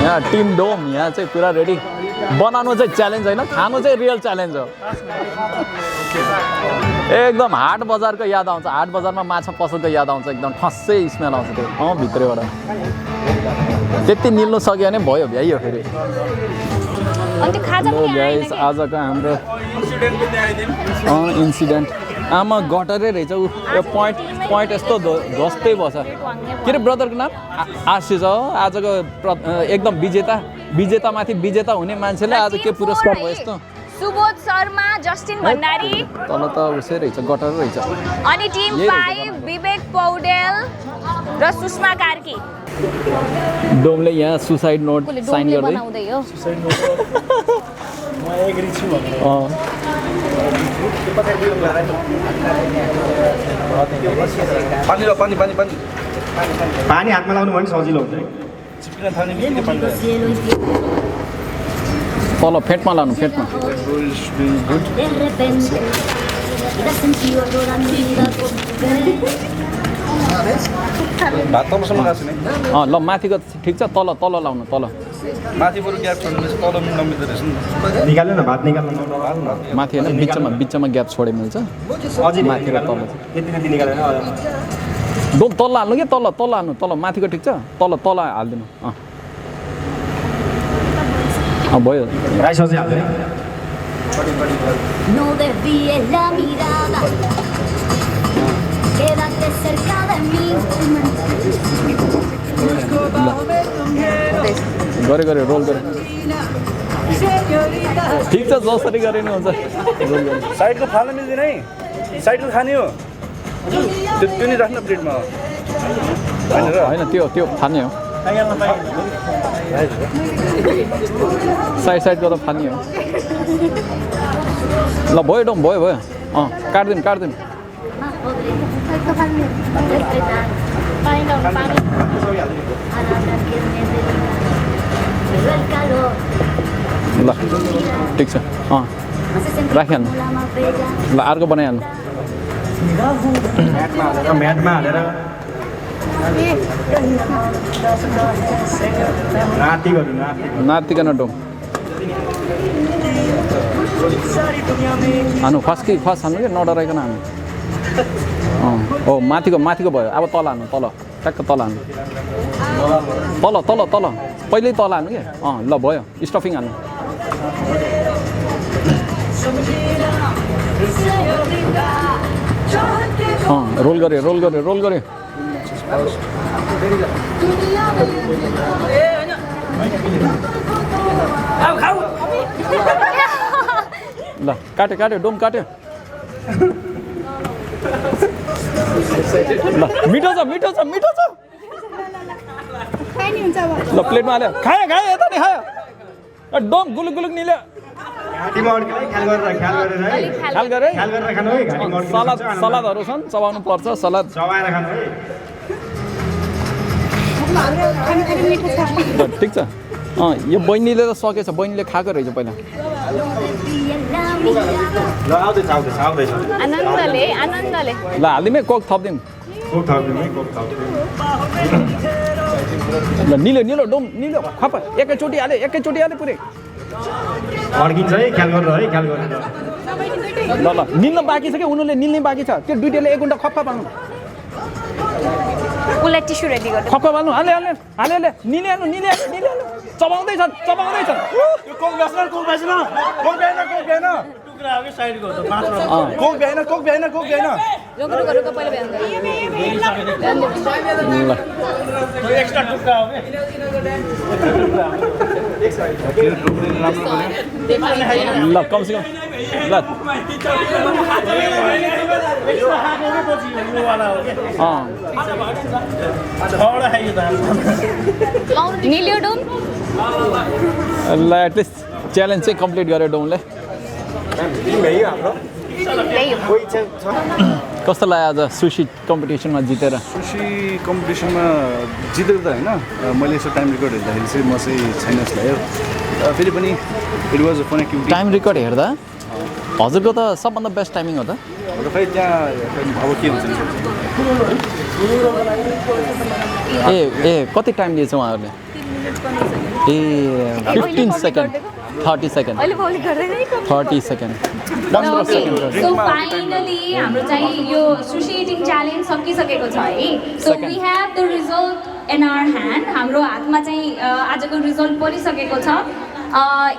Speaker 2: यहाँ टिम डोम यहाँ चाहिँ पुरा रेडी बनाउनु चाहिँ च्यालेन्ज होइन खानु चाहिँ रियल च्यालेन्ज हो एकदम हाट बजारको याद आउँछ हाट बजारमा माछा पसलको याद आउँछ एकदम ठस्सै स्मेल आउँछ त्यो भित्रैबाट त्यति निल्नु सक्यो भने भयो भ्याइयो फेरि गाइस आजको हाम्रो इन्सिडेन्ट आमा गटरै रहेछ ऊ यो पोइन्ट यस्तो ध्वस्तै भएछ के अरे ब्रदरको नाम आशिष हो आजको एकदम विजेतामाथि विजेता हुने मान्छेले आज के पुरस्कार भयो यस्तो
Speaker 4: सुबोध शर्मा जस्टिन भण्डारी
Speaker 2: तल त उसै रहेछ गटर रहेछ
Speaker 4: अनि टिम 5 विवेक पौडेल र सुषमा कार्की
Speaker 2: डोमले यहाँ सुसाइड नोट साइन गर्दै
Speaker 12: म एग्री छु भने पानी हातमा लाउनु भने सजिलो हुन्छ चिप्किन थाल्ने बित्तिकै पानी
Speaker 2: तल फेटमा लानु फेटमा
Speaker 11: भात तलसम्म गएको छैन
Speaker 2: ल माथिको ठिक छ तल लाउनु तल
Speaker 11: माथि बरु ग्याप छोड्नु तल नमिल्दो रहेछ नि
Speaker 12: निकाल्नु न भात निकाल्नु
Speaker 2: माथि होइन बिचमा ग्याप छोडे मिल्छ
Speaker 12: अझै
Speaker 2: माथि र तल
Speaker 12: त्यति निकालेर
Speaker 2: डोम तल हाल्नु कि तल हाल्नु तल माथिको ठिक छ तल हालिदिनु भयो
Speaker 12: राइस अझै हाल्दैन
Speaker 2: गरे रोल गरे ठिक छ जसरी गरे नि हुन्छ
Speaker 11: साइडको फाल्न मिल्दैन है साइडको खाने हो त्यो नि राख्न प्लेटमा
Speaker 2: होइन त्यो फाल्ने हो साइडको त फाल्ने हो ल भयो डोम भयो काट्दिनु ल ठिक छ राखिहाल्नु ल अर्को बनाइहाल्नु
Speaker 12: म्याटमा हालेर
Speaker 2: नातिकन डोम हानु फर्स्ट हाल्नु कि नडराइकन हाल्नु हो माथिको भयो अब तल हाल्नु ट्याक्क तल हाल्नु तल पहिल्यै तल हाल्नु कि ल भयो स्टफिङ हाल्नु रोल गरे ल काट्यो डोम काट्यो ल मिठो छ ल प्लेटमा हाल्यो खायो यता नि खायो डोम गुलुक निल्यो
Speaker 12: घाँटीमा अड्किँदै ख्याल गरेर है
Speaker 2: ख्याल गरे
Speaker 12: ख्याल गरेर खानु है घाँटीमा अड्किन्छ
Speaker 2: सलादहरू छन् चबाउनु पर्छ सलाद
Speaker 12: चबाएर खानु है
Speaker 2: ठिक छ यो बहिनीले त सकेछ बहिनीले खाएको रहेछ पहिला
Speaker 12: ल आउँदैछ
Speaker 4: आनन्दले
Speaker 2: ल हालिदिउँ कोक थपिदिउँ
Speaker 12: कोक थपिदिउँ है कोक थपिदिउँ
Speaker 2: ल निलो डोम निलो खप एकैचोटि हाले पुरै
Speaker 12: अड्किन्छ है ख्याल गरेर
Speaker 2: ल निल्न बाँकी छ कि उनीहरूले निल्ने बाँकी छ त्यो दुइटैले 1 घन्टा खप्पा पाल्नु
Speaker 4: उसलाई टिस्यु रेडी गर्नु
Speaker 2: खप्पा पाल्नु हाले निले चबाउँदैछन्
Speaker 11: कोक बेच्न कोक बेच्न कोक भ्याएन टुक्रा हो कि साइडको त मात्र कोक भ्याएन
Speaker 4: रोको पहिला बिहान
Speaker 11: एक्स्ट्रा टुक्रा हो
Speaker 2: ल कमसे कम ल
Speaker 4: निल्यो डोम
Speaker 2: ल एटलिस्ट च्यालेन्ज चाहिँ कम्प्लिट गर्यो डोमले कस्तो लाग्यो आज सुशी कम्पिटिसनमा जितेर
Speaker 5: सुशी कम्पिटिसनमा जितेर त होइन मैले यसो टाइम रेकर्ड हेर्दाखेरि चाहिँ म चाहिँ छैन जस्तो लाग्यो फेरि पनि it was a fun activity
Speaker 2: time record हेर्दा हजुरको त सबभन्दा बेस्ट टाइमिङ हो त
Speaker 5: खै त्यहाँ अब के हुन्छ
Speaker 2: ए कति टाइम दिएछ उहाँहरूले ए 15 second 30 second 30 second
Speaker 4: so finally हाम्रो चाहिँ यो सुशी इटिङ च्यालेन्ज सकिसकेको छ है so we have the result in our hand हाम्रो हातमा चाहिँ आजको रिजल्ट परिसकेको छ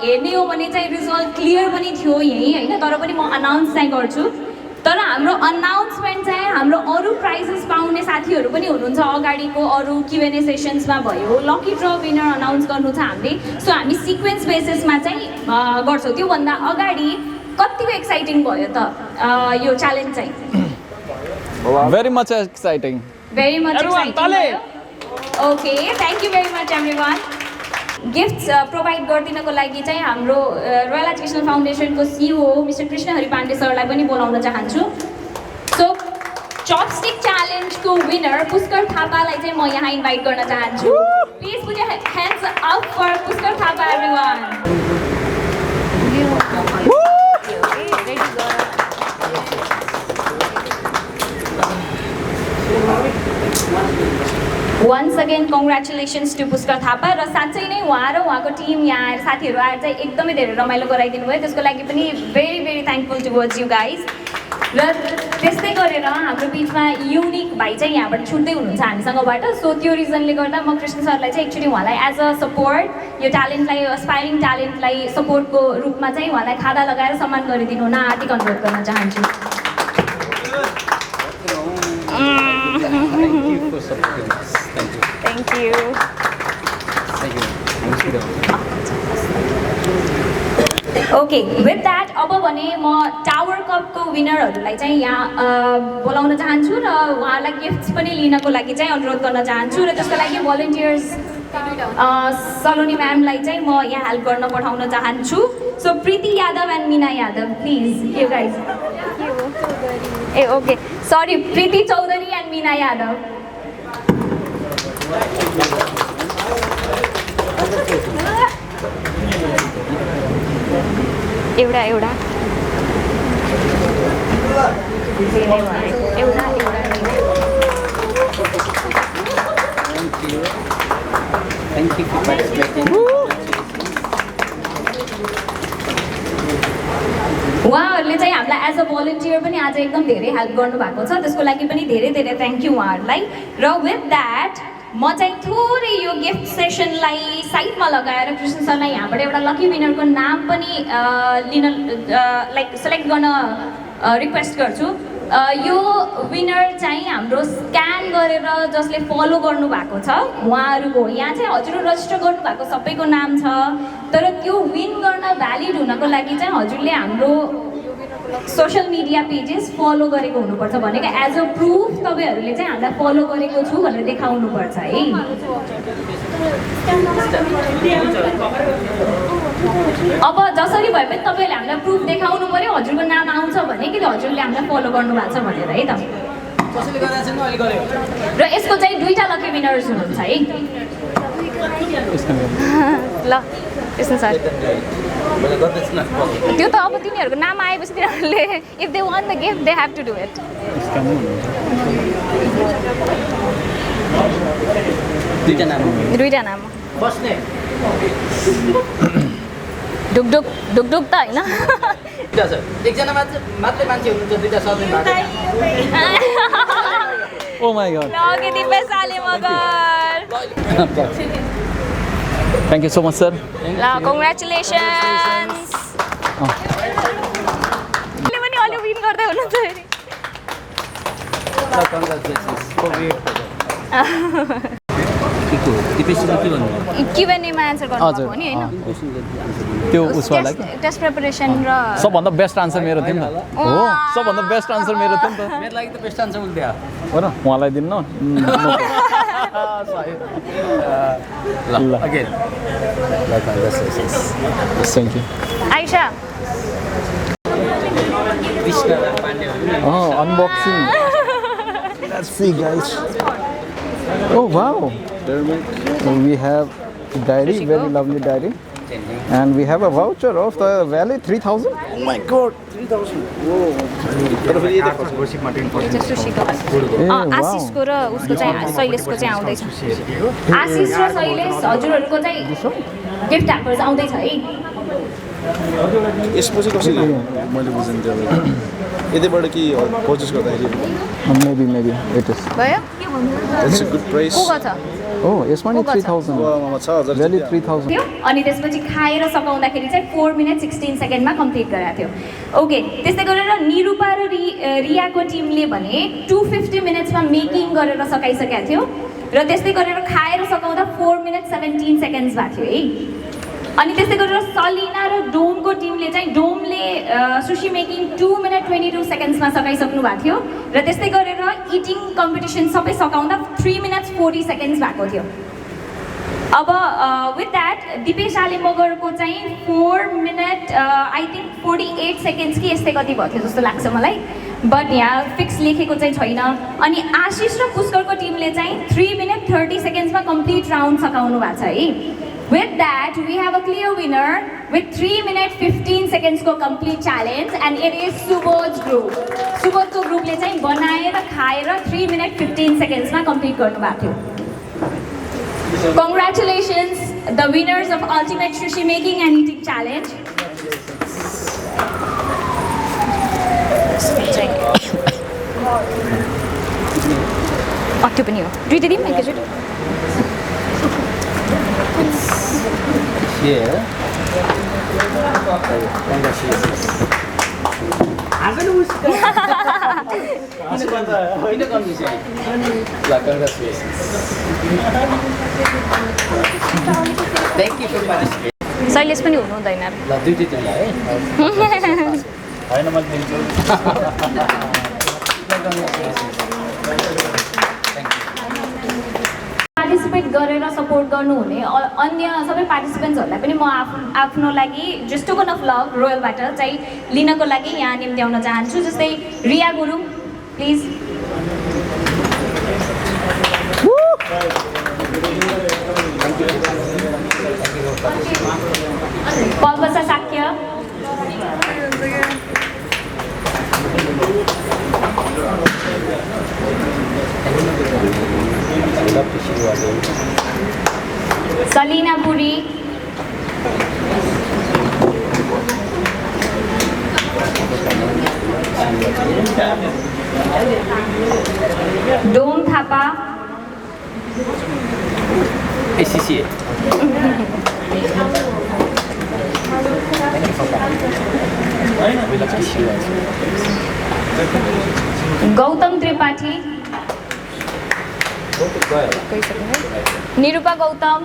Speaker 4: हेर्ने हो भने चाहिँ रिजल्ट क्लियर पनि थियो यहीँ होइन तर पनि म अनाउन्स चाहिँ गर्छु तर हाम्रो अनाउन्समेन्ट चाहिँ हाम्रो अरू प्राइजेस पाउने साथीहरू पनि हुनुहुन्छ अगाडिको अरू क्युएनए सेसन्समा भयो लकी ड्र विनर अनाउन्स गर्नु छ हामीले सो हामी सिक्वेन्स बेसिसमा चाहिँ गर्छौँ त्योभन्दा अगाडि कतिको एक्साइटिङ भयो त यो च्यालेन्ज चाहिँ
Speaker 2: very much exciting
Speaker 4: very much exciting okay thank you very much everyone gifts provide गरिदिनको लागि चाहिँ हाम्रो रोयल एजुकेसनल फाउन्डेसनको सिइओ मिस्टर कृष्ण हरि पाण्डे सरलाई पनि बोलाउन चाहन्छु सो चपस्टिक च्यालेन्जको विनर पुष्कर थापालाई चाहिँ म यहाँ इन्भाइट गर्न चाहन्छु please put your hands up for Pushkar Thapa everyone Once again, congratulations to Puskar Thapa र साँच्चै नै उहाँ र उहाँको टिम यहाँ आएर साथीहरू आएर चाहिँ एकदमै धेरै रमाइलो गराइदिनु भयो त्यसको लागि पनि very thankful towards you guys र त्यस्तै गरेर हाम्रो बिचमा युनिक भाइ चाहिँ यहाँबाट छुट्दै हुनुहुन्छ हामीसँगबाट सो त्यो रिजनले गर्दा म कृष्ण सरलाई चाहिँ एक्चुली उहाँलाई एज अ सपोर्ट यो ट्यालेन्टलाई अस्पाइरिङ ट्यालेन्टलाई सपोर्टको रूपमा चाहिँ उहाँलाई खादा लगाएर सम्मान गरिदिनु हुन हार्दिक अनुरोध गर्न चाहन्छु Thank you. Okay with that अब भने म टावर कपको विनरहरूलाई चाहिँ यहाँ बोलाउन चाहन्छु र उहाँलाई गिफ्ट्स पनि लिनको लागि चाहिँ अनुरोध गर्न चाहन्छु र त्यसको लागि भलन्टियर्स सलोनी म्यामलाई चाहिँ म यहाँ हेल्प गर्न पठाउन चाहन्छु so Preeti Yadav and Meena Yadav please you guys ए okay sorry Preeti Chaudhary and Meena Yadav एउटा
Speaker 3: Thank you for participating.
Speaker 4: उहाँहरूले चाहिँ हामीलाई एज अ भलन्टियर पनि आज एकदम धेरै हेल्प गर्नुभएको छ त्यसको लागि पनि धेरै थ्याङ्क यू उहाँहरूलाई र विथ द्याट म चाहिँ थोरै यो गिफ्ट सेसनलाई साइडमा लगाएर कृष्ण सरलाई यहाँबाट एउटा लकी विनरको नाम पनि लिन सेलेक्ट गर्न रिक्वेस्ट गर्छु यो विनर चाहिँ हाम्रो स्क्यान गरेर जसले फलो गर्नुभएको छ उहाँहरूको यहाँ चाहिँ हजुरले रजिस्टर गर्नुभएको सबैको नाम छ तर त्यो विन गर्न भ्यालिड हुनको लागि चाहिँ हजुरले हाम्रो सोसियल मिडिया पेजेस फलो गरेको हुनुपर्छ भनेको एज अ प्रुफ तपाईँहरूले चाहिँ हामीलाई फलो गरेको छु भनेर देखाउनुपर्छ है। अब जसरी भए पनि तपाईँहरूले हामीलाई प्रुफ देखाउनु पऱ्यो हजुरको नाम आउँछ भने कि हजुरले हामीलाई फलो गर्नु भएको छ भनेर है त। र यसको चाहिँ 2टा लकी विनर्स हुनुहुन्छ है। ल कृष्ण सर त्यो त अब तिनीहरूको नाम आएपछि तिनीहरूले if they won the game they have to do it. दुईटा नाम
Speaker 3: बस्ने
Speaker 4: ढुकढुक ढुकढुक त होइन
Speaker 3: एकजना मात्रै मान्छे हुनुहुन्छ 2टा सबै
Speaker 2: ओ माय गॉड
Speaker 4: लगे Dipesh Ale Magar
Speaker 2: thank you so much sir.
Speaker 4: ल कङ्ग्रेचुलेसन्स ले पनि अलि विन गर्दै हुनुहुन्छ Q&A-मा आन्सर गर्नुभएको हो नि हैन
Speaker 2: त्यो उसवाला के
Speaker 4: टेस्ट प्रिपरेसन र
Speaker 2: सबभन्दा बेस्ट आन्सर मेरो थियो नि त हो सबभन्दा बेस्ट आन्सर मेरो थियो नि त
Speaker 3: मेरो लागि त बेस्ट आन्सर उल्दिया
Speaker 2: हो र उहाँलाई दिन्न
Speaker 3: ल again
Speaker 2: thank you
Speaker 4: Aisha
Speaker 2: unboxing. Let's see, guys. Oh wow! We have diary, very lovely diary, and we have a voucher of the Valley 3,000. Oh my God, 3,000!
Speaker 4: आशिषको र उसको चाहिँ शैलेशको चाहिँ आउँदैछ आशिष र शैलेश हजुरहरूको चाहिँ गिफ्ट ह्याम्पर्स आउँदैछ है
Speaker 5: यसपछि कसरी मैले बुझेँ त्यो यतिबाट कि पर्चेस गर्दाखेरि
Speaker 2: Maybe it is.
Speaker 4: भयो
Speaker 5: That's a good price.
Speaker 4: को छ
Speaker 2: Oh, यसमा नि 3,000. Valley 3,000.
Speaker 4: अनि त्यसपछि खाएर सकाउँदाखेरि चाहिँ 4 मिनट 16 सेकेन्डमा कम्प्लिट गराएको थियो ओके त्यस्तै गरेर निरूपा र रियाको टिमले भने 250 मिनट्समा मेकिङ गरेर सकाइसकेको थियो र त्यस्तै गरेर खाएर सकाउँदा 4 मिनट 17 सेकेन्ड्स भएको थियो है अनि त्यस्तै गरेर सलिना र डोमको टिमले चाहिँ डोमले सुशी मेकिङ 2 मिनट 22 सेकेन्ड्समा सकाइसक्नु भएको थियो र त्यस्तै गरेर इटिङ कम्पिटिसन सबै सकाउँदा 3 मिनट्स 40 सेकेन्ड्स भएको थियो अब विथ द्याट दिपेश आले मगरको चाहिँ 4 मिनट आई थिङ्क 48 सेकेन्ड्स कि यस्तै कति भएको थियो जस्तो लाग्छ मलाई बट यहाँ फिक्स लेखेको चाहिँ छैन अनि आशिष र पुष्करको टिमले चाहिँ 3 मिनट 30 सेकेन्ड्समा कम्प्लिट राउन्ड सकाउनु भएको छ है With that, we have a clear winner with 3 minutes 15 seconds को complete challenge and it is Subodh's group. Subodhको ग्रुपले चाहिँ बनाएर खाएर 3 minutes 15 seconds मा complete गर्नुभएको थियो. Congratulations, the winners of Ultimate Sushi Making and Eating Challenge. त्यो पनि हो दुईटा दिउँ एकैचोटि
Speaker 3: here Thank you for participating.
Speaker 4: Shailesh पनि हुनु हुँदैन
Speaker 3: ल दुईटै तिमीलाई है हैन म दिन्छु
Speaker 4: पार्टिसिपेट गरेर सपोर्ट गर्नुहुने अन्य सबै पार्टिसिपेन्ट्सहरूलाई पनि म आफ्नो लागि जस्ट टोकन अफ लभ रोयलबाट चाहिँ लिनको लागि यहाँ निम्त्याउन चाहन्छु जस्तै Riya Gurung please Palpasa Shakya Salina Puri Dom Thapa
Speaker 3: ACCA
Speaker 4: Gautam Tripathi Nirupa Gautam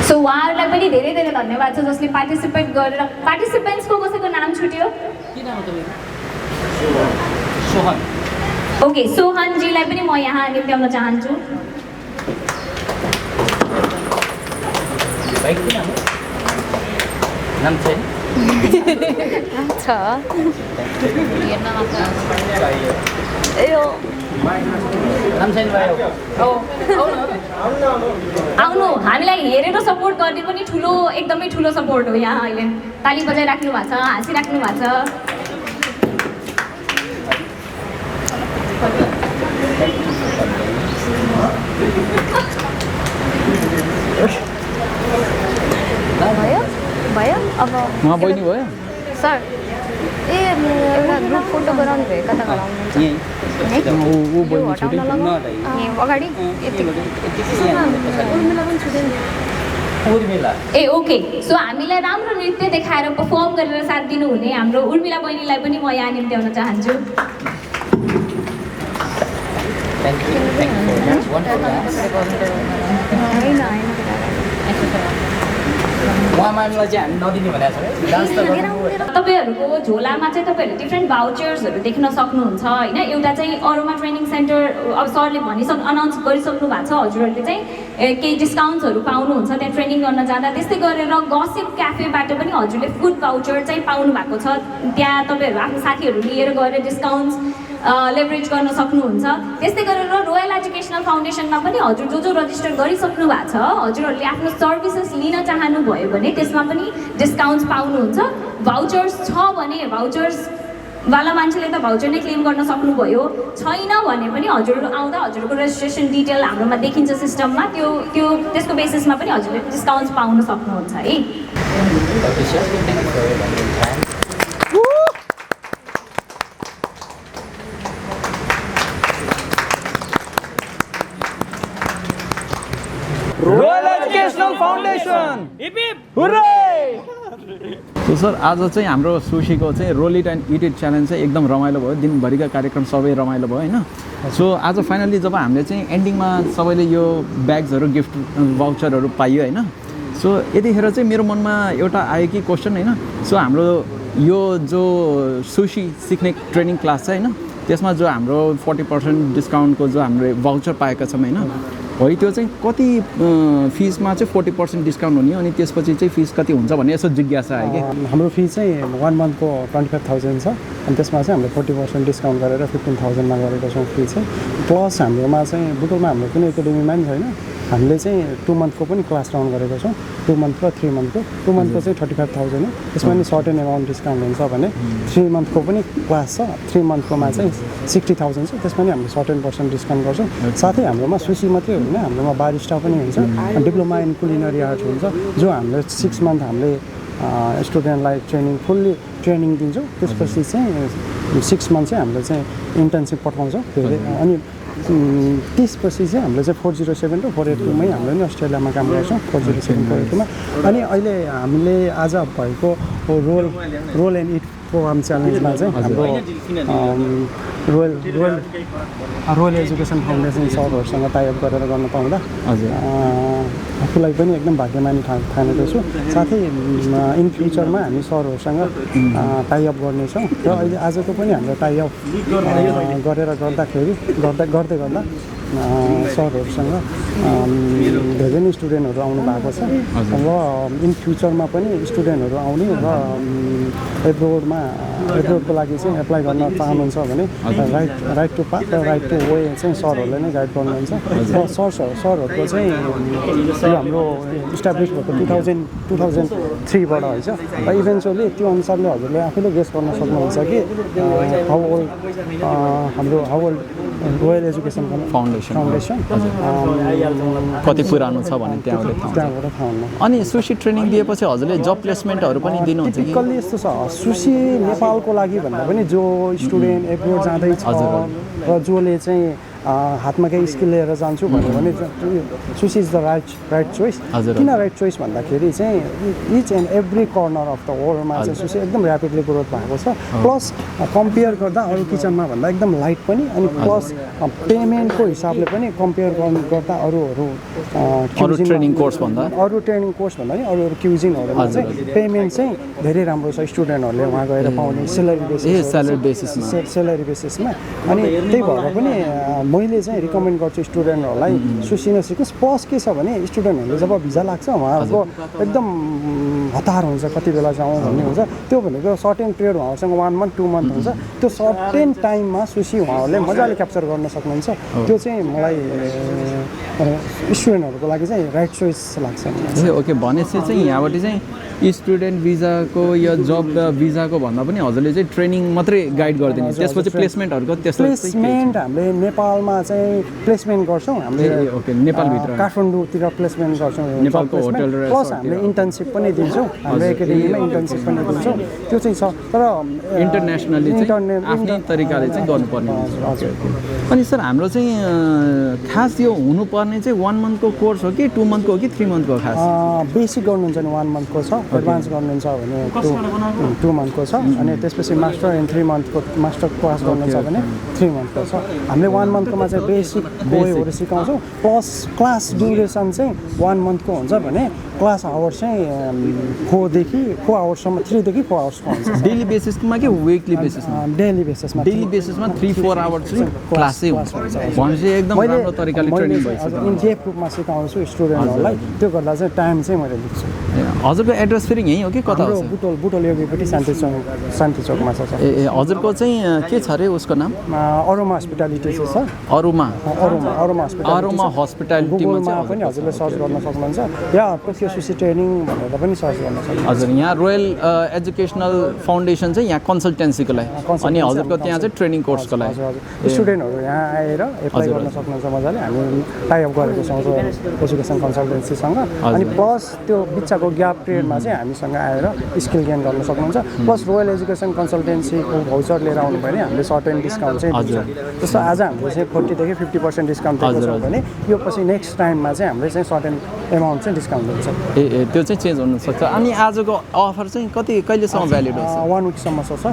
Speaker 4: so उहाँहरूलाई पनि धेरै धेरै धन्यवाद छ जसले पार्टिसिपेट गरेर पार्टिसिपेन्ट्सको कसैको नाम छुट्यो
Speaker 3: सोहन
Speaker 4: ओके सोहनजीलाई पनि म यहाँ निम्त्याउन चाहन्छु
Speaker 3: नाम छैन
Speaker 4: आउनु हामीलाई हेरेर सपोर्ट गर्ने पनि ठुलो एकदमै ठुलो सपोर्ट हो यहाँ अहिले ताली बजाइराख्नु भएको छ हाँसिराख्नु भएको छ
Speaker 13: भयो भयो अब
Speaker 2: उहाँ बहिनी भयो
Speaker 13: सर ए एउटा ग्रुप फोटो गराउनु भयो कता गराउनुहुन्छ अगाडि
Speaker 4: ए ओके सो हामीलाई राम्रो नृत्य देखाएर पर्फर्म गरेर साथ दिनुहुने हाम्रो उर्मिला बहिनीलाई पनि म यहाँ निम्त्याउन चाहन्छु तपाईँहरूको झोलामा चाहिँ तपाईँहरू डिफ्रेन्ट भाउचर्सहरू देख्न सक्नुहुन्छ होइन एउटा चाहिँ अरूमा ट्रेनिङ सेन्टर अब सरले अनाउन्स गरिसक्नु भएको छ हजुरहरूले चाहिँ केही डिस्काउन्ट्सहरू पाउनुहुन्छ त्यहाँ ट्रेनिङ गर्न जाँदा त्यस्तै गरेर गसिप क्याफेबाट पनि हजुरले फुड भाउचर चाहिँ पाउनु भएको छ त्यहाँ तपाईँहरू आफ्नो साथीहरू लिएर गएर डिस्काउन्ट्स लेभरेज गर्न सक्नुहुन्छ त्यस्तै गरेर रोयल एजुकेसनल फाउन्डेसनमा पनि हजुर जो रजिस्टर गरिसक्नु भएको छ हजुरहरूले आफ्नो सर्भिसेस लिन चाहनुभयो भने त्यसमा पनि डिस्काउन्ट्स पाउनुहुन्छ भाउचर्स छ भने भाउचर्सवाला मान्छेले त भाउचर नै क्लेम गर्न सक्नुभयो छैन भने पनि हजुरहरू आउँदा हजुरको रेजिस्ट्रेसन डिटेल हाम्रोमा देखिन्छ सिस्टममा त्यसको बेसिसमा पनि हजुरले डिस्काउन्ट्स पाउन सक्नुहुन्छ है
Speaker 2: royal educational foundation so sir आज चाहिँ हाम्रो सुशीको चाहिँ roll it and eat it challenge चाहिँ एकदम रमाइलो भयो दिनभरिका कार्यक्रम सबै रमाइलो भयो होइन सो आज फाइनली जब हामीले चाहिँ एन्डिङमा सबैले यो ब्याग्सहरू गिफ्ट भाउचरहरू पाइयो होइन सो यतिखेर चाहिँ मेरो मनमा एउटा आयो कि क्वेसन होइन सो हाम्रो यो जो सुशी सिक्ने ट्रेनिङ क्लास छ होइन त्यसमा जो हाम्रो 40% डिस्काउन्टको जो हाम्रो भाउचर पाएका छौँ होइन है त्यो चाहिँ कति फिसमा चाहिँ 40% डिस्काउन्ट हुने अनि त्यसपछि चाहिँ फिस कति हुन्छ भन्ने यसो जिज्ञासा आयो कि
Speaker 1: हाम्रो फी चाहिँ 1 मन्थको 25,000 छ अनि त्यसमा चाहिँ हामीले 40% डिस्काउन्ट गरेर 15,000मा गरेको छौँ फी चाहिँ प्लस हाम्रोमा चाहिँ बुटोलमा हाम्रो कुनै एकाडेमीमा पनि छैन हामीले चाहिँ 2 मन्थको पनि क्लास राउन्ड गरेको छौँ 2 मन्थ र 3 मन्थको 2 मन्थको चाहिँ 35,000 हो त्यसमा नि सर्टेन एमाउन्ट डिस्काउन्ट हुन्छ भने 3 मन्थको पनि क्लास छ 3 मन्थकोमा चाहिँ 60,000 छ त्यसमा नि हामीले सर्टेन % डिस्काउन्ट गर्छौँ साथै हाम्रोमा सुशी मात्रै होइन हाम्रोमा बारिस्टा पनि हुन्छ डिप्लोमा इन कुलिनरी आर्ट हुन्छ जो हामीले 6 मन्थ हामीले स्टुडेन्टलाई फुल्ली ट्रेनिङ दिन्छौँ त्यसपछि चाहिँ 6 मन्थ चाहिँ हामीले चाहिँ इन्टर्नसिप पठाउँछौँ धेरै अनि त्यसपछि चाहिँ हामीले चाहिँ 407 र 482मै हामीले नि अस्ट्रेलियामा काम गर्छौँ 407 482मा अनि अहिले हामीले आज भएको रोल एन्ड इट प्रोग्राम च्यालेन्जमा चाहिँ हाम्रो रोयल एजुकेसन फाउन्डेसन सरहरूसँग टाइअप गरेर गर्न पाउँदा आफूलाई पनि एकदम भाग्यमानी ठानेको छु साथै इन फ्युचरमा हामी सरहरूसँग टाइअप गर्नेछौँ र अहिले आजको पनि हाम्रो टाइअप गरेर गर्दै गर्दा सरहरूसँग धेरै नै स्टुडेन्टहरू आउनु भएको छ र इन फ्युचरमा पनि स्टुडेन्टहरू आउने र एब्रोडको लागि चाहिँ एप्लाई गर्न चाहनुहुन्छ भने राइट टु पाथ र राइट टु वे चाहिँ सरहरूले नै गाइड गर्नुहुन्छ र सरहरूको चाहिँ यो हाम्रो इस्टाब्लिस भएको 2003बाट होइन र इभेन्चुअली त्यो अनुसारले हजुरले आफैले गेस गर्न सक्नुहुन्छ कि how old royal education foundation
Speaker 2: कति पुरानो छ भने त्यहाँबाट थाहा हुन्छ अनि सुशी ट्रेनिङ दिएपछि हजुरले जब प्लेसमेन्टहरू पनि दिनुहुन्छ कि
Speaker 1: टिपिकल्ली यस्तो छ सुशी नेपालको लागि भन्दा पनि जो स्टुडेन्ट एब्रोड जाँदैछ र जसले चाहिँ हातमा केही स्किल लिएर जान्छु भन्यो भने सुसी इज द राइट चोइस। किन राइट चोइस भन्दाखेरि चाहिँ each and every corner of the वर्ल्डमा चाहिँ सुसी एकदम ऱ्यापिडली ग्रोथ भएको छ। प्लस कम्पेयर गर्दा अरू किचनमा भन्दा एकदम लाइट पनि, अनि प्लस पेमेन्टको हिसाबले पनि कम्पेयर गर्दा अरू
Speaker 2: ट्रेनिङ कोर्स भन्दा
Speaker 1: नि अरू क्युजिनहरूमा चाहिँ पेमेन्ट चाहिँ धेरै राम्रो छ। स्टुडेन्टहरूले वहाँ गएर पाउने सेलरी बेसिसमा। अनि त्यही भएर पनि मैले चाहिँ रिकमेन्ड गर्छु स्टुडेन्टहरूलाई सुसी नसिकोस्। प्लस के छ भने स्टुडेन्टहरूले जब भिजा लाग्छ उहाँहरूको एकदम हतार हुन्छ, कति बेला जाउँ भन्ने हुन्छ। त्यो भनेको सर्टेन पिरियड उहाँहरूसँग 1 month 2 month हुन्छ। त्यो सर्टेन टाइममा सुसी उहाँहरूले मजाले क्याप्चर गर्न सक्नुहुन्छ। त्यो चाहिँ मलाई स्टुडेन्टहरूको लागि चाहिँ राइट चोइस लाग्छ।
Speaker 2: ओके, भनेपछि चाहिँ यहाँबाट चाहिँ स्टुडेन्ट भिजाको या जब भिजाको भन्दा पनि हजुरले चाहिँ ट्रेनिङ मात्रै गाइड गरिदिनु, त्यसपछि प्लेसमेन्टहरूको
Speaker 1: प्लेसमेन्ट हामीले नेपालमा चाहिँ प्लेसमेन्ट गर्छौँ। हामीले
Speaker 2: ओके, नेपालभित्र
Speaker 1: काठमाडौँतिर प्लेसमेन्ट गर्छौँ।
Speaker 2: नेपालको होटल र
Speaker 1: प्लस हामीले इन्टर्नसिप पनि दिन्छौँ। हाम्रो एकाडेमीमा इन्टर्नसिप पनि दिन्छौँ। त्यो चाहिँ छ, तर
Speaker 2: इन्टरनेसनली चाहिँ आफ्नै तरिकाले चाहिँ गर्नुपर्ने हुन्छ। अनि सर हाम्रो चाहिँ खास यो हुनुपर्ने चाहिँ 1 monthको कोर्स हो कि 2 monthको हो कि 3 monthको खास?
Speaker 1: बेसिक गर्नुहुन्छ भने 1 monthको छ, एडभान्स गर्नुहुन्छ भने 2 monthको छ, अनि त्यसपछि मास्टर एन्ड 3 monthको मास्टर क्लास गर्नुहुन्छ भने 3 monthको छ। हामीले 1 monthकोमा चाहिँ बेसिक वेहरू सिकाउँछौँ। प्लस क्लास ड्युरेसन चाहिँ 1 monthको हुन्छ भने क्लास आवर्स चाहिँ 4 आवर्ससम्म 3 देखि 4 आवर्सको हुन्छ।
Speaker 2: डेली बेसिसमा कि विकली बेसिसमा?
Speaker 1: डेली बेसिसमा
Speaker 2: 3-4 आवर्स क्लासै हुन्छ भनेपछि एकदम राम्रो तरिकाले ट्रेनिङ भइसक्यो।
Speaker 1: इन्डेप्थ रूपमा सिकाउँछु स्टुडेन्टहरूलाई। त्यो गर्दा चाहिँ टाइम चाहिँ मैले लिन्छु।
Speaker 2: हजुरको एड्रेस फेरि यहीँ हो कि कता हो?
Speaker 1: बुटोल योगीपट्टि शान्ति चौकमा छ।
Speaker 2: हजुरको चाहिँ के छ अरे उसको नाम?
Speaker 1: अरोमा हस्पिटालिटी छ।
Speaker 2: अरोमा
Speaker 1: हस्पिटालिटी पनि हजुरले सर्च गर्न सक्नुहुन्छ, या टोकियो सुसी ट्रेनिङ भनेर पनि सर्च गर्न सक्नुहुन्छ।
Speaker 2: हजुर, यहाँ रोयल एजुकेसनल फाउन्डेसन चाहिँ यहाँ कन्सल्टेन्सीको लागि, अनि हजुरको त्यहाँ चाहिँ ट्रेनिङ कोर्सको लागि
Speaker 1: स्टुडेन्टहरू यहाँ आएर एप्लाई गर्न सक्नुहुन्छ मजाले। हामी टाइअप गरेको छौँ एजुकेसन कन्सल्टेन्सीसँग। अनि प्लस त्यो बिचको ग्याप पिरियडमा चाहिँ हामीसँग आएर स्किल गेन गर्न सक्नुहुन्छ। प्लस रोयल एजुकेसन कन्सल्टेन्सीको भाउचर लिएर आउनु भयो भने हामीले सर्टेन डिस्काउन्ट चाहिँ दिन्छौँ। जस्तो आज हामीले चाहिँ 40 देखि 50% डिस्काउन्ट दिएको छौँ भने यो पछि नेक्स्ट टाइममा चाहिँ हामीले चाहिँ सर्टेन एमाउन्ट चाहिँ डिस्काउन्ट दिन्छ।
Speaker 2: त्यो चाहिँ चेन्ज हुनसक्छ। अनि आजको अफर चाहिँ कहिलेसम्म भ्यालिड हुन्छ?
Speaker 1: 1 विकसम्म छ सर।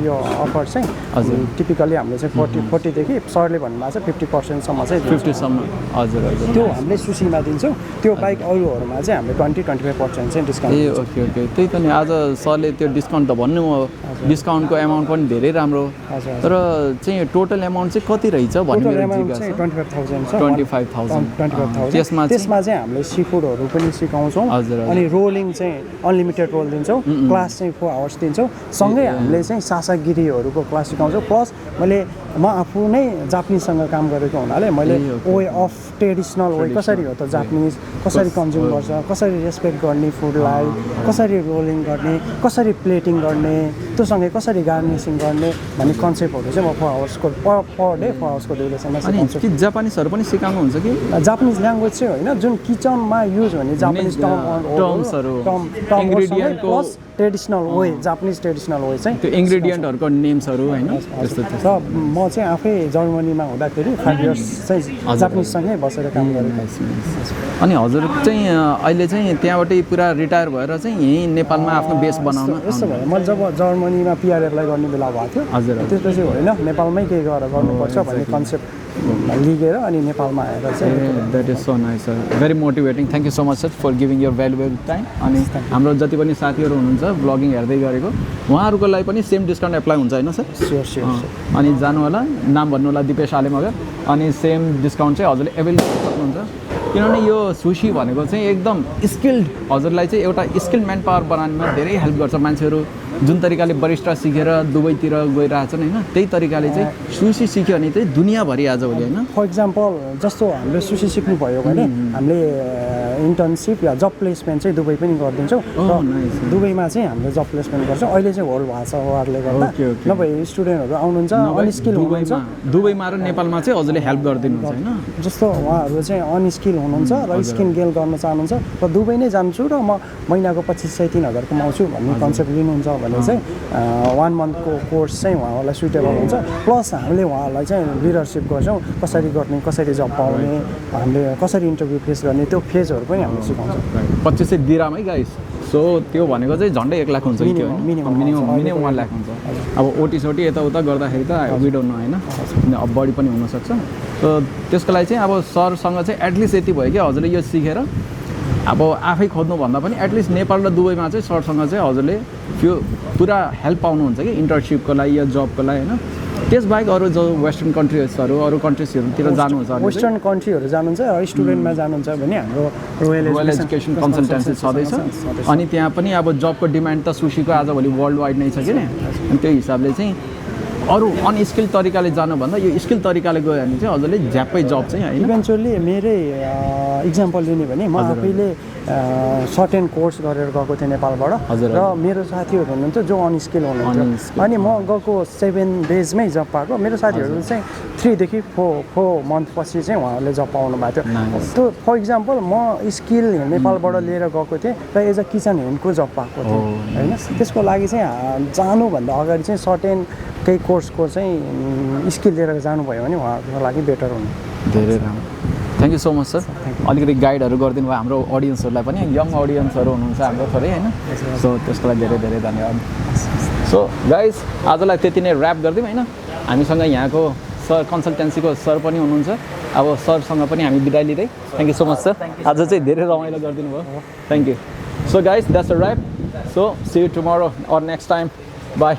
Speaker 1: यो अफर चाहिँ हजुर टिपिकली हामीले चाहिँ 40 देखि सरले भन्नुभएको छ 50%सम्म चाहिँ
Speaker 2: 50सम्म। हजुर,
Speaker 1: त्यो हामीले सुसीमा दिन्छौँ। त्यो बाहेक अरूहरूमा चाहिँ हामीले 20-25% चाहिँ डिस्काउन्ट।
Speaker 2: ओके, त्यही त नि आज सरले त्यो डिस्काउन्ट त भन्नु हो, डिस्काउन्टको एमाउन्ट पनि धेरै राम्रो। तर चाहिँ टोटल एमाउन्ट चाहिँ कति रहेछ भन्ने
Speaker 1: 25,000 छ।
Speaker 2: 25,000
Speaker 1: त्यसमा चाहिँ हामीले सी फुडहरू पनि सिकाउँछौँ। अनि रोलिङ चाहिँ अनलिमिटेड रोल दिन्छौँ। क्लास चाहिँ 4 आवर्स दिन्छौँ। सँगै हामीले चाहिँ सासागिरीहरूको क्लास सिकाउँछौँ। प्लस म आफू नै जापानिजसँग काम गरेको हुनाले मैले वे अफ ट्रेडिसनल वे कसरी हो त जापानिज कसरी कन्ज्युम गर्छ, कसरी रेस्पेक्ट गर्ने फुडलाई, कसरी रोलिङ गर्ने, कसरी प्लेटिङ गर्ने, त्योसँगै कसरी गार्निसिङ गर्ने भन्ने कन्सेप्टहरू चाहिँ म 4 आवर्सको पर डे 4 आवर्सको ड्युरेसनमा सिकाउँछु।
Speaker 2: कि जापानिजहरू पनि सिकाउनुहुन्छ कि?
Speaker 1: जापानिज ल्याङ्ग्वेज चाहिँ होइन, जुन किचनमा युज हुने जापानिज
Speaker 2: टर्म्सहरू, इन्ग्रेडियन्टको
Speaker 1: traditional way, Japanese traditional way चाहिँ
Speaker 2: त्यो इन्ग्रेडियन्टहरूको नेम्सहरू होइन त्यस्तो।
Speaker 1: र म चाहिँ आफै जर्मनीमा हुँदाखेरि 5 इयर्स चाहिँ जापानिजसँगै बसेर काम गरेको।
Speaker 2: अनि हजुर चाहिँ अहिले चाहिँ त्यहाँबाटै पुरा रिटायर भएर चाहिँ यहीँ नेपालमा आफ्नो बेस बनाउन?
Speaker 1: यस्तो भयो, मैले जब जर्मनीमा पिआर एप्लाई गर्ने बेला भएको थियो,
Speaker 2: हजुर
Speaker 1: त्यसपछि होइन नेपालमै केही गरेर गर्नुपर्छ भन्ने कन्सेप्ट लिगेर अनि नेपालमा आएर चाहिँ।
Speaker 2: That is so nice sir, very motivating. Thank you so much sir for giving your valuable time. अनि हाम्रो जति पनि साथीहरू हुनुहुन्छ ब्लगिङ हेर्दै गरेको उहाँहरूको लागि पनि सेम डिस्काउन्ट एप्लाई हुन्छ होइन सर?
Speaker 1: स्योर।
Speaker 2: अनि जानु होला, नाम भन्नु होला दिपेश आले मगर, अनि सेम डिस्काउन्ट चाहिँ हजुरले एभाइल गर्न सक्नुहुन्छ। किनभने यो सुसी भनेको चाहिँ एकदम स्किल्ड, हजुरलाई चाहिँ एउटा स्किल्ड म्यान पावर बनाउनमा धेरै हेल्प गर्छ। मान्छेहरू जुन तरिकाले बरिस्टा सिकेर दुबईतिर गइरहेछन् होइन, त्यही तरिकाले चाहिँ सुसी सिक्यो भने चाहिँ दुनियाँभरि आजभोलि होइन।
Speaker 1: फर इक्जाम्पल जस्तो हामीले सुसी सिक्नु भयो भने हामीले इन्टर्नसिप या जब प्लेसमेन्ट चाहिँ दुबई पनि गरिदिन्छौँ। दुबईमा चाहिँ हामीले जब प्लेसमेन्ट गर्छौँ। अहिले चाहिँ वर्ल्ड भाषा वारले गर्दा नभए स्टुडेन्टहरू आउनुहुन्छ अनस्किल हुनुहुन्छ,
Speaker 2: दुबईमा र नेपालमा चाहिँ हजुरले हेल्प गरिदिनुहुन्छ होइन।
Speaker 1: जस्तो उहाँहरू चाहिँ अनस्किल स्किल हुनुहुन्छ र स्किल गेन गर्न चाहनुहुन्छ र दुबई नै जान्छु र म महिनाको 2500-3000 कमाउँछु भन्ने कन्सेप्ट लिनुहुन्छ भने चाहिँ 1 मन्थको कोर्स चाहिँ उहाँहरूलाई सुइटेबल हुन्छ प्लस हामीले उहाँहरूलाई चाहिँ लिडरसिप गर्छौँ कसरी गर्ने कसरी जब पाउने हामीले कसरी इन्टरभ्यू फेस गर्ने त्यो फेजहरू पनि हामीले सिकाउँछौँ
Speaker 2: 2500 दिराम है गाइस सो त्यो भनेको चाहिँ झन्डै 1 लाख हुन्छ कि त्यो मिनिमम 1 लाख हुन्छ अब ओटी यताउता गर्दाखेरि त वी डोन्ट नो होइन अब बढी पनि हुनसक्छ सो त्यसको लागि चाहिँ अब सरसँग चाहिँ एटलिस्ट यति भयो कि हजुरले यो सिकेर अब आफै खोज्नुभन्दा पनि एटलिस्ट नेपाल र दुबईमा चाहिँ सरसँग चाहिँ हजुरले त्यो पुरा हेल्प पाउनुहुन्छ कि इन्टर्नसिपको लागि या जबको लागि होइन त्यसबाहेक अरू जो वेस्टर्न कन्ट्रिजहरू अरू कन्ट्रिजहरूतिर जानुहुन्छ
Speaker 1: वेस्टर्न कन्ट्रीहरू जानुहुन्छ स्टुडेन्टमा जानुहुन्छ भने हाम्रो रोयल
Speaker 2: एजुकेसन कन्सल्टेन्सी छँदैछ अनि त्यहाँ पनि अब जबको डिमान्ड त सुशीको आजभोलि वर्ल्ड वाइड नै छ कि नि अनि त्यो हिसाबले चाहिँ अरू अनस्किल तरिकाले जानुभन्दा यो स्किल तरिकाले गयो भने चाहिँ हजुरले झ्याप्पै जब चाहिँ होइन
Speaker 1: इभेन्चुअली मेरै इक्जाम्पल लिने भने म आफैले सर्ट एन्ड कोर्स गरेर गएको थिएँ नेपालबाट र मेरो साथीहरू हुनुहुन्थ्यो जो अनस्किल हुनुहुन्थ्यो अनि म गएको 7 डेजमै जब पाएको मेरो साथीहरू चाहिँ 3 देखि 4 मन्थ पछि चाहिँ उहाँहरूले जब पाउनु भएको थियो त्यो फर इक्जाम्पल म स्किल नेपालबाट लिएर गएको थिएँ र एज अ किचन हेन्डको जब पाएको थिएँ होइन त्यसको लागि चाहिँ जानुभन्दा अगाडि चाहिँ सर्ट एन्ड केही कोर्सको चाहिँ स्किल लिएर जानुभयो भने उहाँहरूको लागि बेटर हुने
Speaker 2: धेरै राम्रो thank you so much sir अलिकति गाइडहरू गरिदिनु भयो हाम्रो अडियन्सहरूलाई पनि यङ अडियन्सहरू हुनुहुन्छ हाम्रो थोरै होइन सो त्यसको लागि धेरै धेरै धन्यवाद सो गाइज आजलाई त्यति नै ऱ्याप गरिदिउँ होइन हामीसँग यहाँको सर कन्सल्टेन्सीको सर पनि हुनुहुन्छ अब सरसँग पनि हामी बिदाइ लिँदै thank you so much sir आज चाहिँ धेरै रमाइलो गरिदिनु भयो thank you so guys that's a wrap so see you tomorrow or next time by